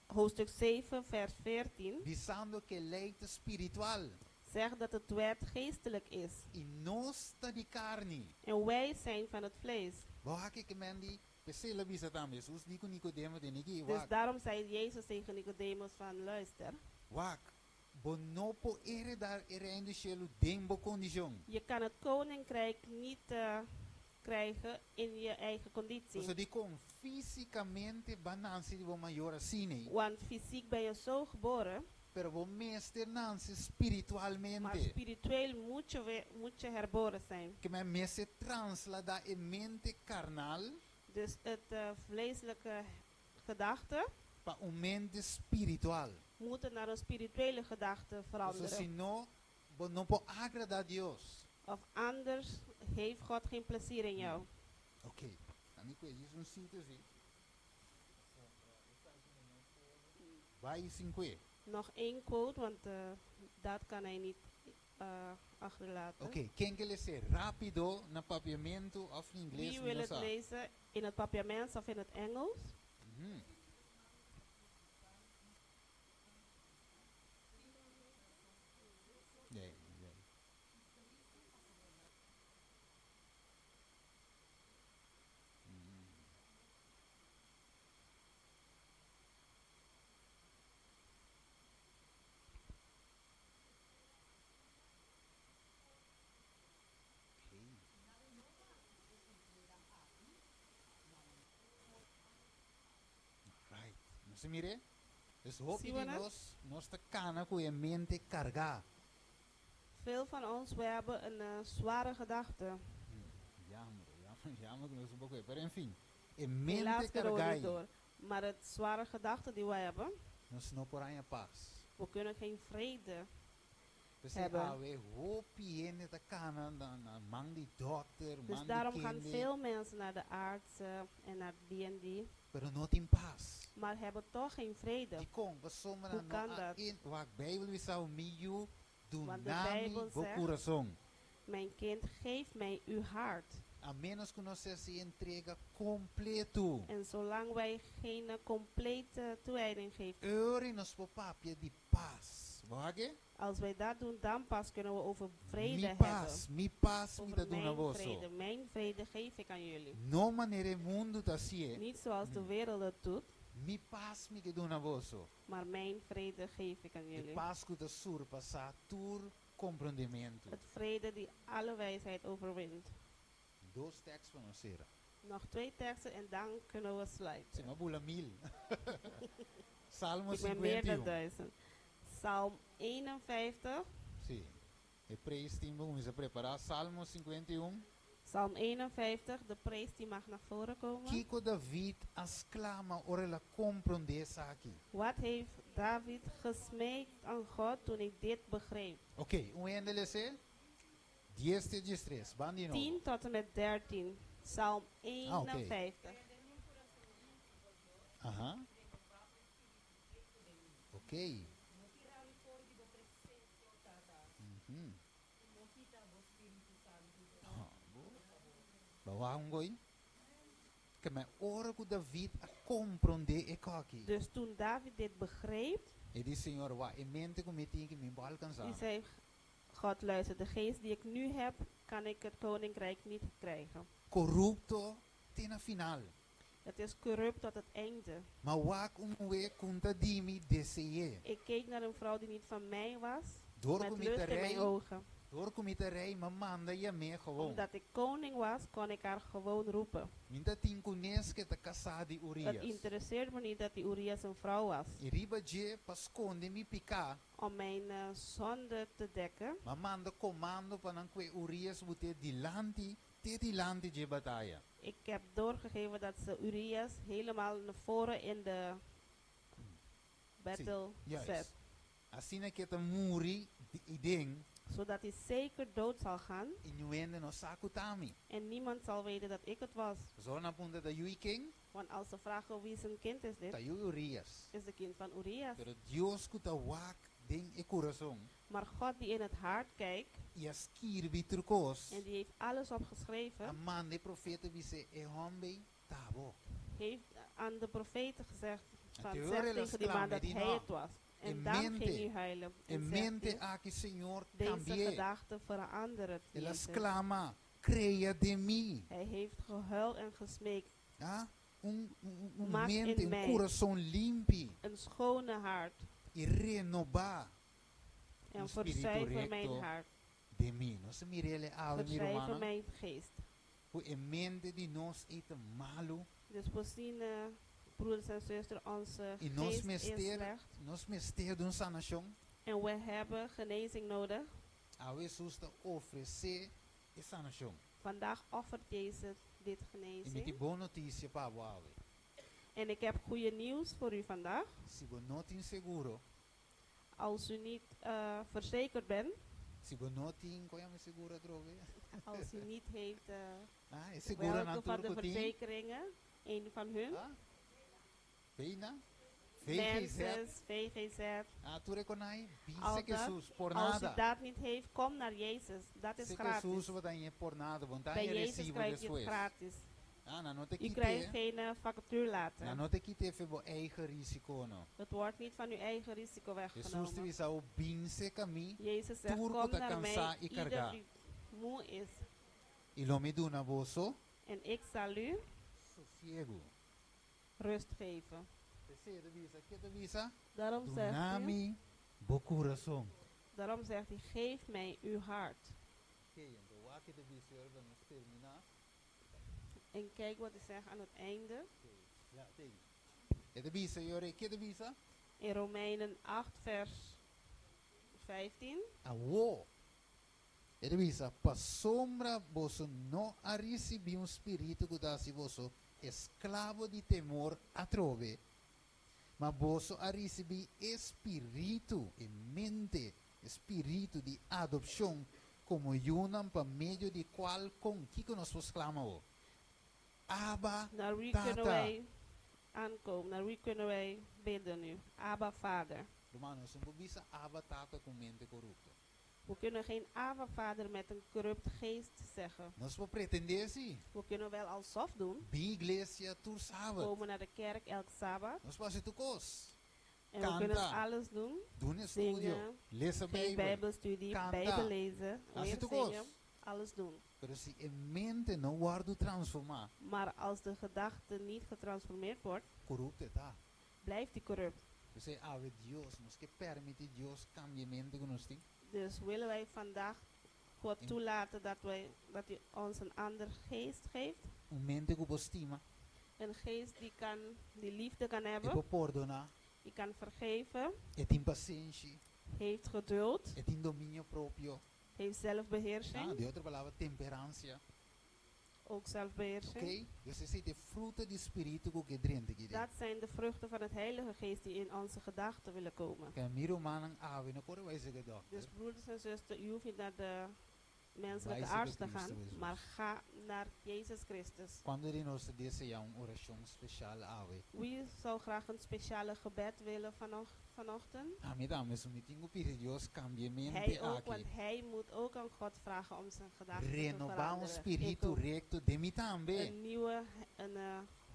K: hoofdstuk 7, vers 14.
J: Bisando ku e lei ta spiritual.
K: Zegt dat het wet geestelijk is.
J: I nos ta di karni.
K: En wij zijn van het vlees.
J: Bo wak ke men di, p'esei el a bisa tambe, Jesus di ku Nicodemo den iki,
K: Dus
J: wak.
K: daarom zei Jezus tegen Nicodemus van, luister.
J: Wak, bo no por heredá e reino di shelu den bo kondishon.
K: Je kan het koninkrijk niet krijgen in je eigen conditie.
J: Pasobra dikon físikamente b'a nase di bo mayor asina.
K: Want fysiek ben je zo geboren.
J: Pero bo mester nase spiritualmente.
K: Maar spiritueel moet je herboren zijn.
J: Ke men mester trasladá e mente karnal.
K: Dus het vleeselijke gedachte.
J: Pa un mente spiritual.
K: Moeten naar een spirituele gedachte
J: Pasobra
K: veranderen.
J: si no, bo no por agradá Dios.
K: Of anders heeft God geen plezier in jou.
J: Ok, ami ku e un sitio si. Bai sin kue.
K: Nog één quote, want uh, dat kan hij niet uh, achterlaten.
J: Ok, ken ke les'é? Rápido na papiamentu òf ingles?
K: Wie wil het lezen in het Papiaments of in het Engels?
J: Nee, nee. Right. Nos a mir'é? Dus hopi di nos, nos ta kana ku e mente kargá.
K: Veel van ons, we hebben een uh, zware gedachte.
J: Jammer, jammer, jammer ku nos un poko, pero en fin, e mente kargá ei.
K: Maar het zware gedachte die wij hebben.
J: Nos no por haña pas.
K: We kunnen geen vrede
J: P'esei
K: hebben.
J: awe hopi hende ta kana na na man di dòkter,
K: Dus
J: man di
K: daarom gaan
J: kende.
K: veel mensen naar de artsen en naar die en die.
J: Pero no tin pas.
K: Maar hebben toch geen vrede.
J: Dikon? Pasobra
K: Hoe
J: nan no
K: kan
J: a
K: dat?
J: in wak Beibel bisa mi yu
K: Want de
J: duna mi
K: Bijbel
J: bo
K: zegt,
J: kurason.
K: Mijn kind, geef mij uw hart.
J: A ménos ku nos hasi entrega kompletu.
K: En zolang wij geen complete toewijding geven.
J: Ora nos por papia di pas. Bo wak e?
K: Als wij dat doen, dan pas kunnen we over vrede
J: Mi
K: hebben.
J: pas, mi pas mi
K: Over
J: ta duna
K: mijn
J: boso.
K: vrede, mijn vrede geef ik aan jullie.
J: No manera e mundu ta hasié.
K: Niet zoals de wereld het doet.
J: Mi pas mi ke duna boso.
K: Maar mijn vrede geef ik aan
J: E
K: jullie.
J: pas ku ta surpasá tur komprondementu.
K: Het vrede die alle wijsheid overwint.
J: Dos tekst pa nos sera.
K: Nog twee teksten en dan kunnen we sluiten.
J: Si, m'a bula mil. Salmo
K: Ik ben meer dan
J: 51.
K: 1000. Psalm 51.
J: Si. E praise team kuminsá prepará. Salmo 51.
K: Psalm 51, de praise die mag naar voren komen.
J: Kiko David a sklama ora el a komprondé esaki?
K: Wat heeft David gesmeekt aan God toen ik dit begreep?
J: Ok, un hende les'é? Dies te diestres, ban di nobo.
K: 10 tot en met 13, Psalm
J: Ah, ok.
K: 51.
J: Aha. Ok. Mhm. Ba wak un goi? Ke men ora ku David a komprondé e koki.
K: Dus toen David dit begreep,
J: E di Señor, wak e mente ku mi tin ki mi bo alkansá.
K: Die zei, God luister, de geest die ik nu heb, kan ik het koninkrijk niet krijgen.
J: Korupto te na final.
K: Het is corrupt tot het einde.
J: Ma wak un muhé ku ta di mi dese'é.
K: Ik keek naar een vrouw die niet van mij was,
J: Door
K: met
J: ku mi
K: lust
J: ta
K: in mijn
J: rei,
K: ogen.
J: door ku mi ta rei, m'a manda yam'é gewoon.
K: Omdat ik koning was, kon ik haar gewoon roepen.
J: Mi ta tin kunes ku e ta kasá di
K: Het
J: Urias.
K: interesseert me niet dat die Urias een vrouw was.
J: I riba dje pa skonde mi piká.
K: Om mijn eh, zonde te dekken.
J: M'a manda komando pa nan kue Urias but'é dilanti te dilanti dje bataya.
K: Ik heb doorgegeven dat ze Urias helemaal naar voren in de battle
J: Sí, juist.
K: zet.
J: Asina ku e ta muri di den.
K: Zodat hij zeker dood zal gaan.
J: I niun hende no sa ku t'ami.
K: En niemand zal weten dat ik het was.
J: Pasobra nan puntra ta yu ken?
K: Want als ze vragen wie zijn kind is dit,
J: Ta yu Urias.
K: is de kind van Urias.
J: Pero Dios ku ta wak den e kurason.
K: Maar God die in het hart kijkt.
J: I a skirbi tur kos.
K: En die heeft alles opgeschreven.
J: A manda e profeta bis'é e hòmber ta bo.
K: Heeft aan de profeten gezegd van,
J: Anto
K: zeg
J: ora el a
K: tegen die man
J: sklama,
K: dat
J: di
K: hij
J: no.
K: het was.
J: E
K: En dan ging
J: mente,
K: hij huilen.
J: e
K: En zegt
J: mente
K: hij,
J: aki Señor
K: deze
J: kambi'é.
K: gedachte verandert,
J: El a
K: Jezus.
J: sklama, krea den mi.
K: Hij heeft gehuild en gesmeekt.
J: Ah, un, un, un
K: Maak
J: mente,
K: in
J: un
K: mij
J: kurason limpi.
K: Een schone hart.
J: I renobá.
K: En
J: Un spiritu
K: verzuiver mijn
J: rekto
K: hart.
J: den mi. Nos a mir'é awe, mi
K: Verzuiver
J: rumannan.
K: mijn geest.
J: Ku e mente di nos ei ta malu.
K: Dus we zien, broeders en zusters, onze
J: I nos
K: geest is
J: mester,
K: slecht.
J: nos mester di un sanashon.
K: En we hebben genezing nodig.
J: Awe Hesus ta ofresé e sanashon.
K: Vandaag offert Jezus dit
J: I mi tin
K: genezing.
J: bon notisia pa bo awe.
K: En ik heb goede nieuws voor u vandaag.
J: Si bo no tin seguro.
K: Als u niet uh, verzekerd bent.
J: Si bo no tin, kon yama e seguro atrobe?
K: Als u niet heeft,
J: Ah, e seguronan
K: welke van
J: tur
K: de
J: ku tin?
K: verzekeringen, een van hun.
J: Ah? Veina? VGZ?
K: Menses, VGZ.
J: Ah, tur e konai, bisa
K: Al dat,
J: Jesus por
K: als u
J: nada.
K: dat niet heeft, kom naar Jezus. Dat is
J: Sé
K: gratis.
J: Jesus bo ta hañ'é por nada, bo no ta
K: Bij
J: haña
K: Jezus
J: resibo
K: krijg je het
J: despues.
K: gratis.
J: Ah, nan no te
K: U
J: kite.
K: krijgt geen factuur later.
J: Nan no te kite fe bo eigen risico no.
K: Het wordt niet van uw eigen risico
J: Jesus te
K: weggenomen.
J: bisa bo bin serka mi,
K: Jezus zegt,
J: tur ku
K: kom
J: ta
K: naar mij,
J: kansá i
K: ieder
J: kargá.
K: die moe is.
J: I lo mi duna boso
K: En ik zal u
J: sosiego.
K: rust geven.
J: P'esei ta bisa, ke ta bisa?
K: Daarom zegt
J: Duna
K: u,
J: mi bo kurason.
K: Daarom zegt hij, geef mij uw hart.
J: Oké, anto wak ke ta bisa ora pa nos terminá.
K: En kijk wat hij zegt aan het einde.
J: Oké, ja, tei. E ta bisa, yore, ke ta bisa?
K: In Romeinen 8, vers 15.
J: Awo. E ta bisa, pasobra boso no a risibí un spiritu ku ta hasi boso esklabo di temor atrobe, ma boso a risibí e spiritu, e mente, e spiritu di adopshon komo yunan pa medio di kual kon kiko nos por sklama bo? Abba,
K: Naar wie kunnen
J: Tata.
K: wij aankomen? Naar wie kunnen wij bidden nu? Abba, Vader.
J: Ruman, nos no por bisa Abba, Tata ku mente korupto.
K: We kunnen geen Abba, Vader met een corrupt geest zeggen.
J: Nos por pretendé si.
K: We kunnen wel alsof doen.
J: Bin iglesia tur sabat.
K: Komen naar de kerk elk Sabbat.
J: Nos por hasi tur kos.
K: En we kunnen
J: Kanta.
K: alles doen.
J: Duna estudio.
K: Zingen.
J: Lesa
K: Geen
J: Bijbel.
K: Bijbelstudie,
J: Kanta.
K: Bijbel lezen,
J: Hasi
K: weer
J: tur kos.
K: zingen, alles doen.
J: Pero si e mente no wòrdu transformá.
K: Maar als de gedachte niet getransformeerd wordt,
J: Korupto e ta.
K: blijft die corrupt.
J: P'esei awe Dios, nos ke permití Dios kambia e mente ku nos tin.
K: Dus willen wij vandaag God toelaten dat, wij, dat hij ons een ander geest geeft?
J: Un mente ku por stima.
K: Een geest die, kan, die liefde kan
J: E
K: hebben.
J: por pordoná.
K: Die kan vergeven.
J: E tin pasenshi.
K: Heeft geduld.
J: E tin dominio propio.
K: Heeft zelfbeheersing.
J: Ah, den otro palabra, temperansia.
K: Ook zelfbeheersing.
J: Oké? Dus esei ta e fruta di spiritu ku ke drenta aki den.
K: Dat zijn de vruchten van het Heilige Geest die in onze gedachten willen komen.
J: Ke mi rumannan awe no kore bai serka dòkter.
K: Dus broeders en zusters, u hoeft niet naar de menselijke
J: Bai serka
K: arts te
J: Cristo
K: gaan,
J: Jesus.
K: maar ga naar Jezus Christus.
J: Kuantu di nos ta deseá un orashon speshal awe?
K: Wie zou graag een speciale gebed willen vanochtend?
J: Ami tambe, so mi tin ku pidi Dios kambia e mente
K: Hij ook,
J: aki.
K: want hij moet ook aan God vragen om zijn gedachten te
J: Renobá un
K: veranderen.
J: spiritu
K: Ik ook.
J: rekto den mi tambe.
K: Een nieuwe, een,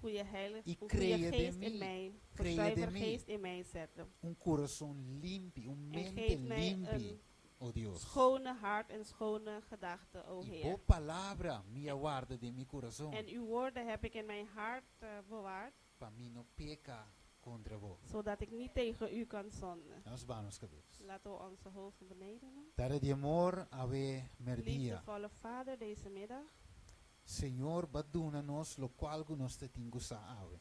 K: goede heilige,
J: I
K: een goede
J: crea den
K: geest
J: mi,
K: in mij,
J: crea den
K: verzuiver
J: mi.
K: geest in mij zetten.
J: Un kurason limpi, un
K: En
J: mente
K: geef mij
J: limpi,
K: een
J: o Dios.
K: schone hart en schone gedachten, o
J: I
K: Heer.
J: bo palabra mi a warda den mi kurason.
K: En uw woorden heb ik in mijn hart bewaard,
J: Pa mi no peka kontra bo.
K: zodat ik niet tegen u kan zonden.
J: Nos baha nos kabes.
K: Laten we onze hoofden beneden doen.
J: Tata di amor, awe merdia.
K: Liefdevolle Vader, deze middag.
J: Señor, bo a duna nos lokual ku nos tatin ku sa awe.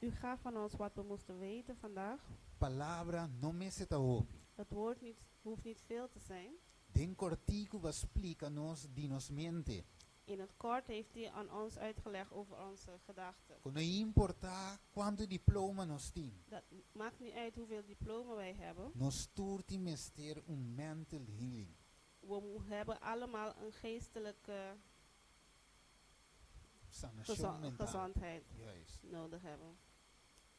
K: U gaf van ons wat we moesten weten vandaag.
J: Palabra no mester ta hopi.
K: Het woord niet, hoeft niet veel te zijn.
J: Den kortiku bo a splika nos di nos mente.
K: In het kort heeft hij aan ons uitgelegd over onze gedachten.
J: Ku no importá kuantu diploma nos tin.
K: Dat maakt niet uit hoeveel diploma wij hebben.
J: Nos tur tin mester un mental healing.
K: We hebben allemaal een geestelijke
J: Sanashon mental.
K: gezondheid
J: Juist.
K: nodig hebben.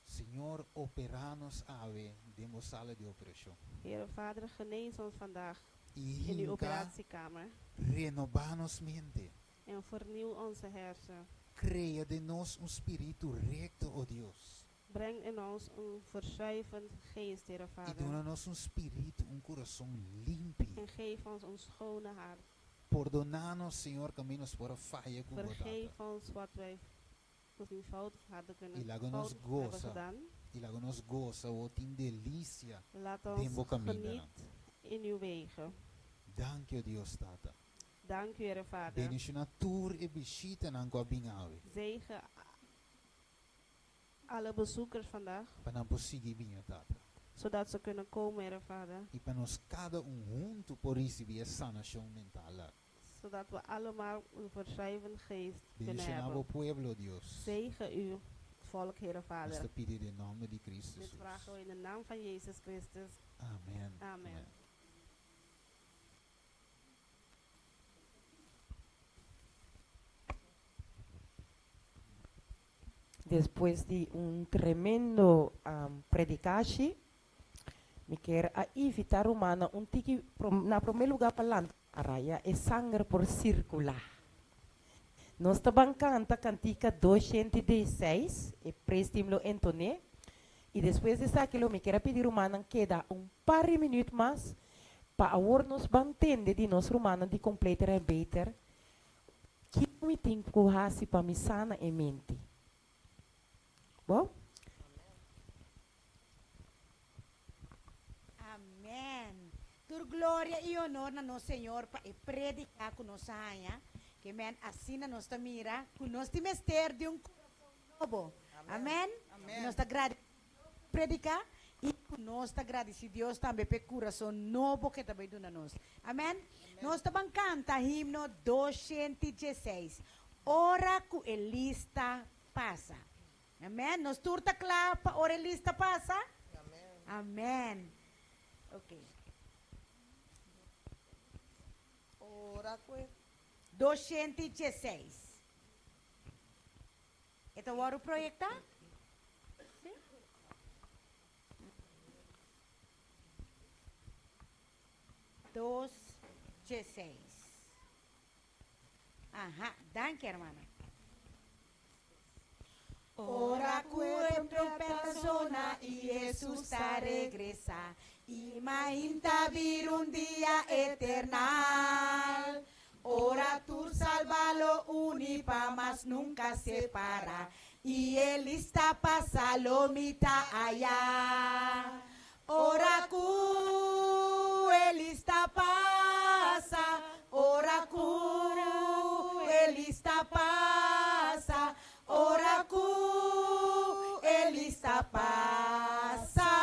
J: Señor, operá nos awe den bo sala di operashon.
K: Heere Vader, genees ons vandaag
J: I
K: in uw
J: hinka
K: operatiekamer.
J: Renobá nos mente.
K: En vernieuw onze hersenen.
J: Krea den nos un spiritu rekto, o Dios.
K: Breng in ons een verzuivend geest, Heere
J: I
K: Vader.
J: duna nos un spiritu, un kurason limpi.
K: En geef ons een schone hart.
J: Pordoná nos, Señor, kaminda nos por a faya ku bo Tata.
K: Vergeef ons wat wij misschien fout hadden kunnen
J: I laga nos
K: fout hebben
J: gosa.
K: gedaan.
J: I laga nos gosa, o tin delisia
K: Laat
J: den
K: ons
J: bo kamindanan.
K: geniet in uw wegen.
J: Dank je, Dios Tata.
K: Dank u, Heere Vader.
J: Bendishoná tur e bishitanan ku a bin awe.
K: Zegen alle bezoekers vandaag.
J: Pa nan por sigui bin, Tata.
K: Zodat ze kunnen komen, Heere Vader.
J: I pa nos kada un huntu por risibí e sanashon mental.
K: Zodat we allemaal een verzuivend geest kunnen
J: Bendishoná bo
K: hebben.
J: pueblo, Dios.
K: Zegen uw volk, Heere
J: Nos
K: Vader.
J: ta pidi den nòmber di Cristo
K: Dit
J: Jesus.
K: vragen we in de naam van Jezus Christus.
J: Amen.
K: Amen.
J: Amen.
H: Despues di un tremendo predikashi, mi kier a invita rumannan un tiki na prome luga pa lanta para ya e sanger por circula. Nos ta ban canta cantica 216, e praise team lo entone, y despues di esaki lo mi kier a pidi rumannan keda un par di minuut mas pa awor nos ban tende di nos rumannan di Completer en Beter Kiko mi tin ku hasi pa mi sana e mente? Bo?
C: Amen. Tur gloria i honor na nos Señor pa e predica cu nos a haña. Ke men asina nos ta mira cu nos tin mester di un curason nobo. Amen. I nos ta gradici Dios pa e predica i cu nos ta gradici Dios tambe pa e curason nobo cu e ta bay duna nos. Amen. Nos ta ban canta himno 216, Ora cu e lista pasa. Amen. Nos tur ta kla pa ora e lista pasa? Amen. Ok.
F: Ora cu e.
C: 216. E ta wòrdu proyektá? Sí. 216. Aha, danki hermana. Ora ku e trompeta sona i Hesus ta regresá, i mainta bir un dia eternal. Ora tur salba lo uni pa mas nunka separá, i e lista pasa lo mita ayá. Ora ku e lista pasa, ora ku e lista pasa, ora ku e lista pasa,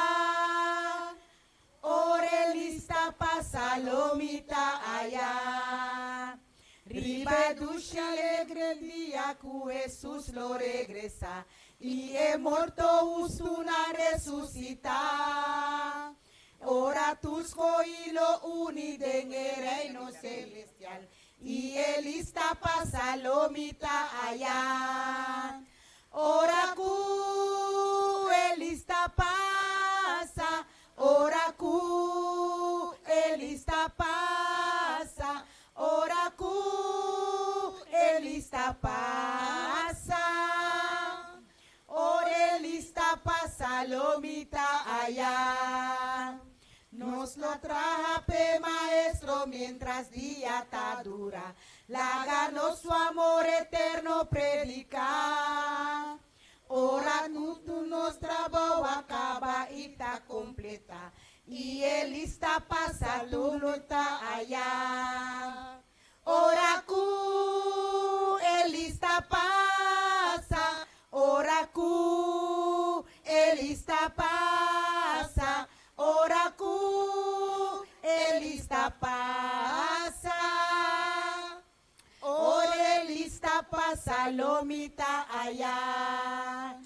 C: ora e lista pasa lo mi ta aya. Riba e dushi alegre dia ku Hesus lo regresá i e morto hustunan resusitá. Ora tur skohí lo uni den e Reino selestial i e lista pasa lo mi ta ayá. Ora ku e lista pasa, ora ku e lista pasa, Ora ku e lista pasa, ora e lista pasa lo mi ta aya. Nos lo traha p'e Maestro mientras dia ta dura, laga nos su amor eterno prediká. Ora ku tur nos trabou a kaba i ta kompletá, I e lista pasa tur lo ta aya. Ora ku e lista pasa, ora ku e lista pasa, ora ku e lista pasa. Ora e lista pasa lo mi ta aya.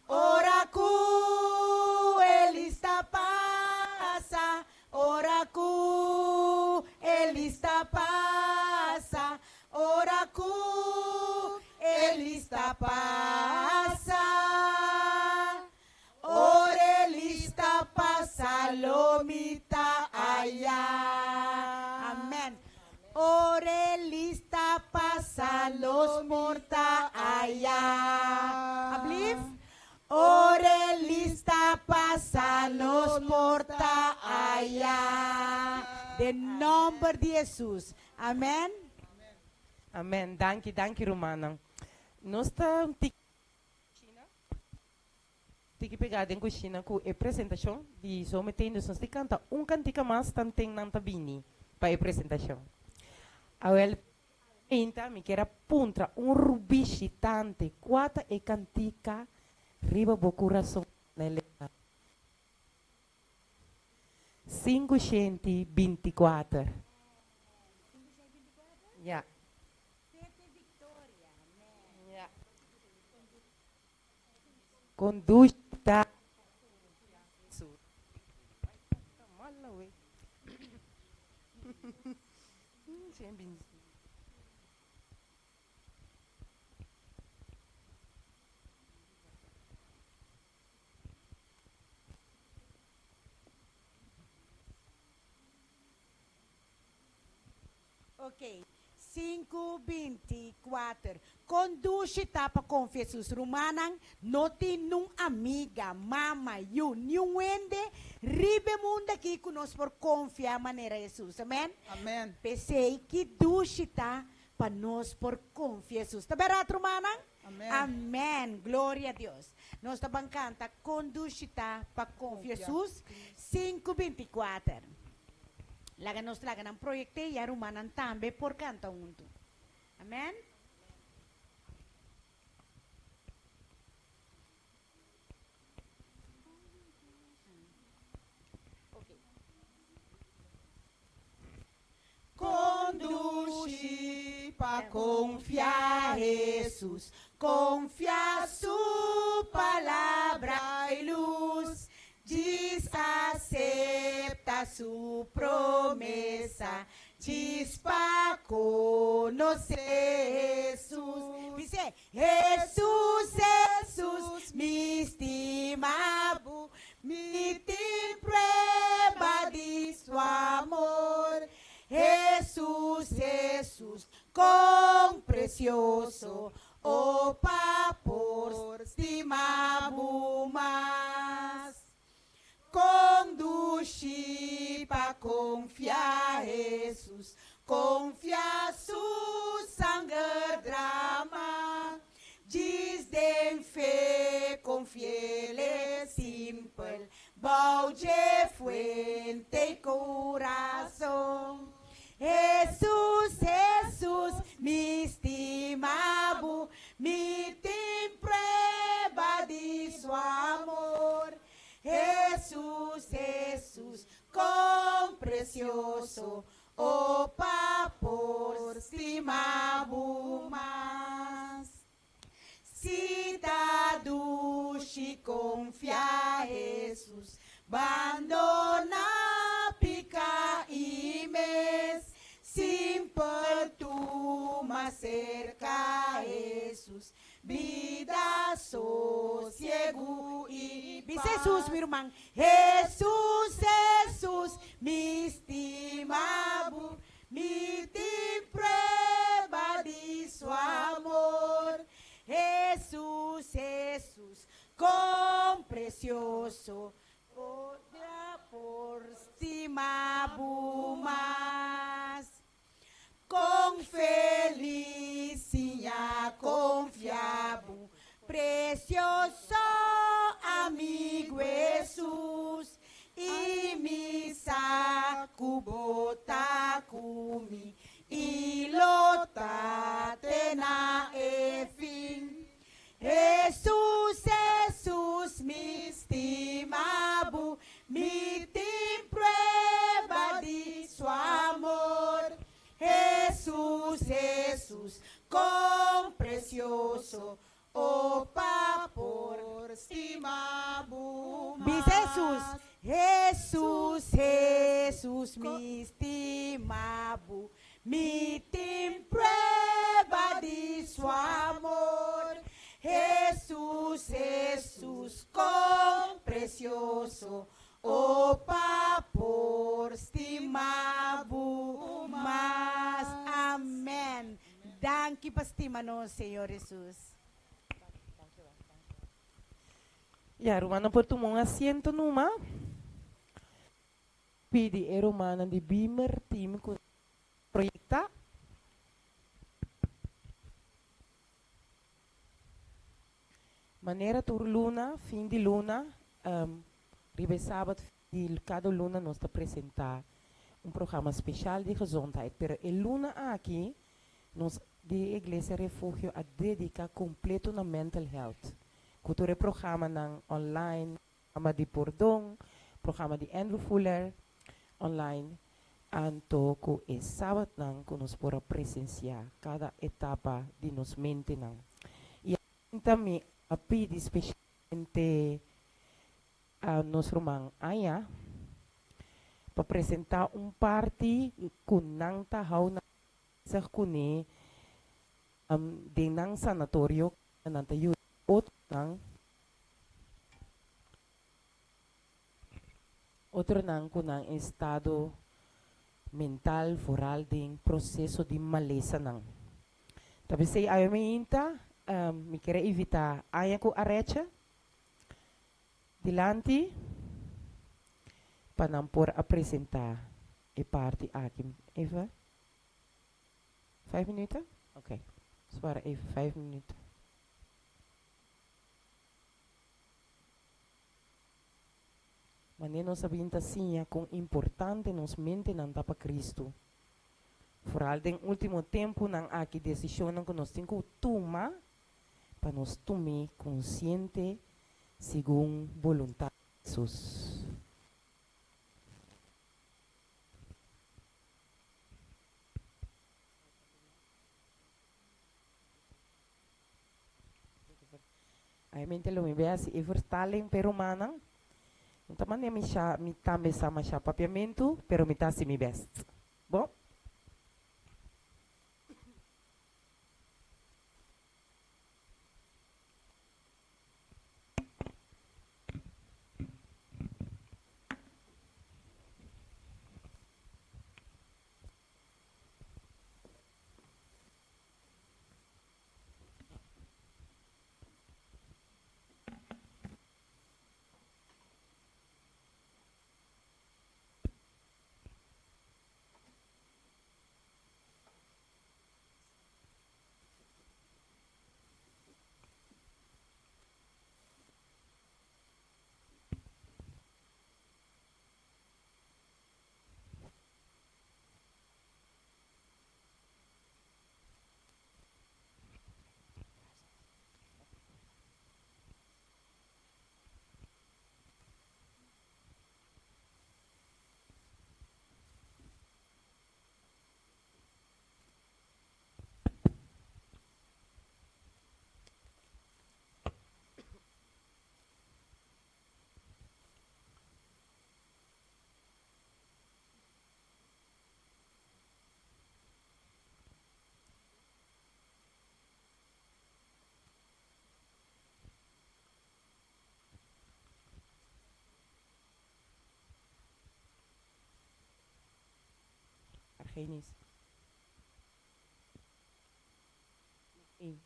C: Ora ku e lista pasa, ora ku e lista pasa, ora ku e lista pasa. Ora e lista pasa lo mi ta aya. Amen. Ora e lista pasa nos por ta aya. Ablief? Ora e lista pasa nos por ta aya. Den nomber di Hesus. Amen.
H: Amen. Danki, danki rumannan. Nos ta un tiki. Tiki pegá den kushina ku e presentashon di zometeen dus nos tin kanta un kantika mas tanten nan ta bini pa e presentashon. Awel Inta mi kier a puntra un rubishitante kua ta e kantika riba bo kurason na e letra 524. Ya. Ya. Conducta
C: Ok, 5:24. Kon dushi ta pa konfia Jesus. Rumannan, no tin nun amiga, mama, yu, niun hende riba e mundu aki ku nos por konfia manera Jesus. Amen?
I: Amen.
C: P'esei, ki dushi ta pa nos por konfia Jesus. Ta bèrdat, rumannan?
I: Amen.
C: Amen. Gloria a Dios. Nos ta ban kanta Kon dushi ta pa konfia Jesus. 5:24. Laga nos laga nan proyekte i a rumannan tambe por kanta huntu. Amen.
I: Kon dushi pa konfia Hesus,
C: konfia su palabra i lus, djis asepta su promesa, djis pa konosé Hesus. Bis'é, Hesus, Hesus, mi stima bo, Mi tin prueba di su amor. Hesus, Hesus, kon precioso, o pa por stima bo mas. Kon dushi pa konfia Hesus, konfia su sanger drama. Djis den fe confiel e simpel, bou dje fuente y corazon. Hesus, Hesus, mi stima bo, mi tin prueba di su amor. Hesus, Hesus, con precioso, O pa por stima bo mas. Si ta dushi konfia Hesus, bandona pika i mes. Simpel tuma serka Hesus, bida sosiegu i pas. Bisa Hesus mi ruman, Hesus, Hesus, mi stima bo, mi tin prueba di su amor. Hesus, Hesus, kon precioso, por stima bo mas. Kon felis siña konfia bo precioso amigu Hesus, i mi sa ku bo ta ku mi i lo ta te na e fin. Hesus, Hesus, mi stima bo, mi tin prueba di su amor. Hesus, Hesus, kon precioso, o pa por
I: stima bo mas.
C: Bisa Hesus, Hesus, Hesus, mi stima bo, Mi tin prueba di su amor. Hesus, Hesus, kon precioso, o pa por stima bo mas. Amen. Danki pa stima nos, Señor Hesus.
H: Ya, rumannan por tuma un asiento numa. Pidi e rumannan di Beamer Team ku proyektá. Manera tur luna, fin di luna, riba e sabat di kada luna nos ta presentá un programa speshal di gezondheid. Pero e luna aki nos di Iglesia Refugio a dediká kompleto na mental health. Ku tur e programanan online. Programa di Pordon, programa di Andrew Fuller online, anto ku e sabatnan ku nos por a presensiá kada etapa di nos mentenan. I ainda mi a pidi spesialmente a nos ruman Anja pa presentá un parti ku nan ta hou nan bezig kuné den nan sanatorio, nan ta yuda otronan. Otronan ku nan estado mental vooral den proceso di malesanan. Ta p'esei awe meinta mi kier a invita Anja ku Aretche dilanti pa nan por a presenta e parti aki. Even? Vijf minuten? Oké, zwara even vijf minuten. Manera nos a bin ta siña kon importante nos mentenan ta pa Kristu. Foral den último tempunan aki desishonnan ku nos tin ku tuma pa nos tum'é konsiente segun boluntat di Hesus. Obviamente lo mi bay haci e vertaling p'e rumannan. No ta manera mi sha, mi tambe sa masha papiamentu, pero mi ta haci mi best. Bo? Argenis. Nog één.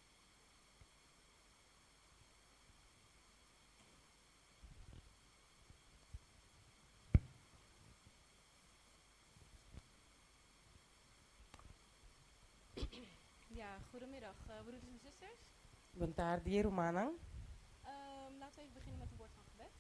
L: Ja, goedemiddag uh, broeders en zusters.
H: Bon tardi, rumannan.
L: Um, laten we even beginnen met een woord van gebed.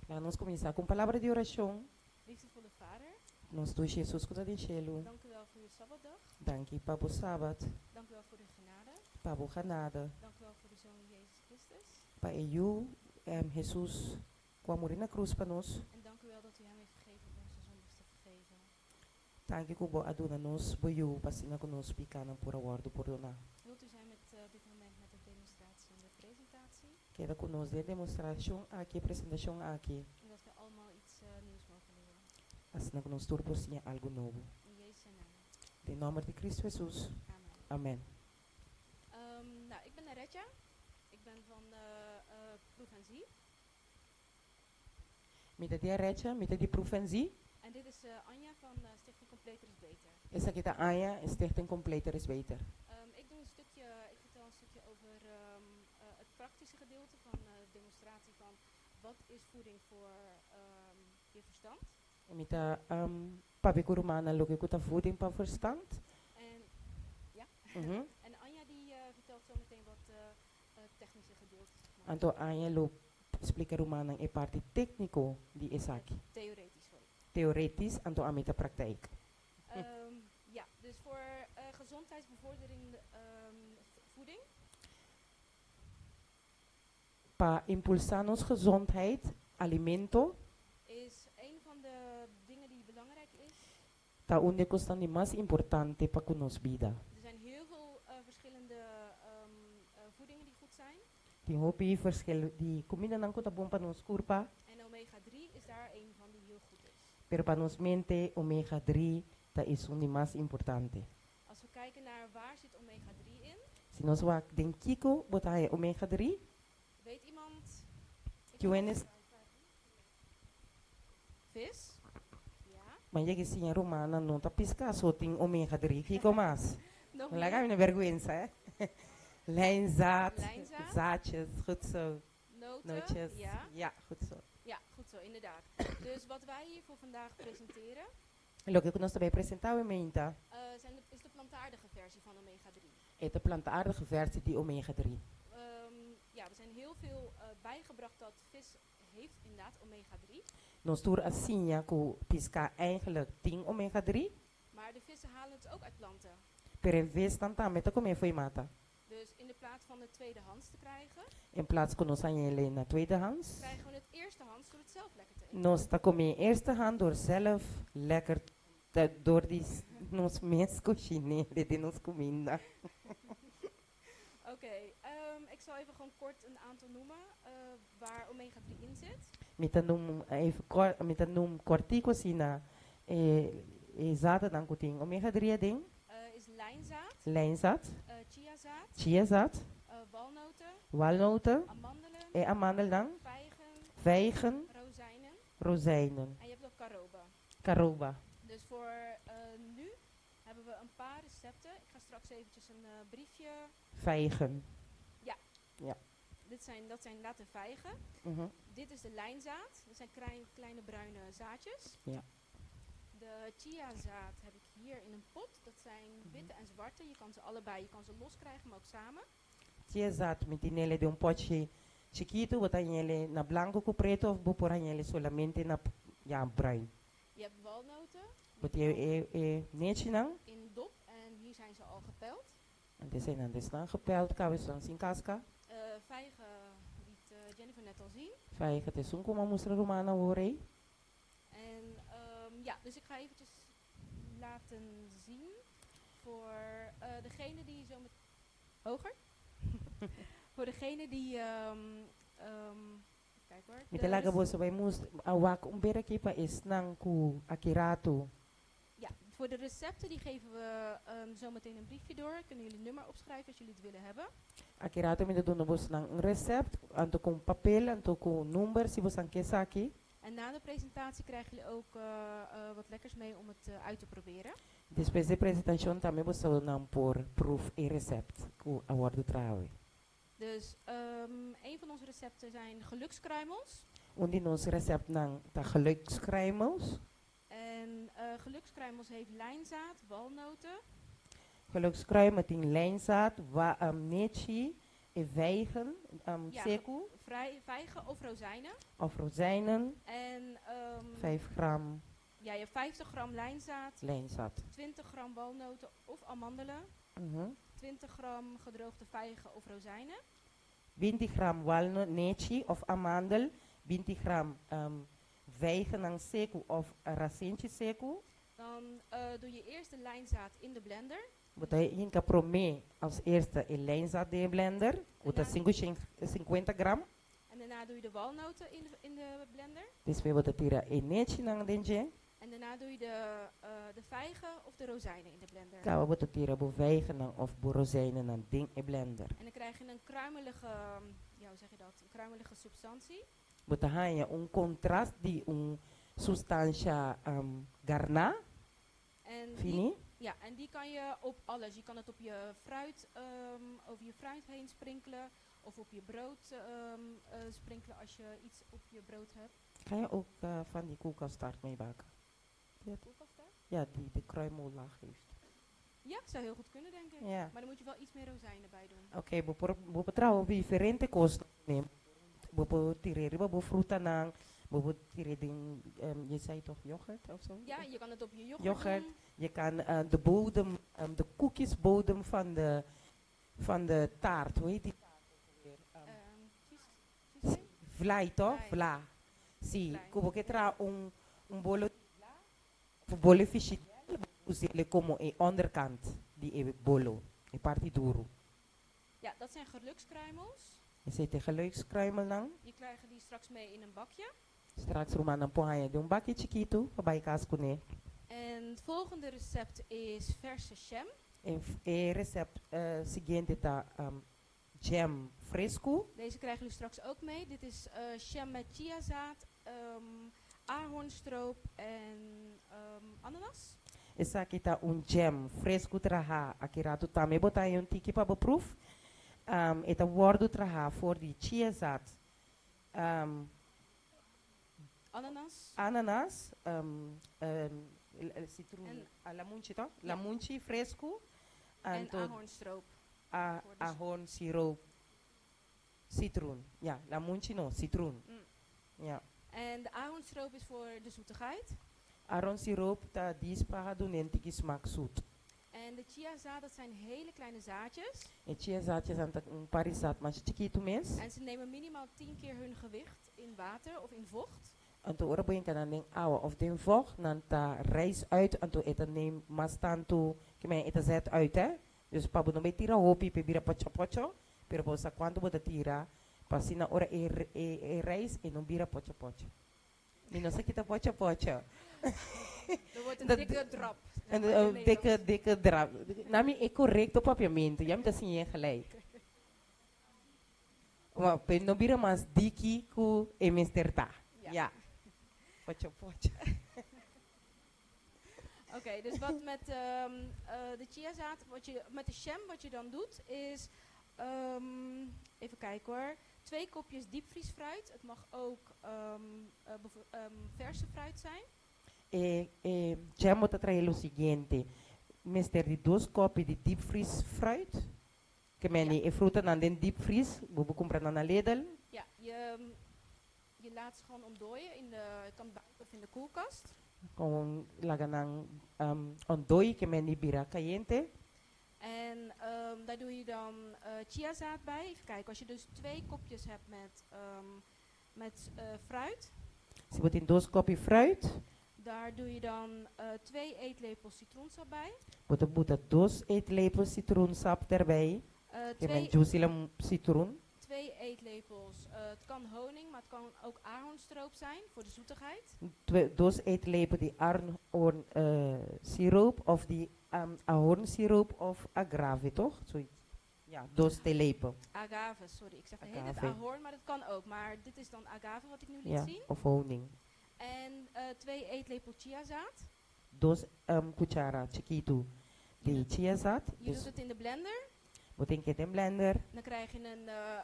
H: Laga nos kuminsá ku un palabra di orashon.
L: Liefdevolle Vader.
H: Nos dushi Hesus ku ta den shelu.
L: Dank u wel voor uw Sabbatdag.
H: Danki pa bo Sabat.
L: Dank u wel voor uw genade.
H: Pa bo genade.
L: Dank u wel voor de Zoon Jezus Christus.
H: Pa e Yu Hesus ku a muri na krus pa nos.
L: En dank u wel dat u hem heeft gegeven om onze zondes te vergeven.
H: Danki ku bo a duna nos bo Yu pa asina ku nos pikanan por a wòrdu pordoná.
L: Wilt u zijn met dit moment met de demonstratie en de presentatie?
H: Keda ku nos den e demostrashon aki, e presentashon aki.
L: En dat wij allemaal iets nieuws mogen leren.
H: Asina ku nos tur por siña algu nobo.
L: In Jezus zijn naam.
H: Den nòmber di Kristu Hesus.
L: Amen.
H: Amen.
L: Nou, ik ben Naretja. Ik ben van Proef en Zie.
H: Mi ta di Aretja, mi ta di Proef en Zie.
L: En dit is Anja van Stichting Completer is Beter.
H: Esaki ta Anja, Stichting Completer is Beter.
L: Ik doe een stukje, ik vertel een stukje over het praktische gedeelte van de demonstratie van wat is voeding voor je verstand.
H: Mi ta papia ku rumannan loke ku ta voeding pa verstand.
L: En, ja. En Anja die vertelt zo meteen wat het technische gedeelte. Zeg maar.
H: Anto Anja lo splika rumannan e parti tékniko di esaki.
L: Theoretisch, sorry.
H: Teoretisch, anto ami ta praktijk.
L: Ja, dus voor gezondheidsbevordering voeding.
H: Pa impulsá nos gezondheid, alimento.
L: Is een van de dingen die belangrijk is.
H: Ta un di e kosnan di mas importante pa ku nos bida.
L: Er zijn heel veel verschillende voedingen die goed zijn.
H: Tin hopi verschil di kumindanan ku ta bon pa nos kurpa.
L: En omega 3 is daar een van die heel goed is.
H: Pero pa nos mente, omega 3 ta esun di mas importante.
L: Als we kijken naar waar zit omega 3 in?
H: Si nos wak den kiko bo ta haña omega 3?
L: Weet iemand?
H: Kiuenes.
L: Vis? Ja.
H: Ma yega siña rumannan no ta piská so tin omega 3, kiko mas?
L: Nog
H: Laga
L: meer.
H: mi na bèrgwensa, hè. Lijnzaad,
L: Lijnzaad.
H: zaadjes, goed zo.
L: Noten,
H: Nootjes,
L: ja.
H: ja, goed zo.
L: Ja, goed zo, inderdaad. Dus wat wij hier voor vandaag presenteren,
H: Loke ku nos ta bai presentá awe meinta.
L: zijn de, is de plantaardige versie van omega 3.
H: E ta plantaardige versie di omega 3.
L: Ja, we zijn heel veel bijgebracht dat vis heeft inderdaad omega 3.
H: Nos tur a siña ku piská eigenlijk tin omega 3.
L: Maar de vissen halen het ook uit planten.
H: Pero e visnan tambe ta kome fo'i mata.
L: Dus in de plaats van het tweedehands te krijgen,
H: In plaats ku nos haña elei na tweedehands,
L: krijgen we het eerstehands door het zelf lekker te eten.
H: Nos ta kome eerste hand door zelf lekker te, door di nos mes kushiné den nos kuminda.
L: Oké, ik zal even gewoon kort een aantal noemen waar omega 3 in zit.
H: Mi ta noem even kor, mi ta noem kortiku asina e e zadennan ku tin omega 3 aden.
L: Is lijnzaad.
H: Lijnzaad.
L: Chiazaad.
H: Chiazaad.
L: Walnoten.
H: Walnoten.
L: Amandelen.
H: E amandelnan.
L: Vijgen.
H: Vijgen.
L: Rozijnen.
H: Rozijnen.
L: En je hebt ook caroba.
H: Caroba.
L: Dus voor nu hebben we een paar recepten. Ik ga straks eventjes een briefje.
H: Vijgen.
L: Ja.
H: Ja.
L: Dat zijn inderdaad de vijgen. Dit is de lijnzaad. Dat zijn kleine bruine zaadjes. De chiazaad heb ik hier in een pot. Dat zijn witte en zwarte. Je kan ze allebei, je kan ze los krijgen, maar ook samen.
H: Chiazaad mi tin ele den un potje chikitu, bo ta hañ'ele na blanco ku preto of bo por hañ'ele solamente na ja, bruin.
L: Je hebt walnoten.
H: Bo tin e, e nechinan.
L: In dop en hier zijn ze al gepeld.
H: En dit zijn dan dus dan gepeld, kawe dan sin casca.
L: Vijgen liet Jennifer net al zien.
H: Vijgen, het is een kuma mustra romana hoor.
L: En ja, dus ik ga eventjes laten zien voor degene die zo met hoger. Voor degene die, kijk hoor.
H: Mi ta laga boso bai mus awak un bera ki pa esnan ku akirato.
L: Ja, voor de recepten die geven we zo meteen een briefje door. Kunnen jullie het nummer opschrijven als jullie het willen hebben.
H: Akirato mi ta duna boso un recept, anto ku papel, anto ku number, si boso ke esaki.
L: En na de presentatie krijgen jullie ook wat lekkers mee om het uit te proberen.
H: Despues di presentashon tambe boso nan por proef e recept ku a wòrdu traha.
L: Dus een van onze recepten zijn gelukskruimels.
H: Un di nos receptnan ta gelukskruimels.
L: En gelukskruimels heeft lijnzaad, walnoten.
H: Gelukskruimel tin lijnzaad, wa, nechi, e vijgen,
L: Ja,
H: seku.
L: vijgen of rozijnen.
H: Of rozijnen.
L: En,
H: 5 gram.
L: Ja, je hebt 50 gram lijnzaad.
H: Lijnzaad.
L: 20 gram walnoten of amandelen. 20 gram gedroogde vijgen of rozijnen.
H: 20 gram walnoot, nechi of amandel. 20 gram vijgen en seku of razijntje seku.
L: Dan doe je eerst de lijnzaad in de blender.
H: Bo ta hinka promé als eerste e lijnzaad den blender. Ku ta 50 gram.
L: En daarna doe je de walnoten in de blender.
H: Despues bo ta tira e nechinan den dje.
L: En daarna doe je de vijgen of de rozijnen in de blender.
H: Kaba bo ta tira bo vijgennan of bo rozijnennan den e blender.
L: En dan krijg je een kruimelige, ja, hoe zeg je dat? Een kruimelige substantie.
H: Bo ta haña un kontrast di un sustansha garná.
L: En
H: Fini?
L: die, ja, en die kan je op alles. Je kan het op je fruit, over je fruit heen sprinkelen. Of op je brood sprinkelen als je iets op je brood hebt.
H: Kan je ook van die koelkasttaart mee bakken? Ja,
L: Koelkasttaart?
H: Ja, die de kruimellaag heeft.
L: Ja, zou heel goed kunnen, denk ik. Maar dan moet je wel iets meer rozijnen bij doen.
H: Oké, okay, bo por bo por traha diferente kos ne. Bo por tira riba bo frutanan, bo por tira den, je zei toch yoghurt of zo?
L: Ja, je kan het op je yoghurt
H: Yoghurt.
L: doen.
H: Je kan de bodem, de koekjesbodem van de taart, hoe heet die taart ook alweer?
L: Cheese,
H: Vlaai toch?
L: Vlaai.
H: Vla. Si,
L: Vlaai.
H: ku bo ke traha un bolo of bolo fichidel, us'é komo e onderkant di e bolo, e parti duru.
L: Ja, dat zijn gelukskruimels.
H: Esei ta gelukskruimelnan.
L: Je krijgt die straks mee in een bakje.
H: Straks rumannan por haña den un baki chikitu, pa bai kas kuné.
L: En het volgende recept is verse jam.
H: E, e recept siguiente ta jam fresku.
L: Deze krijgen jullie straks ook mee. Dit is jam met chiazaad, Ahornstroop en ananas.
H: Esaki ta un jam fresku trahá aki ratu tambe bo ta haña un tiki pa bo pruf. E ta wòrdu trahá for di chiazad,
L: Ananas.
H: Ananas, citroen, lamunchi to? Lamunchi fresku.
L: En ahornstroop.
H: Ahornsiroop. Citroen, ja, lamunchi no, citroen. Ja.
L: En de ahornstroop is voor de zoetigheid.
H: Ahornsiroop ta dis pa duna un tiki smaak zoet.
L: En de chiazaad, dat zijn hele kleine zaadjes.
H: E chiazaadjes zijn un par di zaad mas chikitu mes.
L: En ze nemen minimaal 10 keer hun gewicht in water of in vocht.
H: Anto ora bo hinka nan den awa of den vocht, nan ta rijs uit, anto e ta neem mas tantu, ke men e ta zet uit hè. Dus pa bo no bay tira hopi p'e bira pocho pocho, pero bo sa kuantu bo ta tira pa asina ora e e rijs e no bira pocho pocho. Mi no sa kita pocho pocho.
L: Er wordt een dikke drap.
H: Een dikke, dikke drap. Na mi e korekto papiamentu, ya mi ta siñ'é gelijk. Ma p'e no bira mas diki ku e mester ta. Ja. Pocho pocho.
L: Oké, dus wat met de chiazaad, wat je, met de jam wat je dan doet, is, even kijken hoor, 2 kopjes diepvriesfruit. Het mag ook verse fruit zijn.
H: E e jam bo ta traha lo siguiente, mester di dos kopi di diepvries fruit, ke men e frutanan den diepvries, bo por kumpra nan na Lidl.
L: Ja, je laat ze gewoon ontdooien, in de, kan buiten of in de koelkast.
H: Kon laga nan ontdooi, ke men di bira kayente.
L: En daar doe je dan chiazaad bij. Even kijken, als je dus 2 kopjes hebt met fruit.
H: Si bo tin dos kopi fruit.
L: Daar doe je dan 2 eetlepels citroensap bij.
H: Bo ta buta dos eetlepels citroensap erbij. Ke men juice citroen.
L: 2 eetlepels, het kan honing, maar het kan ook ahornstroop zijn voor de zoetigheid.
H: 2, dos eetlepel di ahorn siroop of di ahornsiroop of agave, toch? Zoiets. Ja, dos theelepel.
L: Agave, sorry. Ik zeg de hele tijd ahorn, maar dat kan ook. Maar dit is dan agave wat ik nu liet zien.
H: Of honing.
L: En 2 eetlepel chiazaad.
H: 2 cuchara chikitu di chiazaad.
L: Je doet het in de blender.
H: Bo ta hink'é den blender.
L: Dan krijg je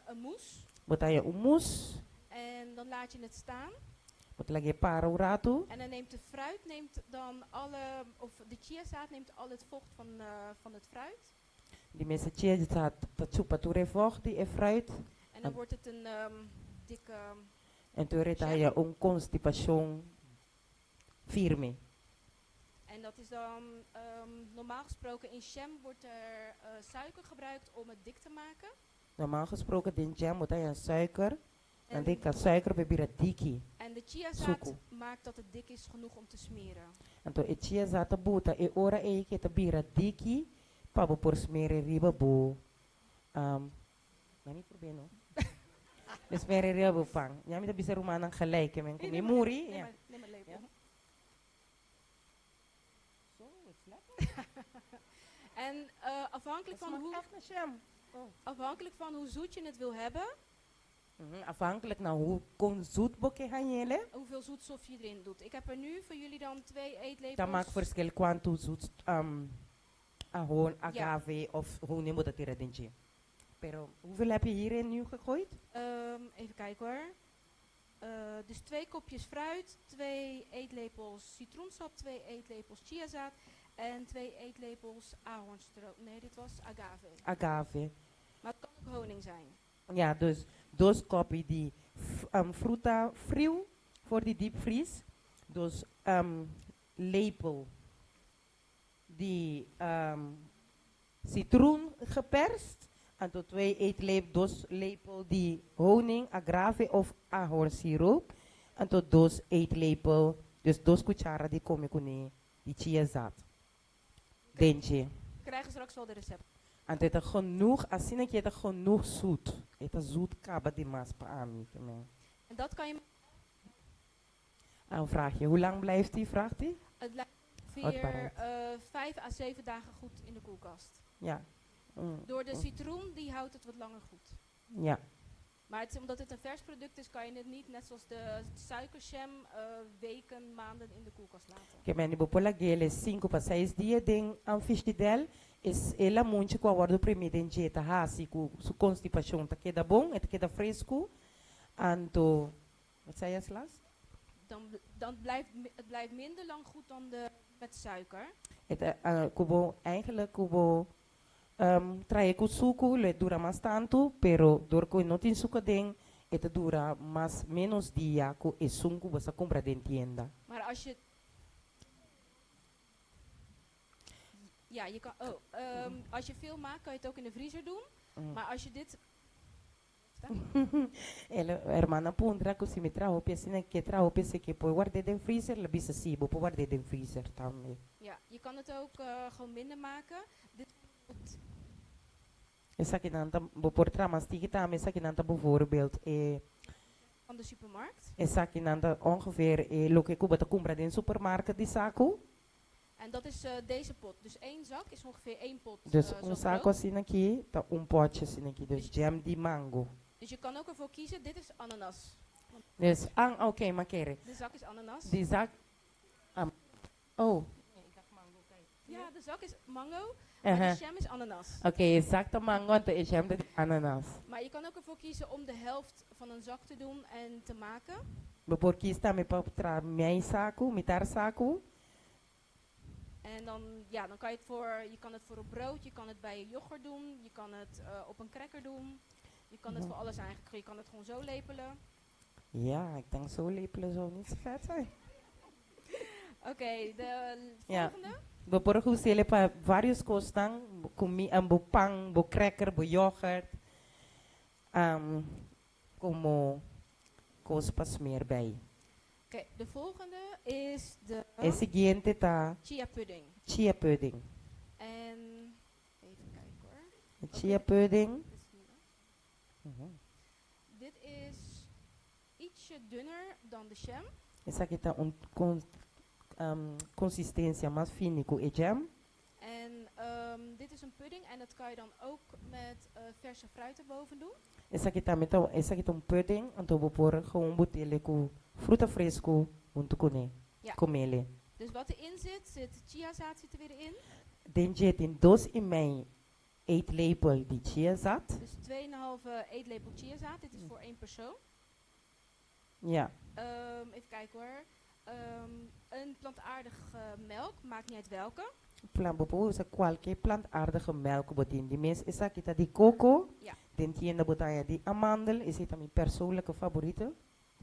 L: een mousse.
H: Bo ta haya un mousse.
L: En dan laat je het staan.
H: Bo ta lag'é para un ratu.
L: En dan neemt de fruit, neemt dan alle, of de chiazaad neemt al het vocht van het fruit.
H: Di mes chiazaad ta chupa tur e vocht di e fruit.
L: En dan wordt het een dikke
H: En tur ta
L: jam.
H: Un constipacion firme.
L: En dat is dan, normaal gesproken in jam wordt er suiker gebruikt om het dik te maken.
H: Normaal gesproken den jam bo ta haya suiker. Dan den ka suiker p'e bira diki.
L: En de chiazaad
H: Suku.
L: Maakt dat het dik is genoeg om te smeren.
H: Anto e chiazaad ta buta e ora ei ku e ta bira diki pa bo por smer riba bo. Mi probeer no. Dus smer riba bo pan. Ja, mi ta bisa rumannan gelijk, hè, men.
L: Nee,
H: Mi
L: neem maar,
H: muri,
L: neem
H: ja.
L: maar, neem maar lepel.
H: Ja. Zo, het is lekker.
L: En afhankelijk
H: Het
L: van
H: smaakt
L: hoe
H: echt naar jam. Oh.
L: Afhankelijk van hoe zoet je het wil hebben.
H: Afhankelijk naar hoe kon zoet bo ke hañ'é.
L: Hoeveel zoetstof je erin doet. Ik heb er nu voor jullie dan 2 eetlepels.
H: Dat maakt verschil kwantu zoet, ahorn, agave of honing moet dat hier in. Pero hoeveel heb je hierin nu gegooid?
L: Even kijken hoor. Dus 2 kopjes fruit, 2 eetlepels citroensap, 2 eetlepels chiazaad en 2 eetlepels ahornstroop. Nee, dit was agave.
H: Agave.
L: Maar het kan ook honing zijn.
H: Ja, dus dos kopi di fruta friu voor die diepvries. Dus lepel di citroen geperst. En tot 2 eetlepel, dos lepel di honing, agave of ahornsiroop. En tot dos eetlepel, dus dos cuchara di come con di chiazaad. Dentje.
L: We krijgen straks wel de recept.
H: En het is genoeg, als je het genoeg zoet. Het is zoet kaba di mas pa ami.
L: En dat kan je
H: En vraag je, hoe lang blijft die, vraagt hij?
L: Het blijft ongeveer,
H: Houdbaarheid.
L: 5 à 7 dagen goed in de koelkast.
H: Ja.
L: Door de citroen, die houdt het wat langer goed.
H: Ja.
L: Maar Maar het, omdat het een vers product is, kan je het niet, net zoals de suikerjam, weken, maanden in de koelkast laten.
H: Ke men bo por lag'é 5 pa 6 dia den un frishidèr es e lamunchi ku a wòrdu primí den dje ta hasi ku su konstipashon ta keda bon, e ta keda fresku. Anto, wat zei je als laatst?
L: Dan blijft het blijft minder lang goed dan de met suiker.
H: E ta ku bo eigenlijk ku bo traha ku suku lo e dura mas tantu, pero dor ku e no tin suku aden e ta dura mas menos dia ku esun ku bo sa kumpra den tienda.
L: Maar als je Ja, je kan, oh, als je veel maakt, kan je het ook in de vriezer doen. Maar als je dit
H: E hermana puntra ku si mi traha hopi asina ke traha hopi asina ke por ward'é den freezer, lo bisa si, bo por ward'é den freezer tambe.
L: Ja, je kan het ook gewoon minder maken. Dit
H: Esakinan ta, bo por traha mas tiki tambe, esakinan ta bijvoorbeeld e.
L: Van de supermarkt.
H: Esakinan ta ongeveer e loke ku bo ta kumpra den supermarket di saku.
L: En dat is deze pot. Dus één zak is ongeveer één pot.
H: Dus un saco asina aki ta un potje asina aki. Dus jam di mango.
L: Dus je kan ook ervoor kiezen, dit is ananas.
H: Dus, ah, oké, maar kere.
L: De zak is ananas.
H: Die zak, oh.
L: Ja, de zak is mango, maar de jam is ananas.
H: Oké, e zak ta mango, anto e jam ta di ananas.
L: Maar je kan ook ervoor kiezen om de helft van een zak te doen en te maken.
H: Bo por kies tambe pa traha mei saku, mitar saku.
L: En dan, ja, dan kan je het voor, je kan het voor op brood, je kan het bij je yoghurt doen, je kan het op een cracker doen. Je kan het voor alles eigenlijk, je kan het gewoon zo lepelen.
H: Ja, ik denk zo lepelen zou niet zo vet zijn.
L: Oké, de volgende.
H: Bo por us'é pa varios kosnan, kumi, bo pan, bo cracker, bo yoghurt. Komo kos pa smeer bij.
L: Oké, de volgende is de
H: E siguiente ta
L: chia pudding.
H: Chia pudding.
L: En even kijken hoor.
H: E chia pudding.
L: Dit is hier. Dit is ietsje dunner dan de jam.
H: Esaki ta un consistencia mas fini cu e jam.
L: En dit is een pudding en dat kan je dan ook met verse fruit erboven doen.
H: Esaki tambe ta, esaki ta un pudding, anto bo por gewoon botele cu fruta fresco hunto cune, comele.
L: Dus wat erin zit, zit chiazaad zit er weer in.
H: Den dje tin dos y mei eetlepel di chiazaad.
L: Dus tweeënhalve eetlepel chiazaad, dit is voor één persoon. Even kijken hoor. Een plantaardige melk, maakt niet uit welke.
H: Plan, bo por usa cualke plantaardige melk bo tin. Di mes esaki ta di coco. Den tienda bo ta haña di amandel. Esei ta mi persoonlijke favorito.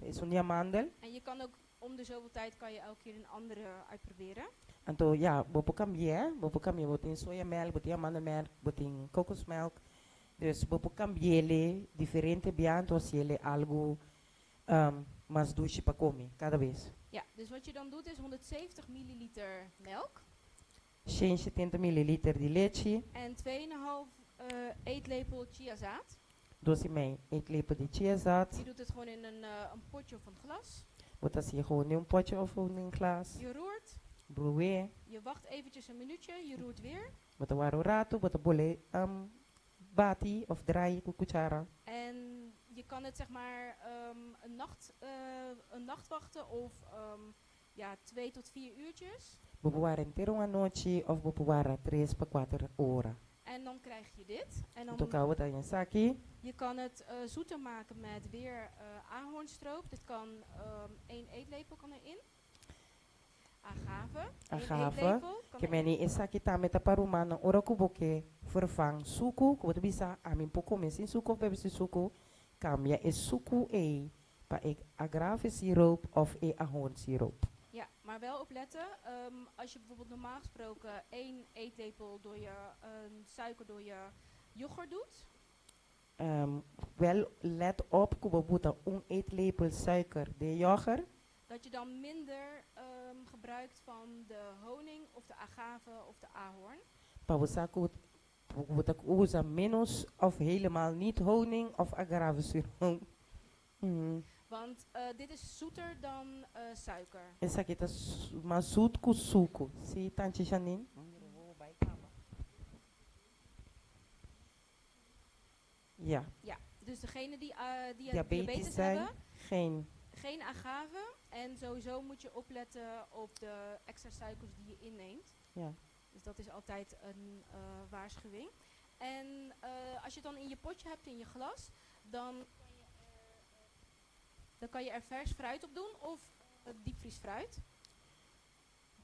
H: Esun di amandel.
L: En je kan ook om de zoveel tijd kan je elke keer een andere uitproberen.
H: Anto ya, bo por cambi'é, bo por cambi'é. Bo tin sojamelk, bo tin amandelmelk, bo tin kokosmelk. Dus bo por cambi'é diferente bia, anto haci'é algo mas dushi pa come cada bes.
L: Ja, dus wat je dan doet is 170 milliliter melk.
H: 170 milliliter di lechi.
L: En tweeënhalf eetlepel chiazaad.
H: Dos y mei eetlepel di chiazaad.
L: Je doet het gewoon in een potje of een glas.
H: Bo ta hacié gewoon den un potje of den un glas.
L: Je roert.
H: Brué.
L: Je wacht eventjes een minuutje, je roert weer.
H: Bo ta wara un rato, bo ta bole bati of draai cu cuchara.
L: En je kan het een nacht wachten of ja, 2 tot 4 uurtjes.
H: Bo por wara henter un anochi of bo por wara 3 pa 4 ora.
L: En dan krijg je dit. En dan
H: Anto cabo ta esaki.
L: Je kan het zoeter maken met weer ahornstroop. Dit kan 1 eetlepel kan erin. Agave. Eén
H: Agave.
L: eetlepel kan
H: Ke
L: erin.
H: meni esaki tambe ta pa rumannan ora ku bo ke vervang suku, ku bo ta bisa ami por kome sin suku of bebe sin suku, kambia e suku ei pa e agrave siroop of e ahornsiroop.
L: Ja, maar wel opletten. Als je bijvoorbeeld normaal gesproken 1 eetlepel door je suiker door je yoghurt doet.
H: Wel, let op, ku bo buta un eetlepel suiker den yoghurt.
L: Dat je dan minder gebruikt van de honing of de agave of de ahorn.
H: Pa bo sa ku bo ta usa menos of helemaal niet honing of agavesiroop.
L: Want dit is zoeter dan suiker.
H: Esaki ta mas zoet ku suku. Si, Tantje Janine? Ja.
L: Ja, Dus degene die, die diabetes, diabetes hebben,
H: geen.
L: Geen agave. En sowieso moet je opletten op de extra suikers die je inneemt.
H: Ja.
L: Dus dat is altijd een waarschuwing. En als je het dan in je potje hebt, in je glas, dan kan je er, dan kan je er vers fruit op doen of diepvriesfruit.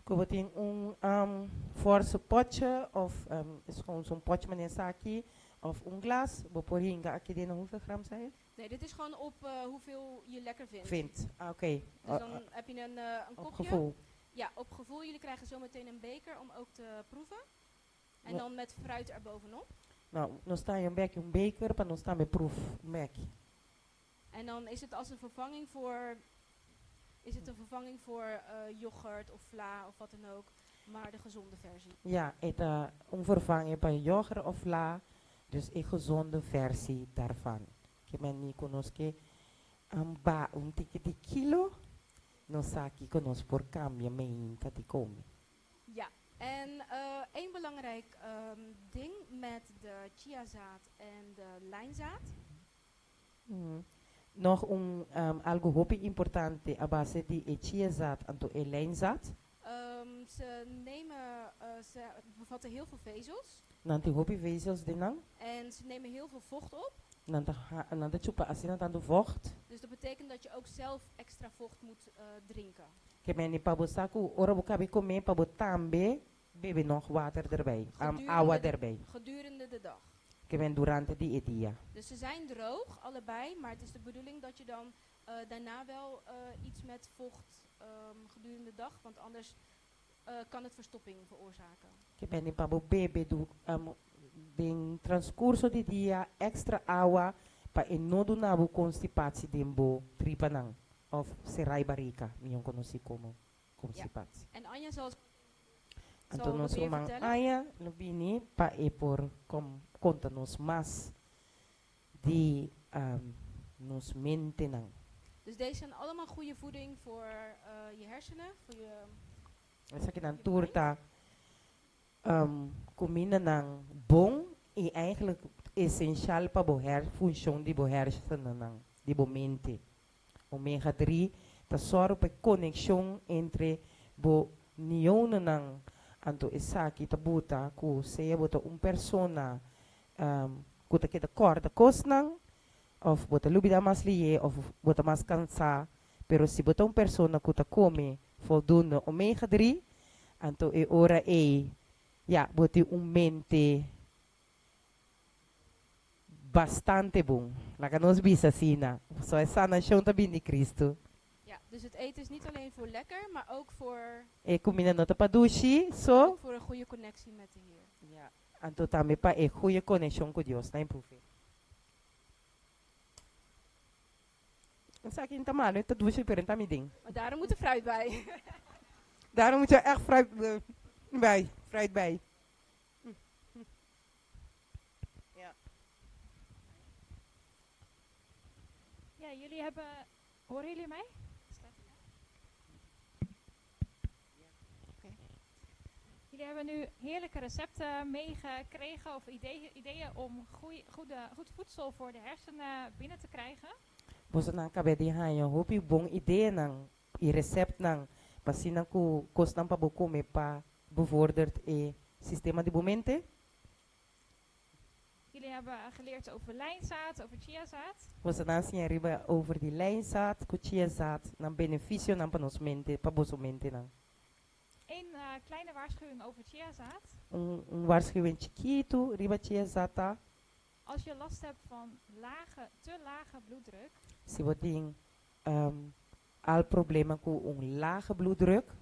H: Ku tin un forse potje of is gewoon zo'n potje meneer Saki of un glas. Bo por hinka aki den hoeveel gram zei je?
L: Nee, dit is gewoon op hoeveel je lekker vindt.
H: Vindt, ah, oké.
L: Okay. Dus dan heb je een
H: op
L: kopje.
H: Gevoel.
L: Ja, op gevoel. Jullie krijgen zo meteen een beker om ook te proeven. En dan met fruit erbovenop.
H: Nou, dan sta je een beetje een beker, maar dan staan we proef mek.
L: En dan is het als een vervanging voor, is het een vervanging voor yoghurt of vla of wat dan ook, maar de gezonde versie.
H: Ja, het een vervanging van yoghurt of vla, dus een gezonde versie daarvan. Ik ben niet konoske een ba un tiki di kilo, no saki konos por cambia me tati come.
L: Ja, en één belangrijk ding met de chiazaad en de lijnzaad.
H: Nog un algo hopi importante a base di e chiazaad en e lijnzaad.
L: Ze nemen, ze bevatten heel veel vezels.
H: Nanti hopi vezels dinang.
L: En ze nemen heel veel vocht op.
H: Nanta chupa asina tanto vocht.
L: Dus dat betekent dat je ook zelf extra vocht moet drinken.
H: Ke meni pa bo saku ora bo kabi come pa bo tambe bebe nog water erbij. Awa erbij.
L: Gedurende de dag.
H: Ke men durante di dia.
L: Dus ze zijn droog, allebei, maar het is de bedoeling dat je dan daarna wel iets met vocht gedurende de dag, want anders kan het verstopping veroorzaken.
H: Ke meni pa bo bebe du den transcurso di dia extra awa pa e no duna bo constipatie den bo tripanang of serai barrica, mi conocí como constipatie.
L: Ja. En Anja zal
H: Anto nos ruman Anja lo bini pa e por com conta nos mas di nos mente nang.
L: Dus deze zijn allemaal goede voeding voor je hersenen, voor je.
H: Esaki nan turta comida nang bom e eigenlijk essential pa bo her função di bo hersenen nang, di bo mente. Omega 3 ta soro pa conexão entre bo neuronen nang anto esaki ta buta ku sea bota un persona ku ta keda korta kos nang of bota lubida mas lié of bota mas cansa, pero si bota un persona ku ta come voldoende omega 3 anto e ora e ja, boti un mente bastante bom. Laga nos bisa asina. So e sanação também de Cristo.
L: Ja, dus het eten is niet alleen voor lekker, maar ook voor...
H: E comida no ta pa dushi, so...
L: Ook voor een goede connectie met de Heer.
H: Ja, anto tambe pa e goede conexión cu Dios, na improeve. Esaki ta malo, ta dushi, pero ta mi ding.
L: Maar daarom moet er fruit bij.
H: Daarom moet je echt fruit bij. Fruit bij.
M: Ja. Ja, jullie hebben... Horen jullie mij? Oké. Jullie hebben nu heerlijke recepten meegekregen of ideeën om goed voedsel voor de hersenen binnen te krijgen.
H: Boso nan kabe di haña hopi bon ideeën i receptnan pa asina ku kosnan pa bo kome pa bevordert e sistema di bo mente.
M: Jullie hebben geleerd over lijnzaad, over chiazaad.
H: Boso nan siña riba over di lijnzaad, ku chiazaad, nan beneficio nan pa nos mente, pa boso mente nan.
M: Eén kleine waarschuwing over chiazaad.
H: Un waarschuwing chikitu riba chiazaad ta.
M: Als je last hebt van te lage bloeddruk.
H: Si bo tin al problema ku un lage bloeddruk.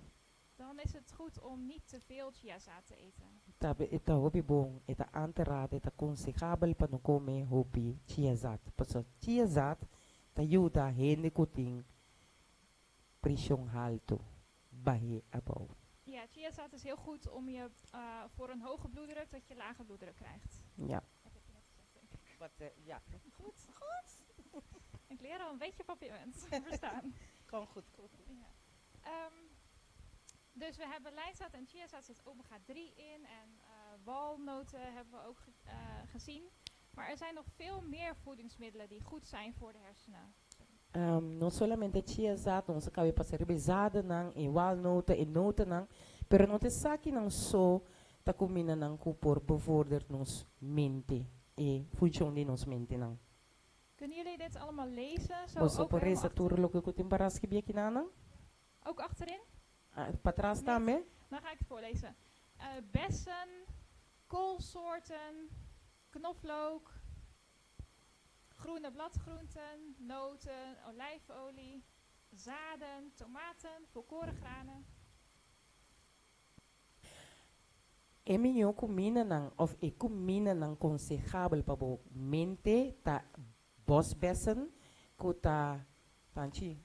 M: Dan is het goed om niet te veel chiazaad te eten.
H: Ta ta hopi bon, e ta aan te raden, e ta consejabel pa no come hopi chiazaad. Paso chiazaad ta yuda hende ku tin presión alto, bahe abou.
M: Ja, chiazaad is heel goed om je voor een hoge bloeddruk, dat je lage bloeddruk krijgt.
H: Ja.
M: Dat heb je net gezegd, denk ik.
H: Wat ja.
M: Goed. Goed. Ik leer al een beetje papiament verstaan.
H: Kom goed, kom goed.
M: Ja. Dus we hebben lijnzaad en chiazaad zit omega 3 in en walnoten hebben we ook gezien. Maar er zijn nog veel meer voedingsmiddelen die goed zijn voor de hersenen.
H: Um, no solamente chiazaad, nos a caba di pasa riba e zadennan, e walnoten, e notennan, pero no ta esakinan so ta cumindanan cu por bevordert nos mente, e funcion di nos mentenan.
M: Kunnen jullie dit allemaal lezen? Zo
H: Boso
M: ook
H: por
M: helemaal
H: reza tur
M: achterin?
H: loke cu tin para skibi akinanan?
M: Ook achterin?
H: Ah, patras
M: Niet?
H: tambe?
M: Dan ga ik het voorlezen. Eh, bessen, koolsoorten, knoflook, groene bladgroenten, noten, olijfolie, zaden, tomaten, volkorengranen.
H: E mihó kumindanan òf e kumindanan konsehabel pa bo mente ta bosbessen ku ta tanchi.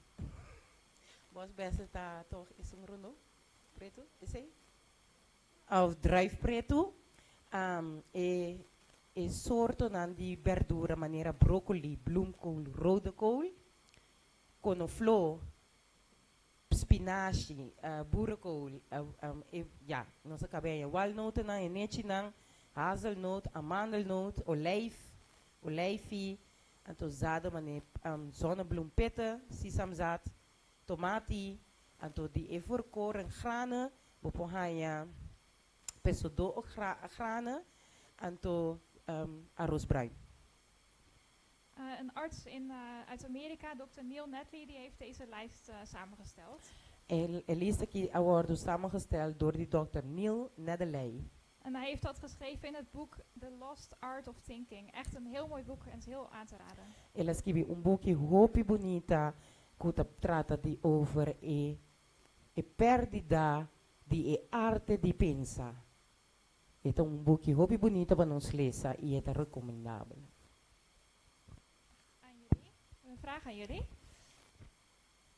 H: Bosbessen ta toch esun rondó pretu, esei? Òf druif pretu. E e sortonan di berdura manera brokoli, bloemkool, rode kool, konofló, spinashi, boerenkool, e ya, nos a kaba haña walnotennan, e nechinan, hazelnoot, amandelnoot, olijf, olijfi, anto zaden manera zonnebloempitten, sisamzaad, tomati, anto di e volkoren granen bo por haña pesodó o granen, anto aros bruin.
M: Een arts in, uit Amerika, dokter Neil Nedley, die heeft deze lijst samengesteld.
H: E e lista aki a wòrdu samengesteld dor di dòkter Neil Nedley.
M: En hij heeft dat geschreven in het boek The Lost Art of Thinking. Echt een heel mooi boek en is heel aan te raden.
H: El a skibi un buki hopi bunita ku ta trata di over e e pèrdida di e arte di pensa. E ta un buki hopi bunita pa nos lesa i e ta rekomendabel.
M: Aan jullie. Een vraag aan jullie.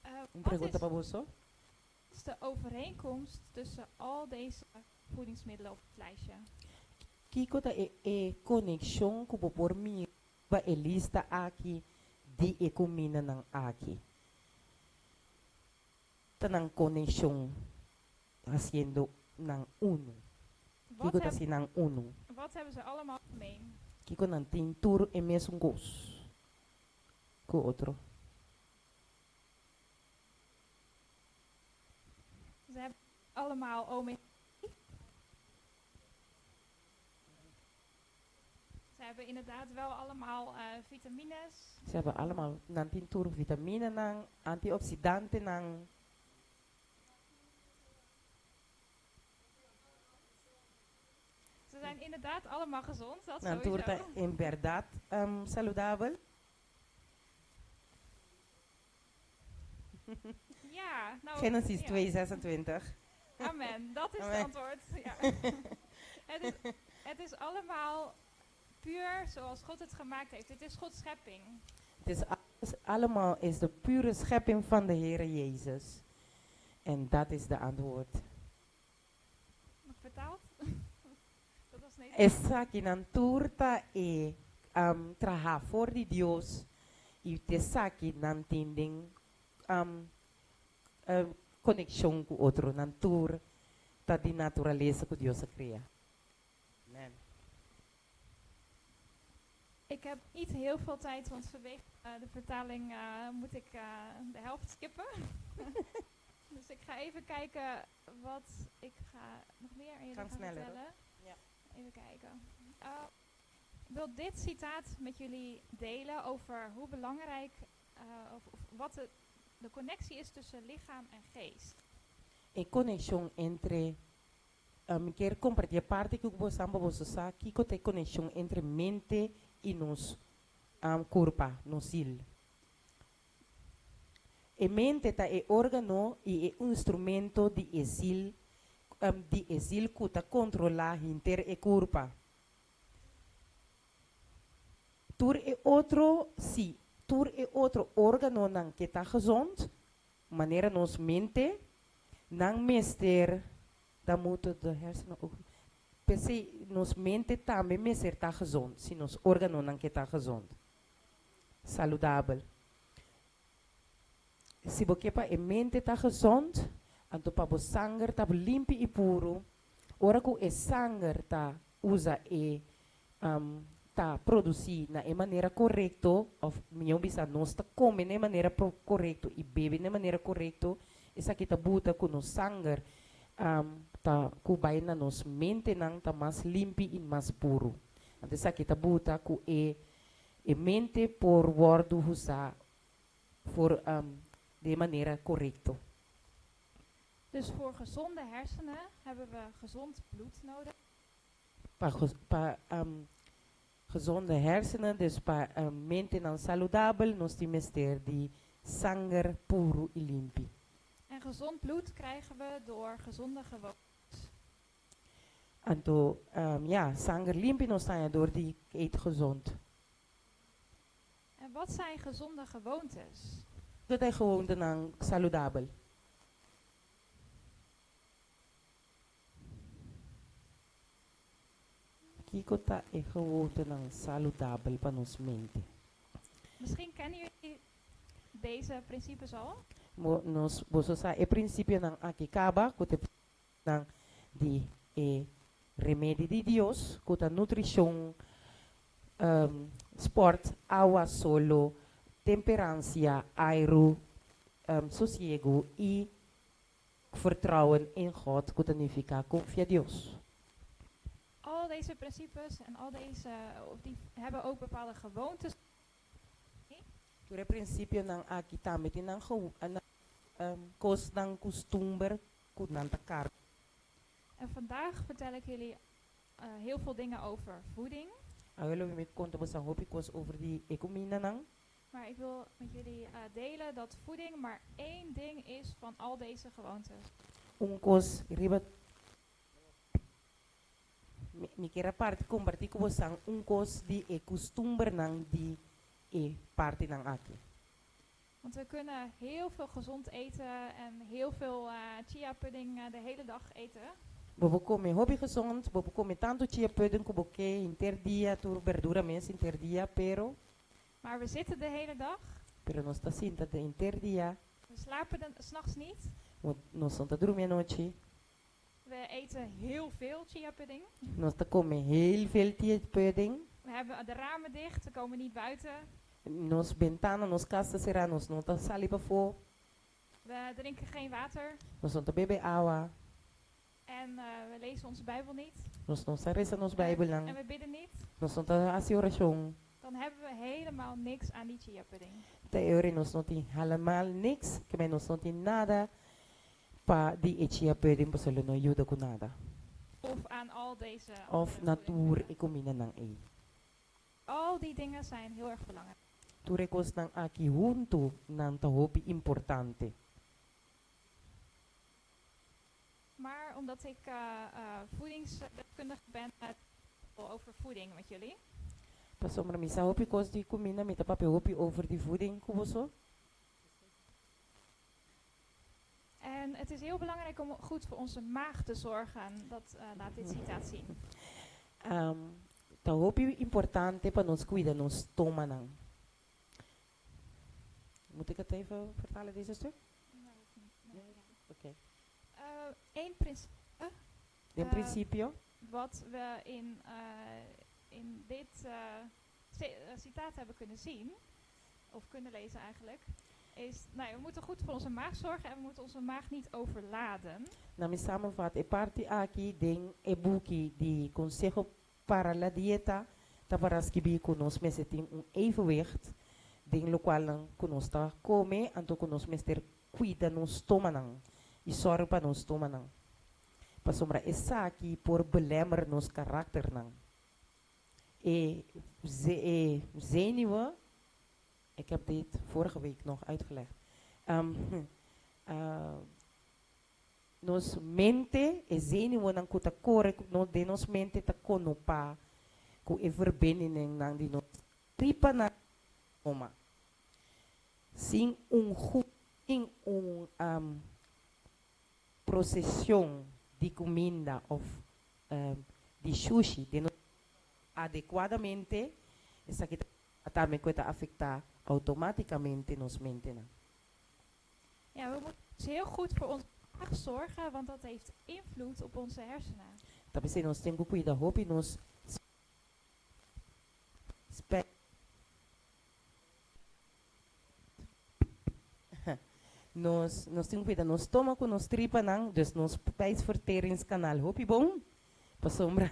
H: Un
M: wat
H: pregunta
M: is
H: pa boso.
M: de overeenkomst tussen al deze voedingsmiddelen op het lijstje?
H: Kiko ta e e konekshon ku bo por mira riba e lista aki di e kumindanan aki? Ta nan konekshon hasiendo nan unu?
M: Wat
H: Kiko ta
M: heb-
H: hasi nan unu?
M: Wat hebben ze allemaal gemeen?
H: Kiko nan tin tur e mesun kos ku otro?
M: Ze hebben allemaal omega. Ze hebben inderdaad wel allemaal vitamines.
H: Ze hebben allemaal nan tin tur vitaminanan, antioxidantenan.
M: Ze zijn inderdaad allemaal gezond, dat
H: Nan tur ta
M: sowieso.
H: en bèrdat saludabel.
M: Ja, nou,
H: Genesis
M: ja.
H: 2:26.
M: Amen, dat is het
H: Amen.
M: antwoord. Ja. Het is allemaal puur zoals God het gemaakt heeft. Het is Gods schepping.
H: Het is alles, allemaal is de pure schepping van de Heer Jezus. En dat is de antwoord.
M: Nog vertaald? Dat was Nederlands.
H: Esaki nan tur ta e um, traha for di Dios i t'esaki nan tin den um, um, konekshon ku otro. Nan tur ta di naturalesa ku Dios a krea. Amen.
M: Ik heb niet heel veel tijd, want vanwege de vertaling moet ik de helft skippen. Dus ik ga even kijken wat ik ga nog meer aan jullie
H: Kan
M: gaan
H: sneller, hoor.
M: vertellen.
H: Ja.
M: Even kijken. Ik wil dit citaat met jullie delen over hoe belangrijk, of wat de connectie is tussen lichaam en geest.
H: E konekshon entre mi kier kompartí e parti ku bo sa pa boso sa kiko ta e konekshon entre mente i nos kurpa, nos sil. E mente ta e órgano i e instrumento di e sil di e sil ku ta kontrolá henter e kurpa. Tur e otro, sí, tur e otro órganonan ke ta gezond, manera nos mente, nan mester, dan moeten de hersenen ook, p'esei nos mente tambe mester ta gezond, si nos órganonan ke ta gezond, saludabel. Si bo ke pa e mente ta gezond, anto pa bo sanger ta limpi i puru, ora ku e sanger ta usa e ta produsí na e manera korekto, òf mihó bisa nos ta kome na e manera korekto i bebe na e manera korekto, esaki ta buta ku nos sanger ta ku bai na nos mentenan ta mas limpi i mas puru. Anto esaki ta buta ku e e mente por wòrdu usá for di e manera korekto.
M: Dus voor gezonde hersenen hebben we gezond bloed nodig.
H: Pa pa gezonde hersenen, dus pa mentenan saludabel, nos tin mester di sanger puru i limpi.
M: En gezond bloed krijgen we door gezonde gewoontes.
H: Anto, ja, sanger limpi nos ta haña door di eet gezond.
M: En wat zijn gezonde gewoontes?
H: Kiko ta e gewoontenan saludabel? Kiko ta e gewoontenan saludabel pa nos mente?
M: Misschien kennen jullie deze principes al.
H: Bo, nos, boso sa e prinsipionan aki kaba, ku ta e prinsipionan di e remedi di Dios, ku ta nutrishon, spòrt, awa, solo, temperansia, airu, sosiegu i vertrouwen in God, ku ta nifiká konfia Dios.
M: Al deze principes en al deze, of die hebben ook bepaalde gewoontes.
H: Tur e prinsipionan aki tambe tin nan nan kosnan, kustumber ku nan ta karga.
M: En vandaag vertel ik jullie heel veel dingen over voeding.
H: Awe lo mi konta boso hopi kos over di e kumindanan.
M: Maar ik wil met jullie delen dat voeding maar één ding is van al deze gewoontes.
H: Un kos riba mi, mi kier a parti kompartí ku boso un kos di e kustumbernan di e partinan aki.
M: Want we kunnen heel veel gezond eten en heel veel chia pudding de hele dag eten.
H: Bo por kome hopi gezond, bo por kome tantu chia pudding ku bo ke henter dia, tur berdura mes henter dia, pero
M: Maar we zitten de hele dag.
H: Pero nos ta sinta den henter dia.
M: We slapen de, 's nachts niet.
H: Nos no ta drumi anochi.
M: We eten heel veel chia pudding.
H: Nos ta kome heel veel chia pudding.
M: We hebben de ramen dicht, we komen niet buiten.
H: Nos bentana, nos kas ta será, nos no ta sali pafó.
M: We drinken geen water.
H: Nos no ta bebe awa.
M: En we lezen onze Bijbel niet.
H: Nos no sa resa nos Bijbelnan.
M: En we bidden niet.
H: Nos no ta hasi orashon.
M: Dan hebben we helemaal niks aan die chia pudding.
H: Te e ora nos no tin helemaal niks, ke men nos no tin nada pa di e chia pudding pasobra lo no yuda ku nada.
M: Of aan al deze
H: Of
M: andere
H: na tur
M: voedingsmiddelen.
H: e kumindanan ei.
M: Al die dingen zijn heel erg belangrijk.
H: Tur e kosnan aki huntu nan ta hopi importante.
M: Maar omdat ik voedingsdeskundige ben, over voeding met jullie.
H: Pasobra mi sa hopi kos di kuminda, mi ta papia hopi over di voeding ku boso.
M: En het is heel belangrijk om goed voor onze maag te zorgen. Dat laat dit citaat zien.
H: Ta hopi importante pa nos kuida nos stomanan. Moet ik het even vertalen, deze stuk?
M: Nee, hoeft niet. Nee,
H: Nee?
M: ja.
H: Oké.
M: Eén principe.
H: Den prinsipio.
M: Wat we in dit citaat hebben kunnen zien, of kunnen lezen eigenlijk, is, nou ja, we moeten goed voor onze maag zorgen en we moeten onze maag niet overladen.
H: Na mi samenvat e parti aki den e buki di Consejo para la Dieta ta para skibi ku nos mester tin un evenwicht den lokualnan ku nos ta kome, anto ku nos mester kuida nos stomanan i sòru pa nos stomanan. Pasobra esaki por belemmer nos karakternan. E e zenuwen, ik heb dit vorige week nog uitgelegd. Nos mente, e zenuwennan ku ta kore ku no, den nos mente ta konopá ku e verbindingennan di nos tripanan stoma. Sin un sin un proseshon di kuminda òf di shushi den nos adekuadamente, esaki ta tambe ku e ta afektá outomátikamente nos mentenan.
M: Ja, we moeten dus heel goed voor onze maag zorgen, want dat heeft invloed op onze hersenen.
H: Ta p'esei nos tin ku kuida hopi nos. Nos, nos tin ku kuida nos stoma ku nos tripanan, dus nos spijsverteringskanaal hopi bon, pasobra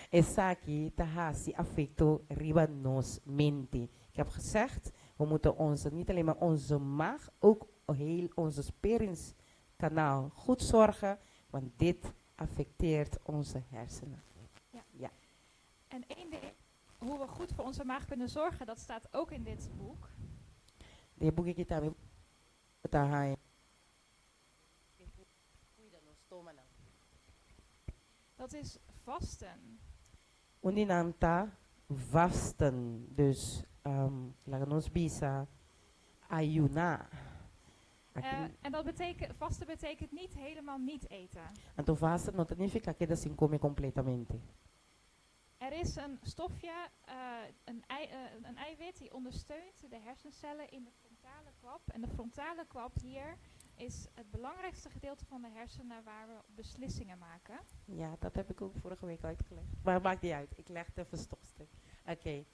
H: esaki ta hasi afekto riba nos mente. Ik heb gezegd, we moeten onze, niet alleen maar onze maag, ook heel onze speringskanaal goed zorgen, want dit affecteert onze hersenen.
M: Ja.
H: Ja.
M: En één ding, hoe we goed voor onze maag kunnen zorgen, dat staat ook in dit boek.
H: Den e buki aki tambe bo ta haña kuida nos stomanan.
M: Dat is vasten.
H: Un di nan ta vasten, dus laga nos bisa ayuná. Aki.
M: En dat betekent, vasten betekent niet helemaal niet eten.
H: Anto vasten no ta nifiká keda sin kome kompletamente.
M: Er is een stofje, een eiwit die ondersteunt de hersencellen in de frontale kwab. En de frontale kwab hier is het belangrijkste gedeelte van de hersenen waar we beslissingen maken.
H: Ja, dat heb ik ook vorige week uitgelegd. Maar maakt niet uit, ik leg het even stopstuk. Oké.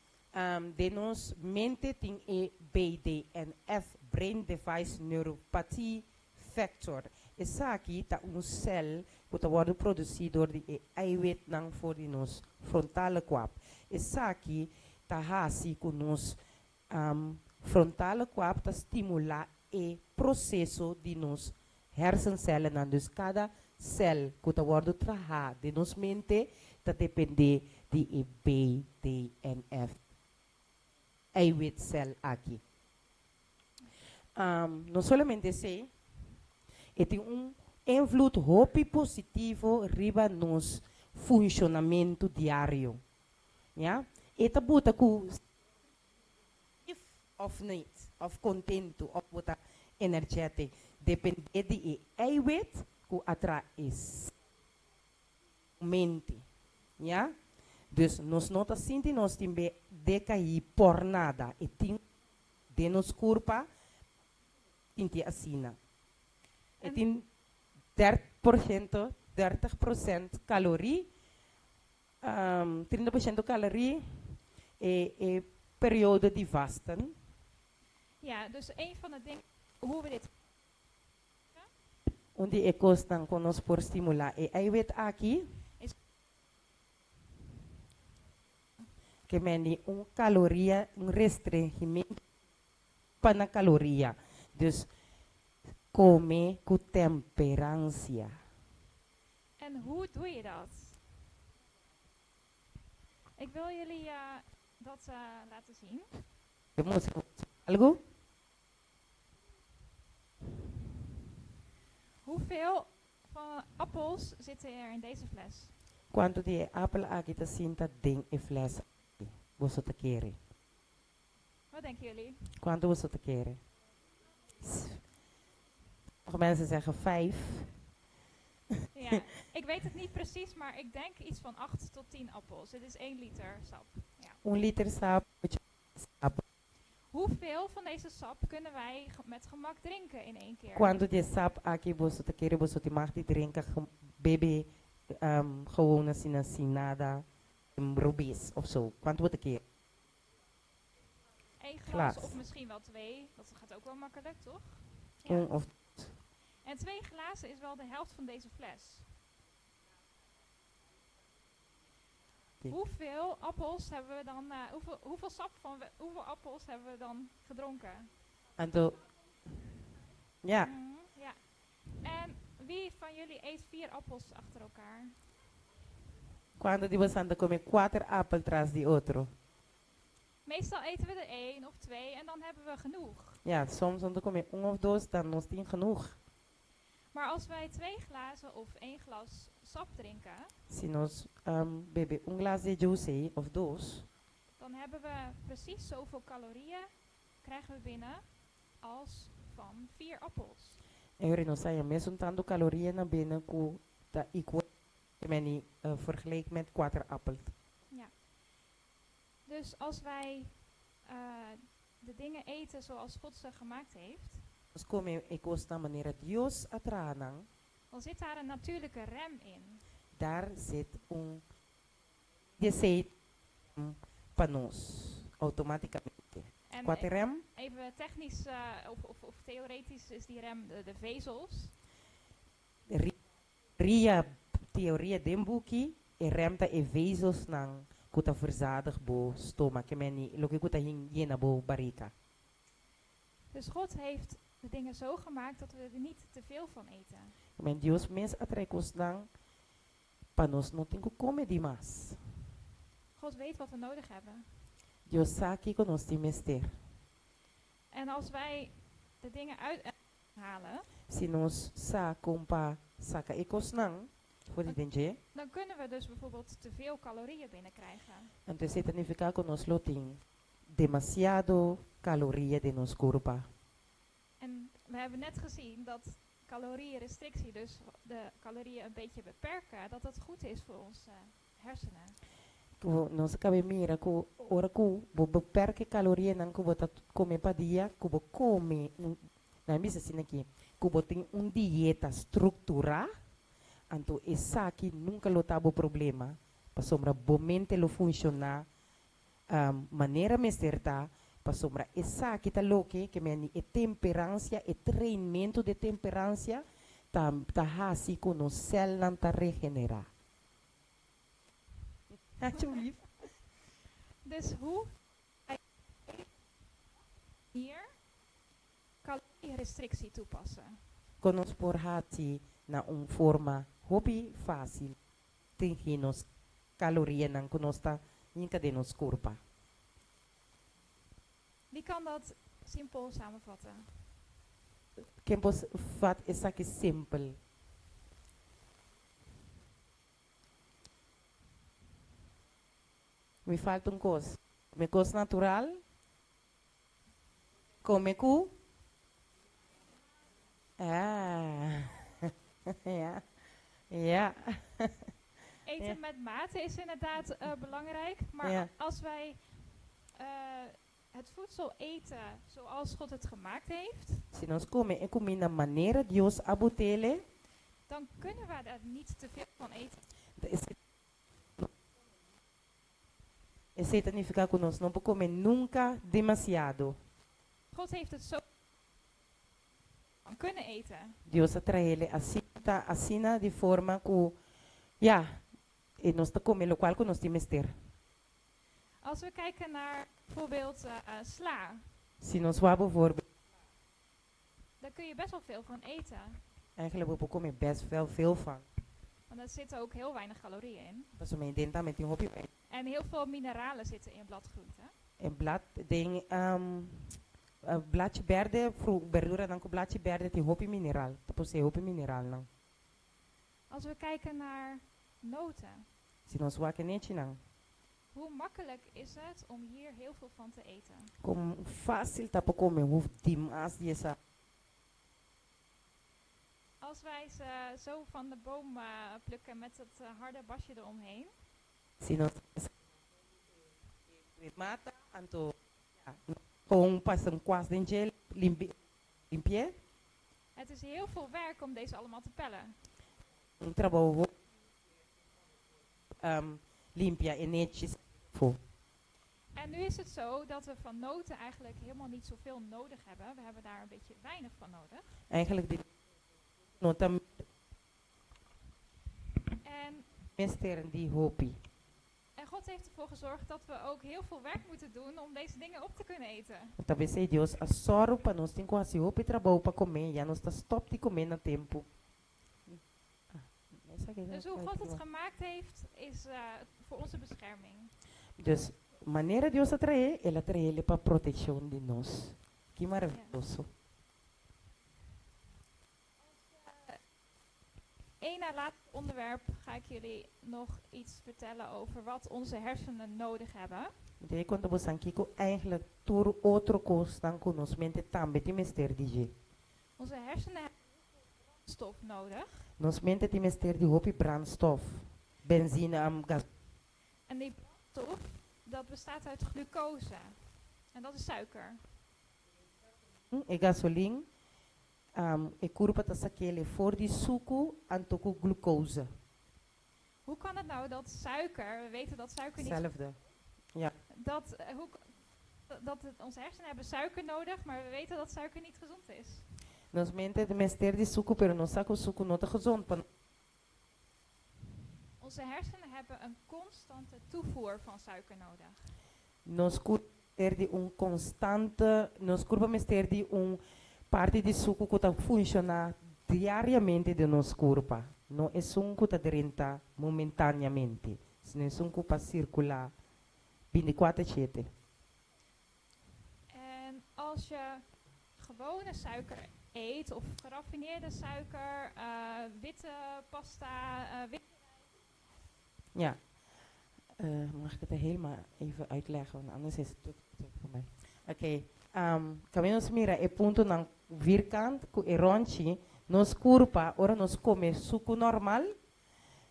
H: Den nos mente tin e BDNF, Brain Device Neuropathy Factor. Esaki ta un cel cu ta wordo produci door di e eiwitnan for di nos frontale kwab. Esaki ta haci cu nos frontale kwab ta stimula e proceso di nos hersencellennan. Dus cada cel cu ta wordo traha den nos mente ta depende di e BDNF eiwitcel aki. No solamente esey, e tin un invloed hopi positivo riba nos funcionamento diario. Ya? E ta buta cu if of niet, of contento, of bo ta energetic, depende di e eiwit cu a traha e mente. Ya? Dus nos no ta sinti nos tin be decaí por nada. E tin den nos curpa sinti asina. E tin 30%, 30% calorie, 30% calorie e periodo di vasten.
M: Ja, dus een van de dingen hoe we dit
H: Un di e kosnan ku nos por stimulá e eiwit aki
M: is
H: ke meni un kaloria, un restringimento pa na kaloria. Dus kome ku temperansia.
M: En hoe doe je dat? Ik wil jullie dat laten zien.
H: Ke mustra boso algu?
M: Hoeveel van appels zitten er in deze fles?
H: Kuantu di e apel aki ta sinta den e fles aki? Boso ta kere?
M: Wat denken jullie?
H: Kuantu boso ta kere? Sommige mensen zeggen 5.
M: Ja, ik weet het niet precies, maar ik denk iets van 8 tot 10 appels. Het is 1 liter sap. Ja.
H: Un liter sap, ocho sap.
M: Hoeveel van deze sap kunnen wij met gemak drinken in één keer?
H: Kuantu di e sap aki boso ta kere boso tin mag di drinka, bebe, gewoon asina sin nada robes of zo? Kuantu bo ta kere?
M: Eén glas,
H: Glas.
M: of misschien wel 2. Dat gaat ook wel makkelijk, toch? Ja.
H: Un of dos.
M: En 2 glazen is wel de helft van deze fles.
H: Oké.
M: Hoeveel appels hebben we dan, hoeveel, hoeveel sap van we, hoeveel appels hebben we dan gedronken?
H: Anto, ja.
M: Ja. En wie van jullie eet 4 appels achter elkaar?
H: Cuando di boso ta come 4 appel tras di otro?
M: Meestal eten we er 1 of 2 en dan hebben we genoeg.
H: Ja, soms dan come 1 of 2, dan nos tin genoeg.
M: Maar als wij 2 glazen of 1 glas sap drinken,
H: Si nos bebe un glas de juice of 2,
M: dan hebben we precies zoveel calorieën krijgen we binnen als van 4 appels.
H: En jullie nos haña mesun tanto calorieën naar binnen ku ta equal many vergeleken met 4 appels.
M: Ja. Dus als wij de dingen eten zoals God ze gemaakt heeft,
H: Nos come e kosnan manera Dios a traha nan,
M: dan zit daar een natuurlijke rem in.
H: Daar zit un deseo pa nos, automáticamente.
M: En
H: Kua ta e rem?
M: Even technisch of theoretisch is die rem de vezels.
H: Ria, teoria den buki, e rem ta e vezelsnan ku ta verzadig bo stoma, ke men loke ku ta hin yena bo barika.
M: Dus God heeft de dingen zo gemaakt dat we er niet te veel van eten.
H: Ke men Dios mes a trae kosnan pa nos no tin ku kome di mas.
M: God weet wat we nodig hebben.
H: Dios sa kiko nos tin mester.
M: En als wij de dingen uithalen,
H: Si nos sa kon pa saka e kosnan for di den dje,
M: dan kunnen we dus bijvoorbeeld te veel calorieën binnenkrijgen.
H: Anto esei ta nifiká ku nos lo tin demasiado kaloria den nos kurpa.
M: En we hebben net gezien dat calorierestrictie, dus de calorieën een beetje beperken, dat dat goed is voor onze hersenen.
H: Ku nos a kaba e mira ku ora ku bo beperk e kalorianan ku bo ta kome pa dia, ku bo kome un, nan bisa asina aki, ku bo tin un dieta strukturá, anto esaki nunka lo ta bo problema, pasobra bo mente lo funshoná manera mester ta, pasobra esaki ta loke ke meni e temperansia, e trainmentu di e temperansia ta ta hasi ku nos sèlnan ta regenerá. Alsjeblieft.
M: Dus hoe hier calorierestrictie toepassen?
H: Kon nos por haci na un forma hopi facil restringi nos calorianan cu nos ta hinca den nos curpa?
M: Wie kan dat simpel samenvatten?
H: Ken por vat esaki simpel? Mi falta un kos. Mi kos natural. Kome ku. Ah. Ja. Ja.
M: Eten met mate is inderdaad belangrijk. Maar als wij het voedsel eten zoals God het gemaakt heeft,
H: Si nos kome e kuminda manera Dios a bot'ele,
M: dan kunnen we daar niet te veel van eten.
H: Esei ta nifiká ku nos no por kome nunka demasiado.
M: God heeft het zo van kunnen eten.
H: Dios a trahele asina ta asina di forma ku ya e nos ta kome lokual ku nos tin mester.
M: Als we kijken naar bijvoorbeeld sla.
H: Si nos wak bijvoorbeeld.
M: Daar kun je best wel veel van eten.
H: Eigenlijk bo por kome best wel veel van.
M: Want er zitten ook heel weinig calorieën in.
H: Pasobra den tambe tin hopi.
M: En heel veel mineralen zitten in bladgroenten.
H: E blad den blachi berde, berduranan ku blachi berde tin hopi mineral, ta posee hopi mineralnan.
M: Als we kijken naar noten.
H: Si nos wak e nechinan.
M: Hoe makkelijk is het om hier heel veel van te eten?
H: Kon fásil ta pa kome hoef dimas di esa.
M: Als wij ze zo van de boom plukken met dat harde basje eromheen.
H: Si nos e mata, anto ya, nos kon pasa un kuas den dje limpi'é.
M: Het is heel veel werk om deze allemaal te pellen.
H: Un trabou hopi limpia e nechi fo.
M: En nu is het zo dat we van noten eigenlijk helemaal niet zoveel nodig hebben. We hebben daar een beetje weinig van nodig.
H: Eigenlijk di no ta
M: En
H: mester di hopi.
M: En God heeft ervoor gezorgd dat we ook heel veel werk moeten doen om deze dingen op te kunnen eten.
H: Ta p'esei Dios a sòru pa nos tin ku hasi hopi trabou pa komé, ya nos ta stòp di komé na tempu.
M: Dus hoe God het gemaakt heeft, is voor onze bescherming.
H: Dus manera Dios a traé, el a traéle pa protekshon di nos. Ki maravioso!
M: Als één na laatste onderwerp ga ik jullie nog iets vertellen over wat onze hersenen nodig hebben.
H: Mi ta konta bosan kiko eigenlijk tur otro kosnan ku nos mente tambe tin mester di dje.
M: Onze hersenen hebben brandstof nodig.
H: Nos mente tin mester di hopi brandstof, benzine, gas.
M: En die brandstof, dat bestaat uit glucose. En dat is suiker.
H: E gasolin, e kurpa ta sak'ele for di suku anto ku glucose.
M: Hoe kan het nou dat suiker, we weten dat suiker niet
H: Zelfde, ja.
M: Dat, hoe Dat het, onze hersenen hebben suiker nodig, maar we weten dat suiker niet gezond is.
H: Nos mente mester di suku, pero nos sa ku suku no ta gezond pa.
M: Onze hersenen hebben een constante toevoer van suiker nodig.
H: Nos kurpa mester di un konstante, nos kurpa mester di un parti di suku ku ta funshoná diariamente den nos kurpa, no esun ku ta drenta momentáneamente, sino esun ku pa sirkulá bintikuater shete.
M: En als je gewone suiker eet of geraffineerde suiker, witte pasta, witte rijst.
H: Ja. Mag ik het helemaal even uitleggen, want anders is het te druk voor mij. Oké, kaminda nos mira e puntonan vierkant ku e ronchi, nos kurpa, ora nos kome suku normal,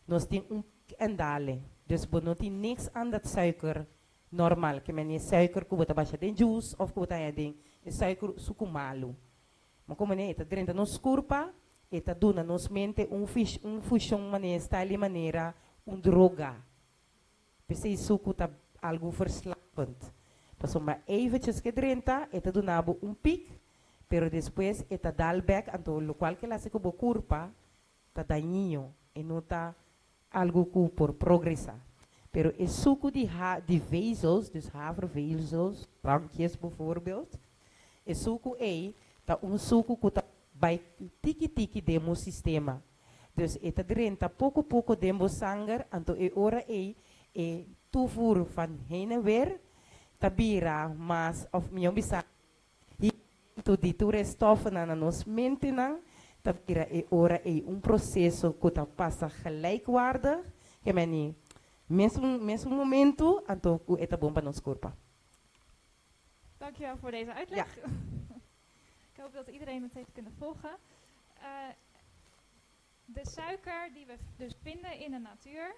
H: nos tin un piek en dale. Dus bo no tin niks aan dat suiker normal, ke men e suiker ku bo ta basha den juice of ku bo ta haña den e suiker suku malu. Ma komo ne e ta drenta nos kurpa, e ta duna nos mente un un fushon manera style di manera un droga. P'esei suku ta algu verslavend. Pasobra eventjes ke drenta e ta duna bo un piek, pero despues e ta dal bek, anto lokual ke el hasi ku bo kurpa ta dañino, e no ta algu ku por progresá. Pero e suku di ha di vezels, dus havervezels, drankjes bijvoorbeeld, e suku ei ta un suku ku ta bai tiki tiki den bo sistema. Dus e ta drenta poko poko den bo sanger, anto e ora ei e toevoer van heen en weer ta bira mas, òf mihó bisa, Higimentu di tur e stòfnan na nos mentenan ta bira e ora ei un proseso ku ta pasa gelijkwaardig, ke meni mesun mesun momentu anto ku e ta bon pa nos kurpa.
M: Dankjewel voor deze uitleg. Ik hoop dat iedereen het heeft kunnen volgen. De suiker die we dus vinden in de natuur.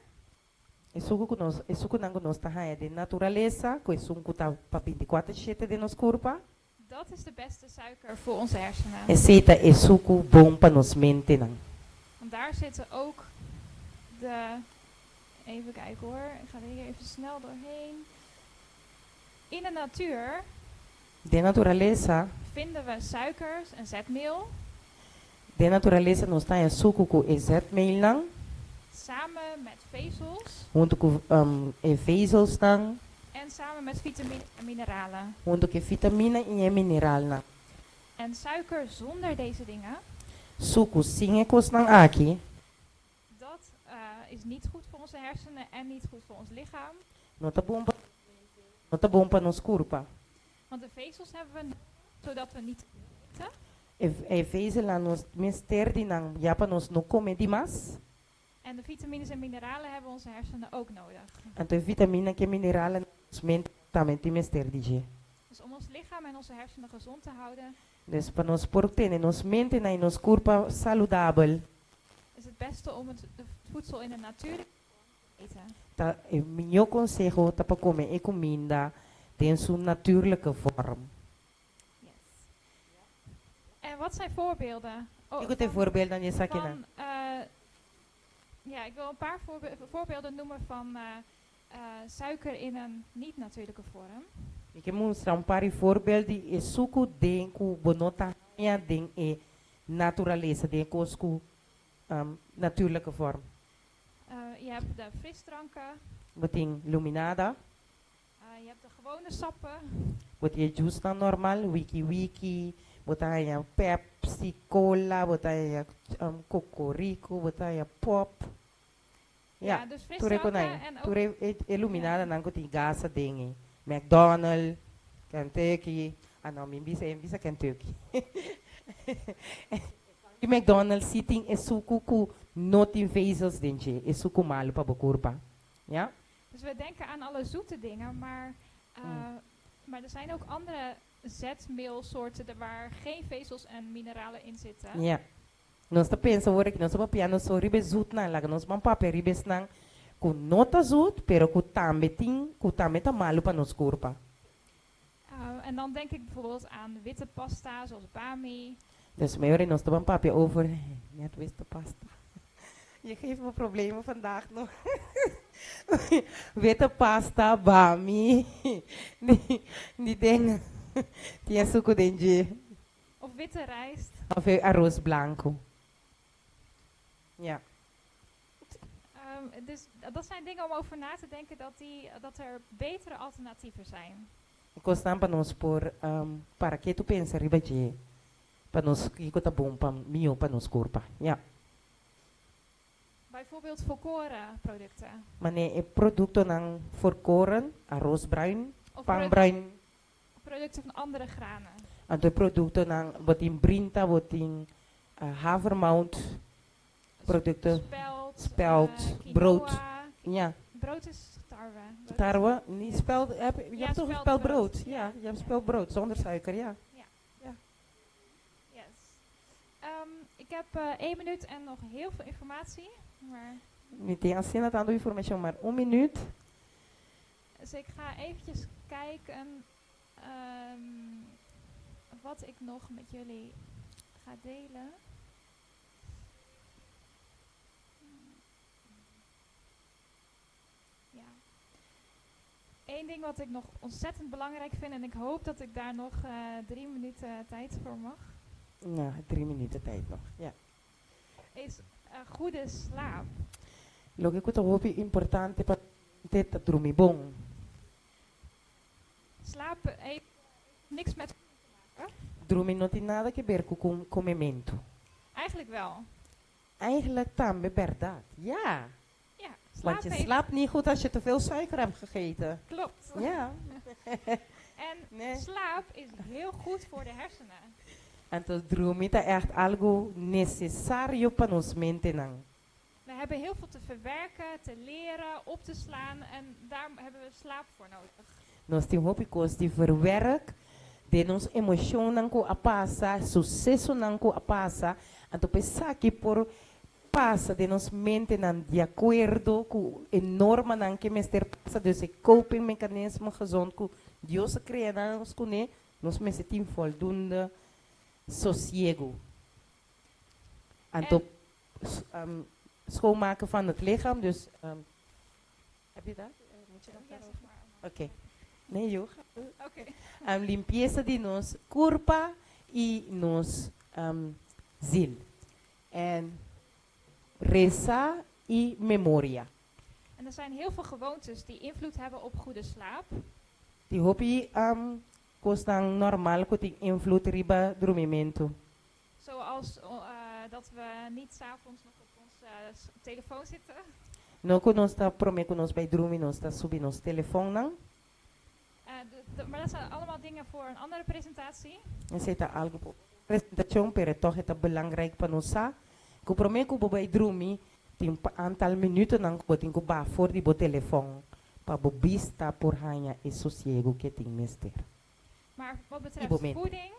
H: E suku ku nos, e sukunan ku nos ta haña den naturalesa, ku esun ku ta pa bintikuater shete den nos kurpa.
M: Dat is de beste suiker voor onze hersenen.
H: Esei ta e suku bon pa nos mentenan.
M: Want daar zitten ook de, even kijken hoor, ik ga er hier even snel doorheen. In de natuur.
H: Den naturalesa.
M: Vinden we suikers en zetmeel.
H: Den naturalesa nos ta haña suku ku e zetmeelnan.
M: Samen met vezels.
H: Huntu ku e vezelsnan.
M: En samen met vitaminen en mineralen.
H: Huntu ku e vitamina i e mineralnan.
M: En suiker zonder deze dingen.
H: Suku sin e kosnan aki.
M: Dat is niet goed voor onze hersenen en niet goed voor ons lichaam.
H: No ta bon pa no ta bon pa nos kurpa.
M: Want de vezels hebben we nodig zodat we niet eten.
H: E e vezelnan nos mester di nan ya pa nos no kome dimas.
M: En de vitamines en mineralen hebben onze hersenen ook nodig.
H: Anto e vitamina ku e mineralen nos mente tambe tin mester di dje.
M: Dus om ons lichaam en onze hersenen gezond te houden.
H: Dus pa nos por tene nos mentenan i nos kurpa saludabel.
M: Is het beste om het voedsel in de natuurlijke vorm te eten.
H: Ta e mihó konseho ta pa kome e kuminda den su natuurlijke vorm.
M: Yes. En wat zijn voorbeelden? Oh,
H: Kiko ta e
M: van
H: voorbeelden di esakinan?
M: van, ja, ik wil een paar voorbeelden noemen van suiker in een niet-natuurlijke vorm.
H: Mi ke mustra un par di voorbeeld di e suku den ku bo no ta haña den e naturalesa, den e kos ku natuurlijke vorm.
M: Je hebt de frisdranken.
H: Bo tin luminada.
M: Je hebt de gewone sappen.
H: Bo tin e juicenan normal, wiki wiki, bo ta haña Pepsi, cola, bo ta haña Kokorico, bo ta haña pop.
M: Ja,
H: Ja,
M: dus
H: tur e
M: frisdranken
H: konai,
M: en ook
H: tur e e e luminadanan ku tin gas aden ei. McDonald, Kentucky, ah no, mi bisa, mi bisa Kentucky. Di McDonald's si tin e suku ku no tin vezels den dje, e suku malu pa bo kurpa. Ja.
M: Dus we denken aan alle zoete dingen, maar, maar er zijn ook andere zetmeelsoorten waar geen vezels en mineralen in zitten.
H: Ja. Nos ta pensa ora ki nos ta papia no so riba e zoetnan, laga nos ban papia riba esnan ku no ta zoet, pero ku tambe tin, ku tambe ta malu pa nos kurpa.
M: En dan denk ik bijvoorbeeld aan witte pasta, zoals bami.
H: Dus mei ora nos ta ban papia over net witte pasta. Je geeft me problemen vandaag nog. Witte pasta, bami, di, di den, tin suku den dje.
M: Of witte rijst.
H: Of arroz blanco. Ja.
M: Dus dat zijn dingen om over na te denken dat er betere alternatieven zijn.
H: Kosnan pa nos por para ketu pensa riba dje pa nos kiko ta bon pa mihó pa nos kurpa. Ja.
M: Bijvoorbeeld volkoren producten.
H: Mane e produktonan volkoren, arroz bruin,
M: Of
H: pan bruin.
M: Producten van andere granen.
H: Anto e produktonan bo tin brinta, bo tin havermout, producten.
M: Spelt,
H: Spelt, brood.
M: Quinoa.
H: Ja.
M: Brood is tarwe. Brood
H: Tarwe, niet spelt, je
M: Ja,
H: hebt toch
M: speldbrood.
H: speldbrood? Ja, je hebt speldbrood zonder suiker, ja.
M: Ja.
H: Ja.
M: Yes. Ik heb 1 minuut en nog heel veel informatie. Maar
H: Mi tin asina tanto informacion, maar 1 minuut.
M: Dus ik ga eventjes kijken wat ik nog met jullie ga delen. Ja. Eén ding wat ik nog ontzettend belangrijk vind en ik hoop dat ik daar nog 3 minuten tijd voor mag.
H: Ja, 3 minuten tijd nog, ja.
M: Is goede slaap.
H: Loke ku ta hopi importante pa te ta drumi bon.
M: Slaap heeft niks met te maken.
H: Drumi no tin nada ke ber ku komementu.
M: Eigenlijk wel.
H: Eigenlijk tambe berdad, ja.
M: Ja,
H: Want
M: slaap
H: je
M: heeft
H: slaapt niet goed als je te veel suiker hebt gegeten.
M: Klopt.
H: Ja.
M: En
H: Nee.
M: slaap is heel goed voor de hersenen.
H: Anto drumi ta echt algo necesario pa nos mentenan.
M: We hebben heel veel te verwerken, te leren, op te slaan en daar hebben we slaap voor nodig.
H: Nos tin hopi kos di verwerk, de nos emocionnan ku a pasa, sucesonan ku a pasa, anto p'esaki por pasa den nos mentenan di acuerdo ku e normanan ke mester pasa, dus e coping mechanisme gezond ku Dios a crea nos kuné, nos mester tin voldoende sosiego. Anto, schoonmaken van het lichaam, dus, heb je dat? Moet je dat
M: Ja,
H: daarover?
M: zeg maar.
H: Oké. Nee, joh.
M: Oké.
H: Limpieza di nos curpa y nos ziel. En reza y memoria.
M: En er zijn heel veel gewoontes die invloed hebben op goede slaap.
H: Die hopi, kostan normaal ku tin invloed riba drumimento.
M: Zoals dat we niet 's avonds nog op onze telefoon zitten.
H: No ku nos ta prome ku nos bij drumi, nos ta subi nos telefoon nan.
M: Maar dat zijn allemaal dingen voor een andere presentatie.
H: En zit daar algo po presentatie, pero toch is het belangrijk pa nos sa. Ku prome ku bo bij drumi, tin pa aantal minuten nan ku bo tin ku ba voor die bo telefoon. Pa bo bista por hanya e sosiego ke tin mester.
M: Maar wat
H: Die
M: betreft
H: momenten.
M: voeding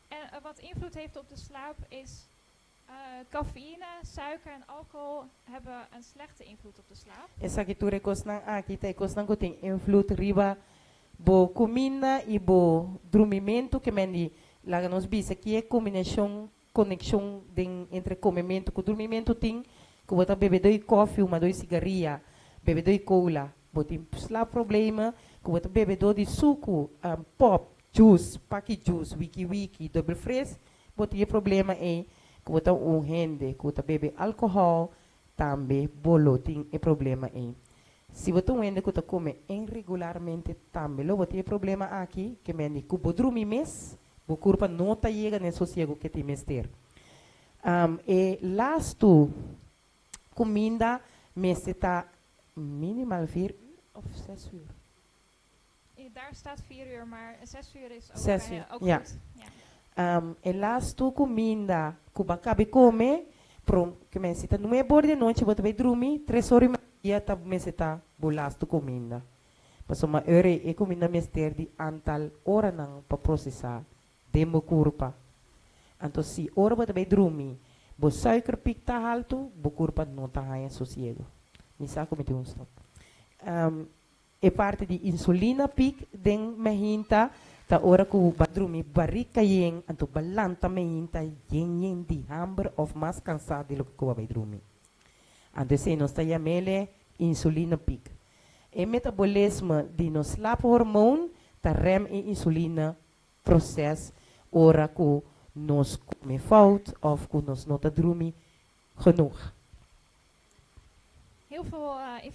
M: en wat invloed heeft op de slaap is cafeïne, suiker en alcohol hebben een slechte invloed op de slaap.
H: Esaki tur e kosnan aki ta e kosnan ku tin invloed riba bo kuminda i bo drumimentu ke men di laga nos bisa ki e kombinashon, konekshon den entre komementu ku drumimentu tin ku bo ta bebe doi koffie, huma doi sigaria, bebe doi cola, bo tin slaapproblemen, ku bo ta bebe doi di suku, pop, juice, pakkie juice, wiki wiki, dubbel fris, bo tin e problema ei, ku bo ta un hende, ku bo ta bebe alcohol, tambe bo lo tin e problema ei. Si bo ta un hende ku ta come irregularmente tambe lo bo tin e problema aki, ke men di ku bo drumi mes, bo kurpa no ta yega na e sosiego ke tin mester. E lastu kuminda mester ta minimaal 4 uur of 6 uur?
M: Daar staat 4 uur, maar 6 uur is ook
H: 6
M: bij
H: uur,
M: ook
H: ja.
M: goed. Ja.
H: E lastu kuminda ku bo a kaba kome, prom, ke men si ta 9 or di nochi, bo ta bai drumi, 3 or i media ta mester ta bo lastu kuminda. Pasobra ora e kuminda mester di aantal oranan pa prosesá den bo kurpa. Anto si ora bo ta bai drumi, bo suikerpiek ta altu, bo kurpa no ta haña sosiego. Mi sa ku mi tin un stop. E parte di insulina piek den mehinta, ta ora ku ba drumi barrica yen, anto ba lanta mehinta yen yen di hamber of mas cansado di loke ku ba bai drumi. Anto esei nos ta yamele Insuline piek. E metabolismo di nos slaaphormoon ta rem e insuline proces ora ku nos kome fout of ku nos no ta drumi genoeg.
M: Heel veel informatie.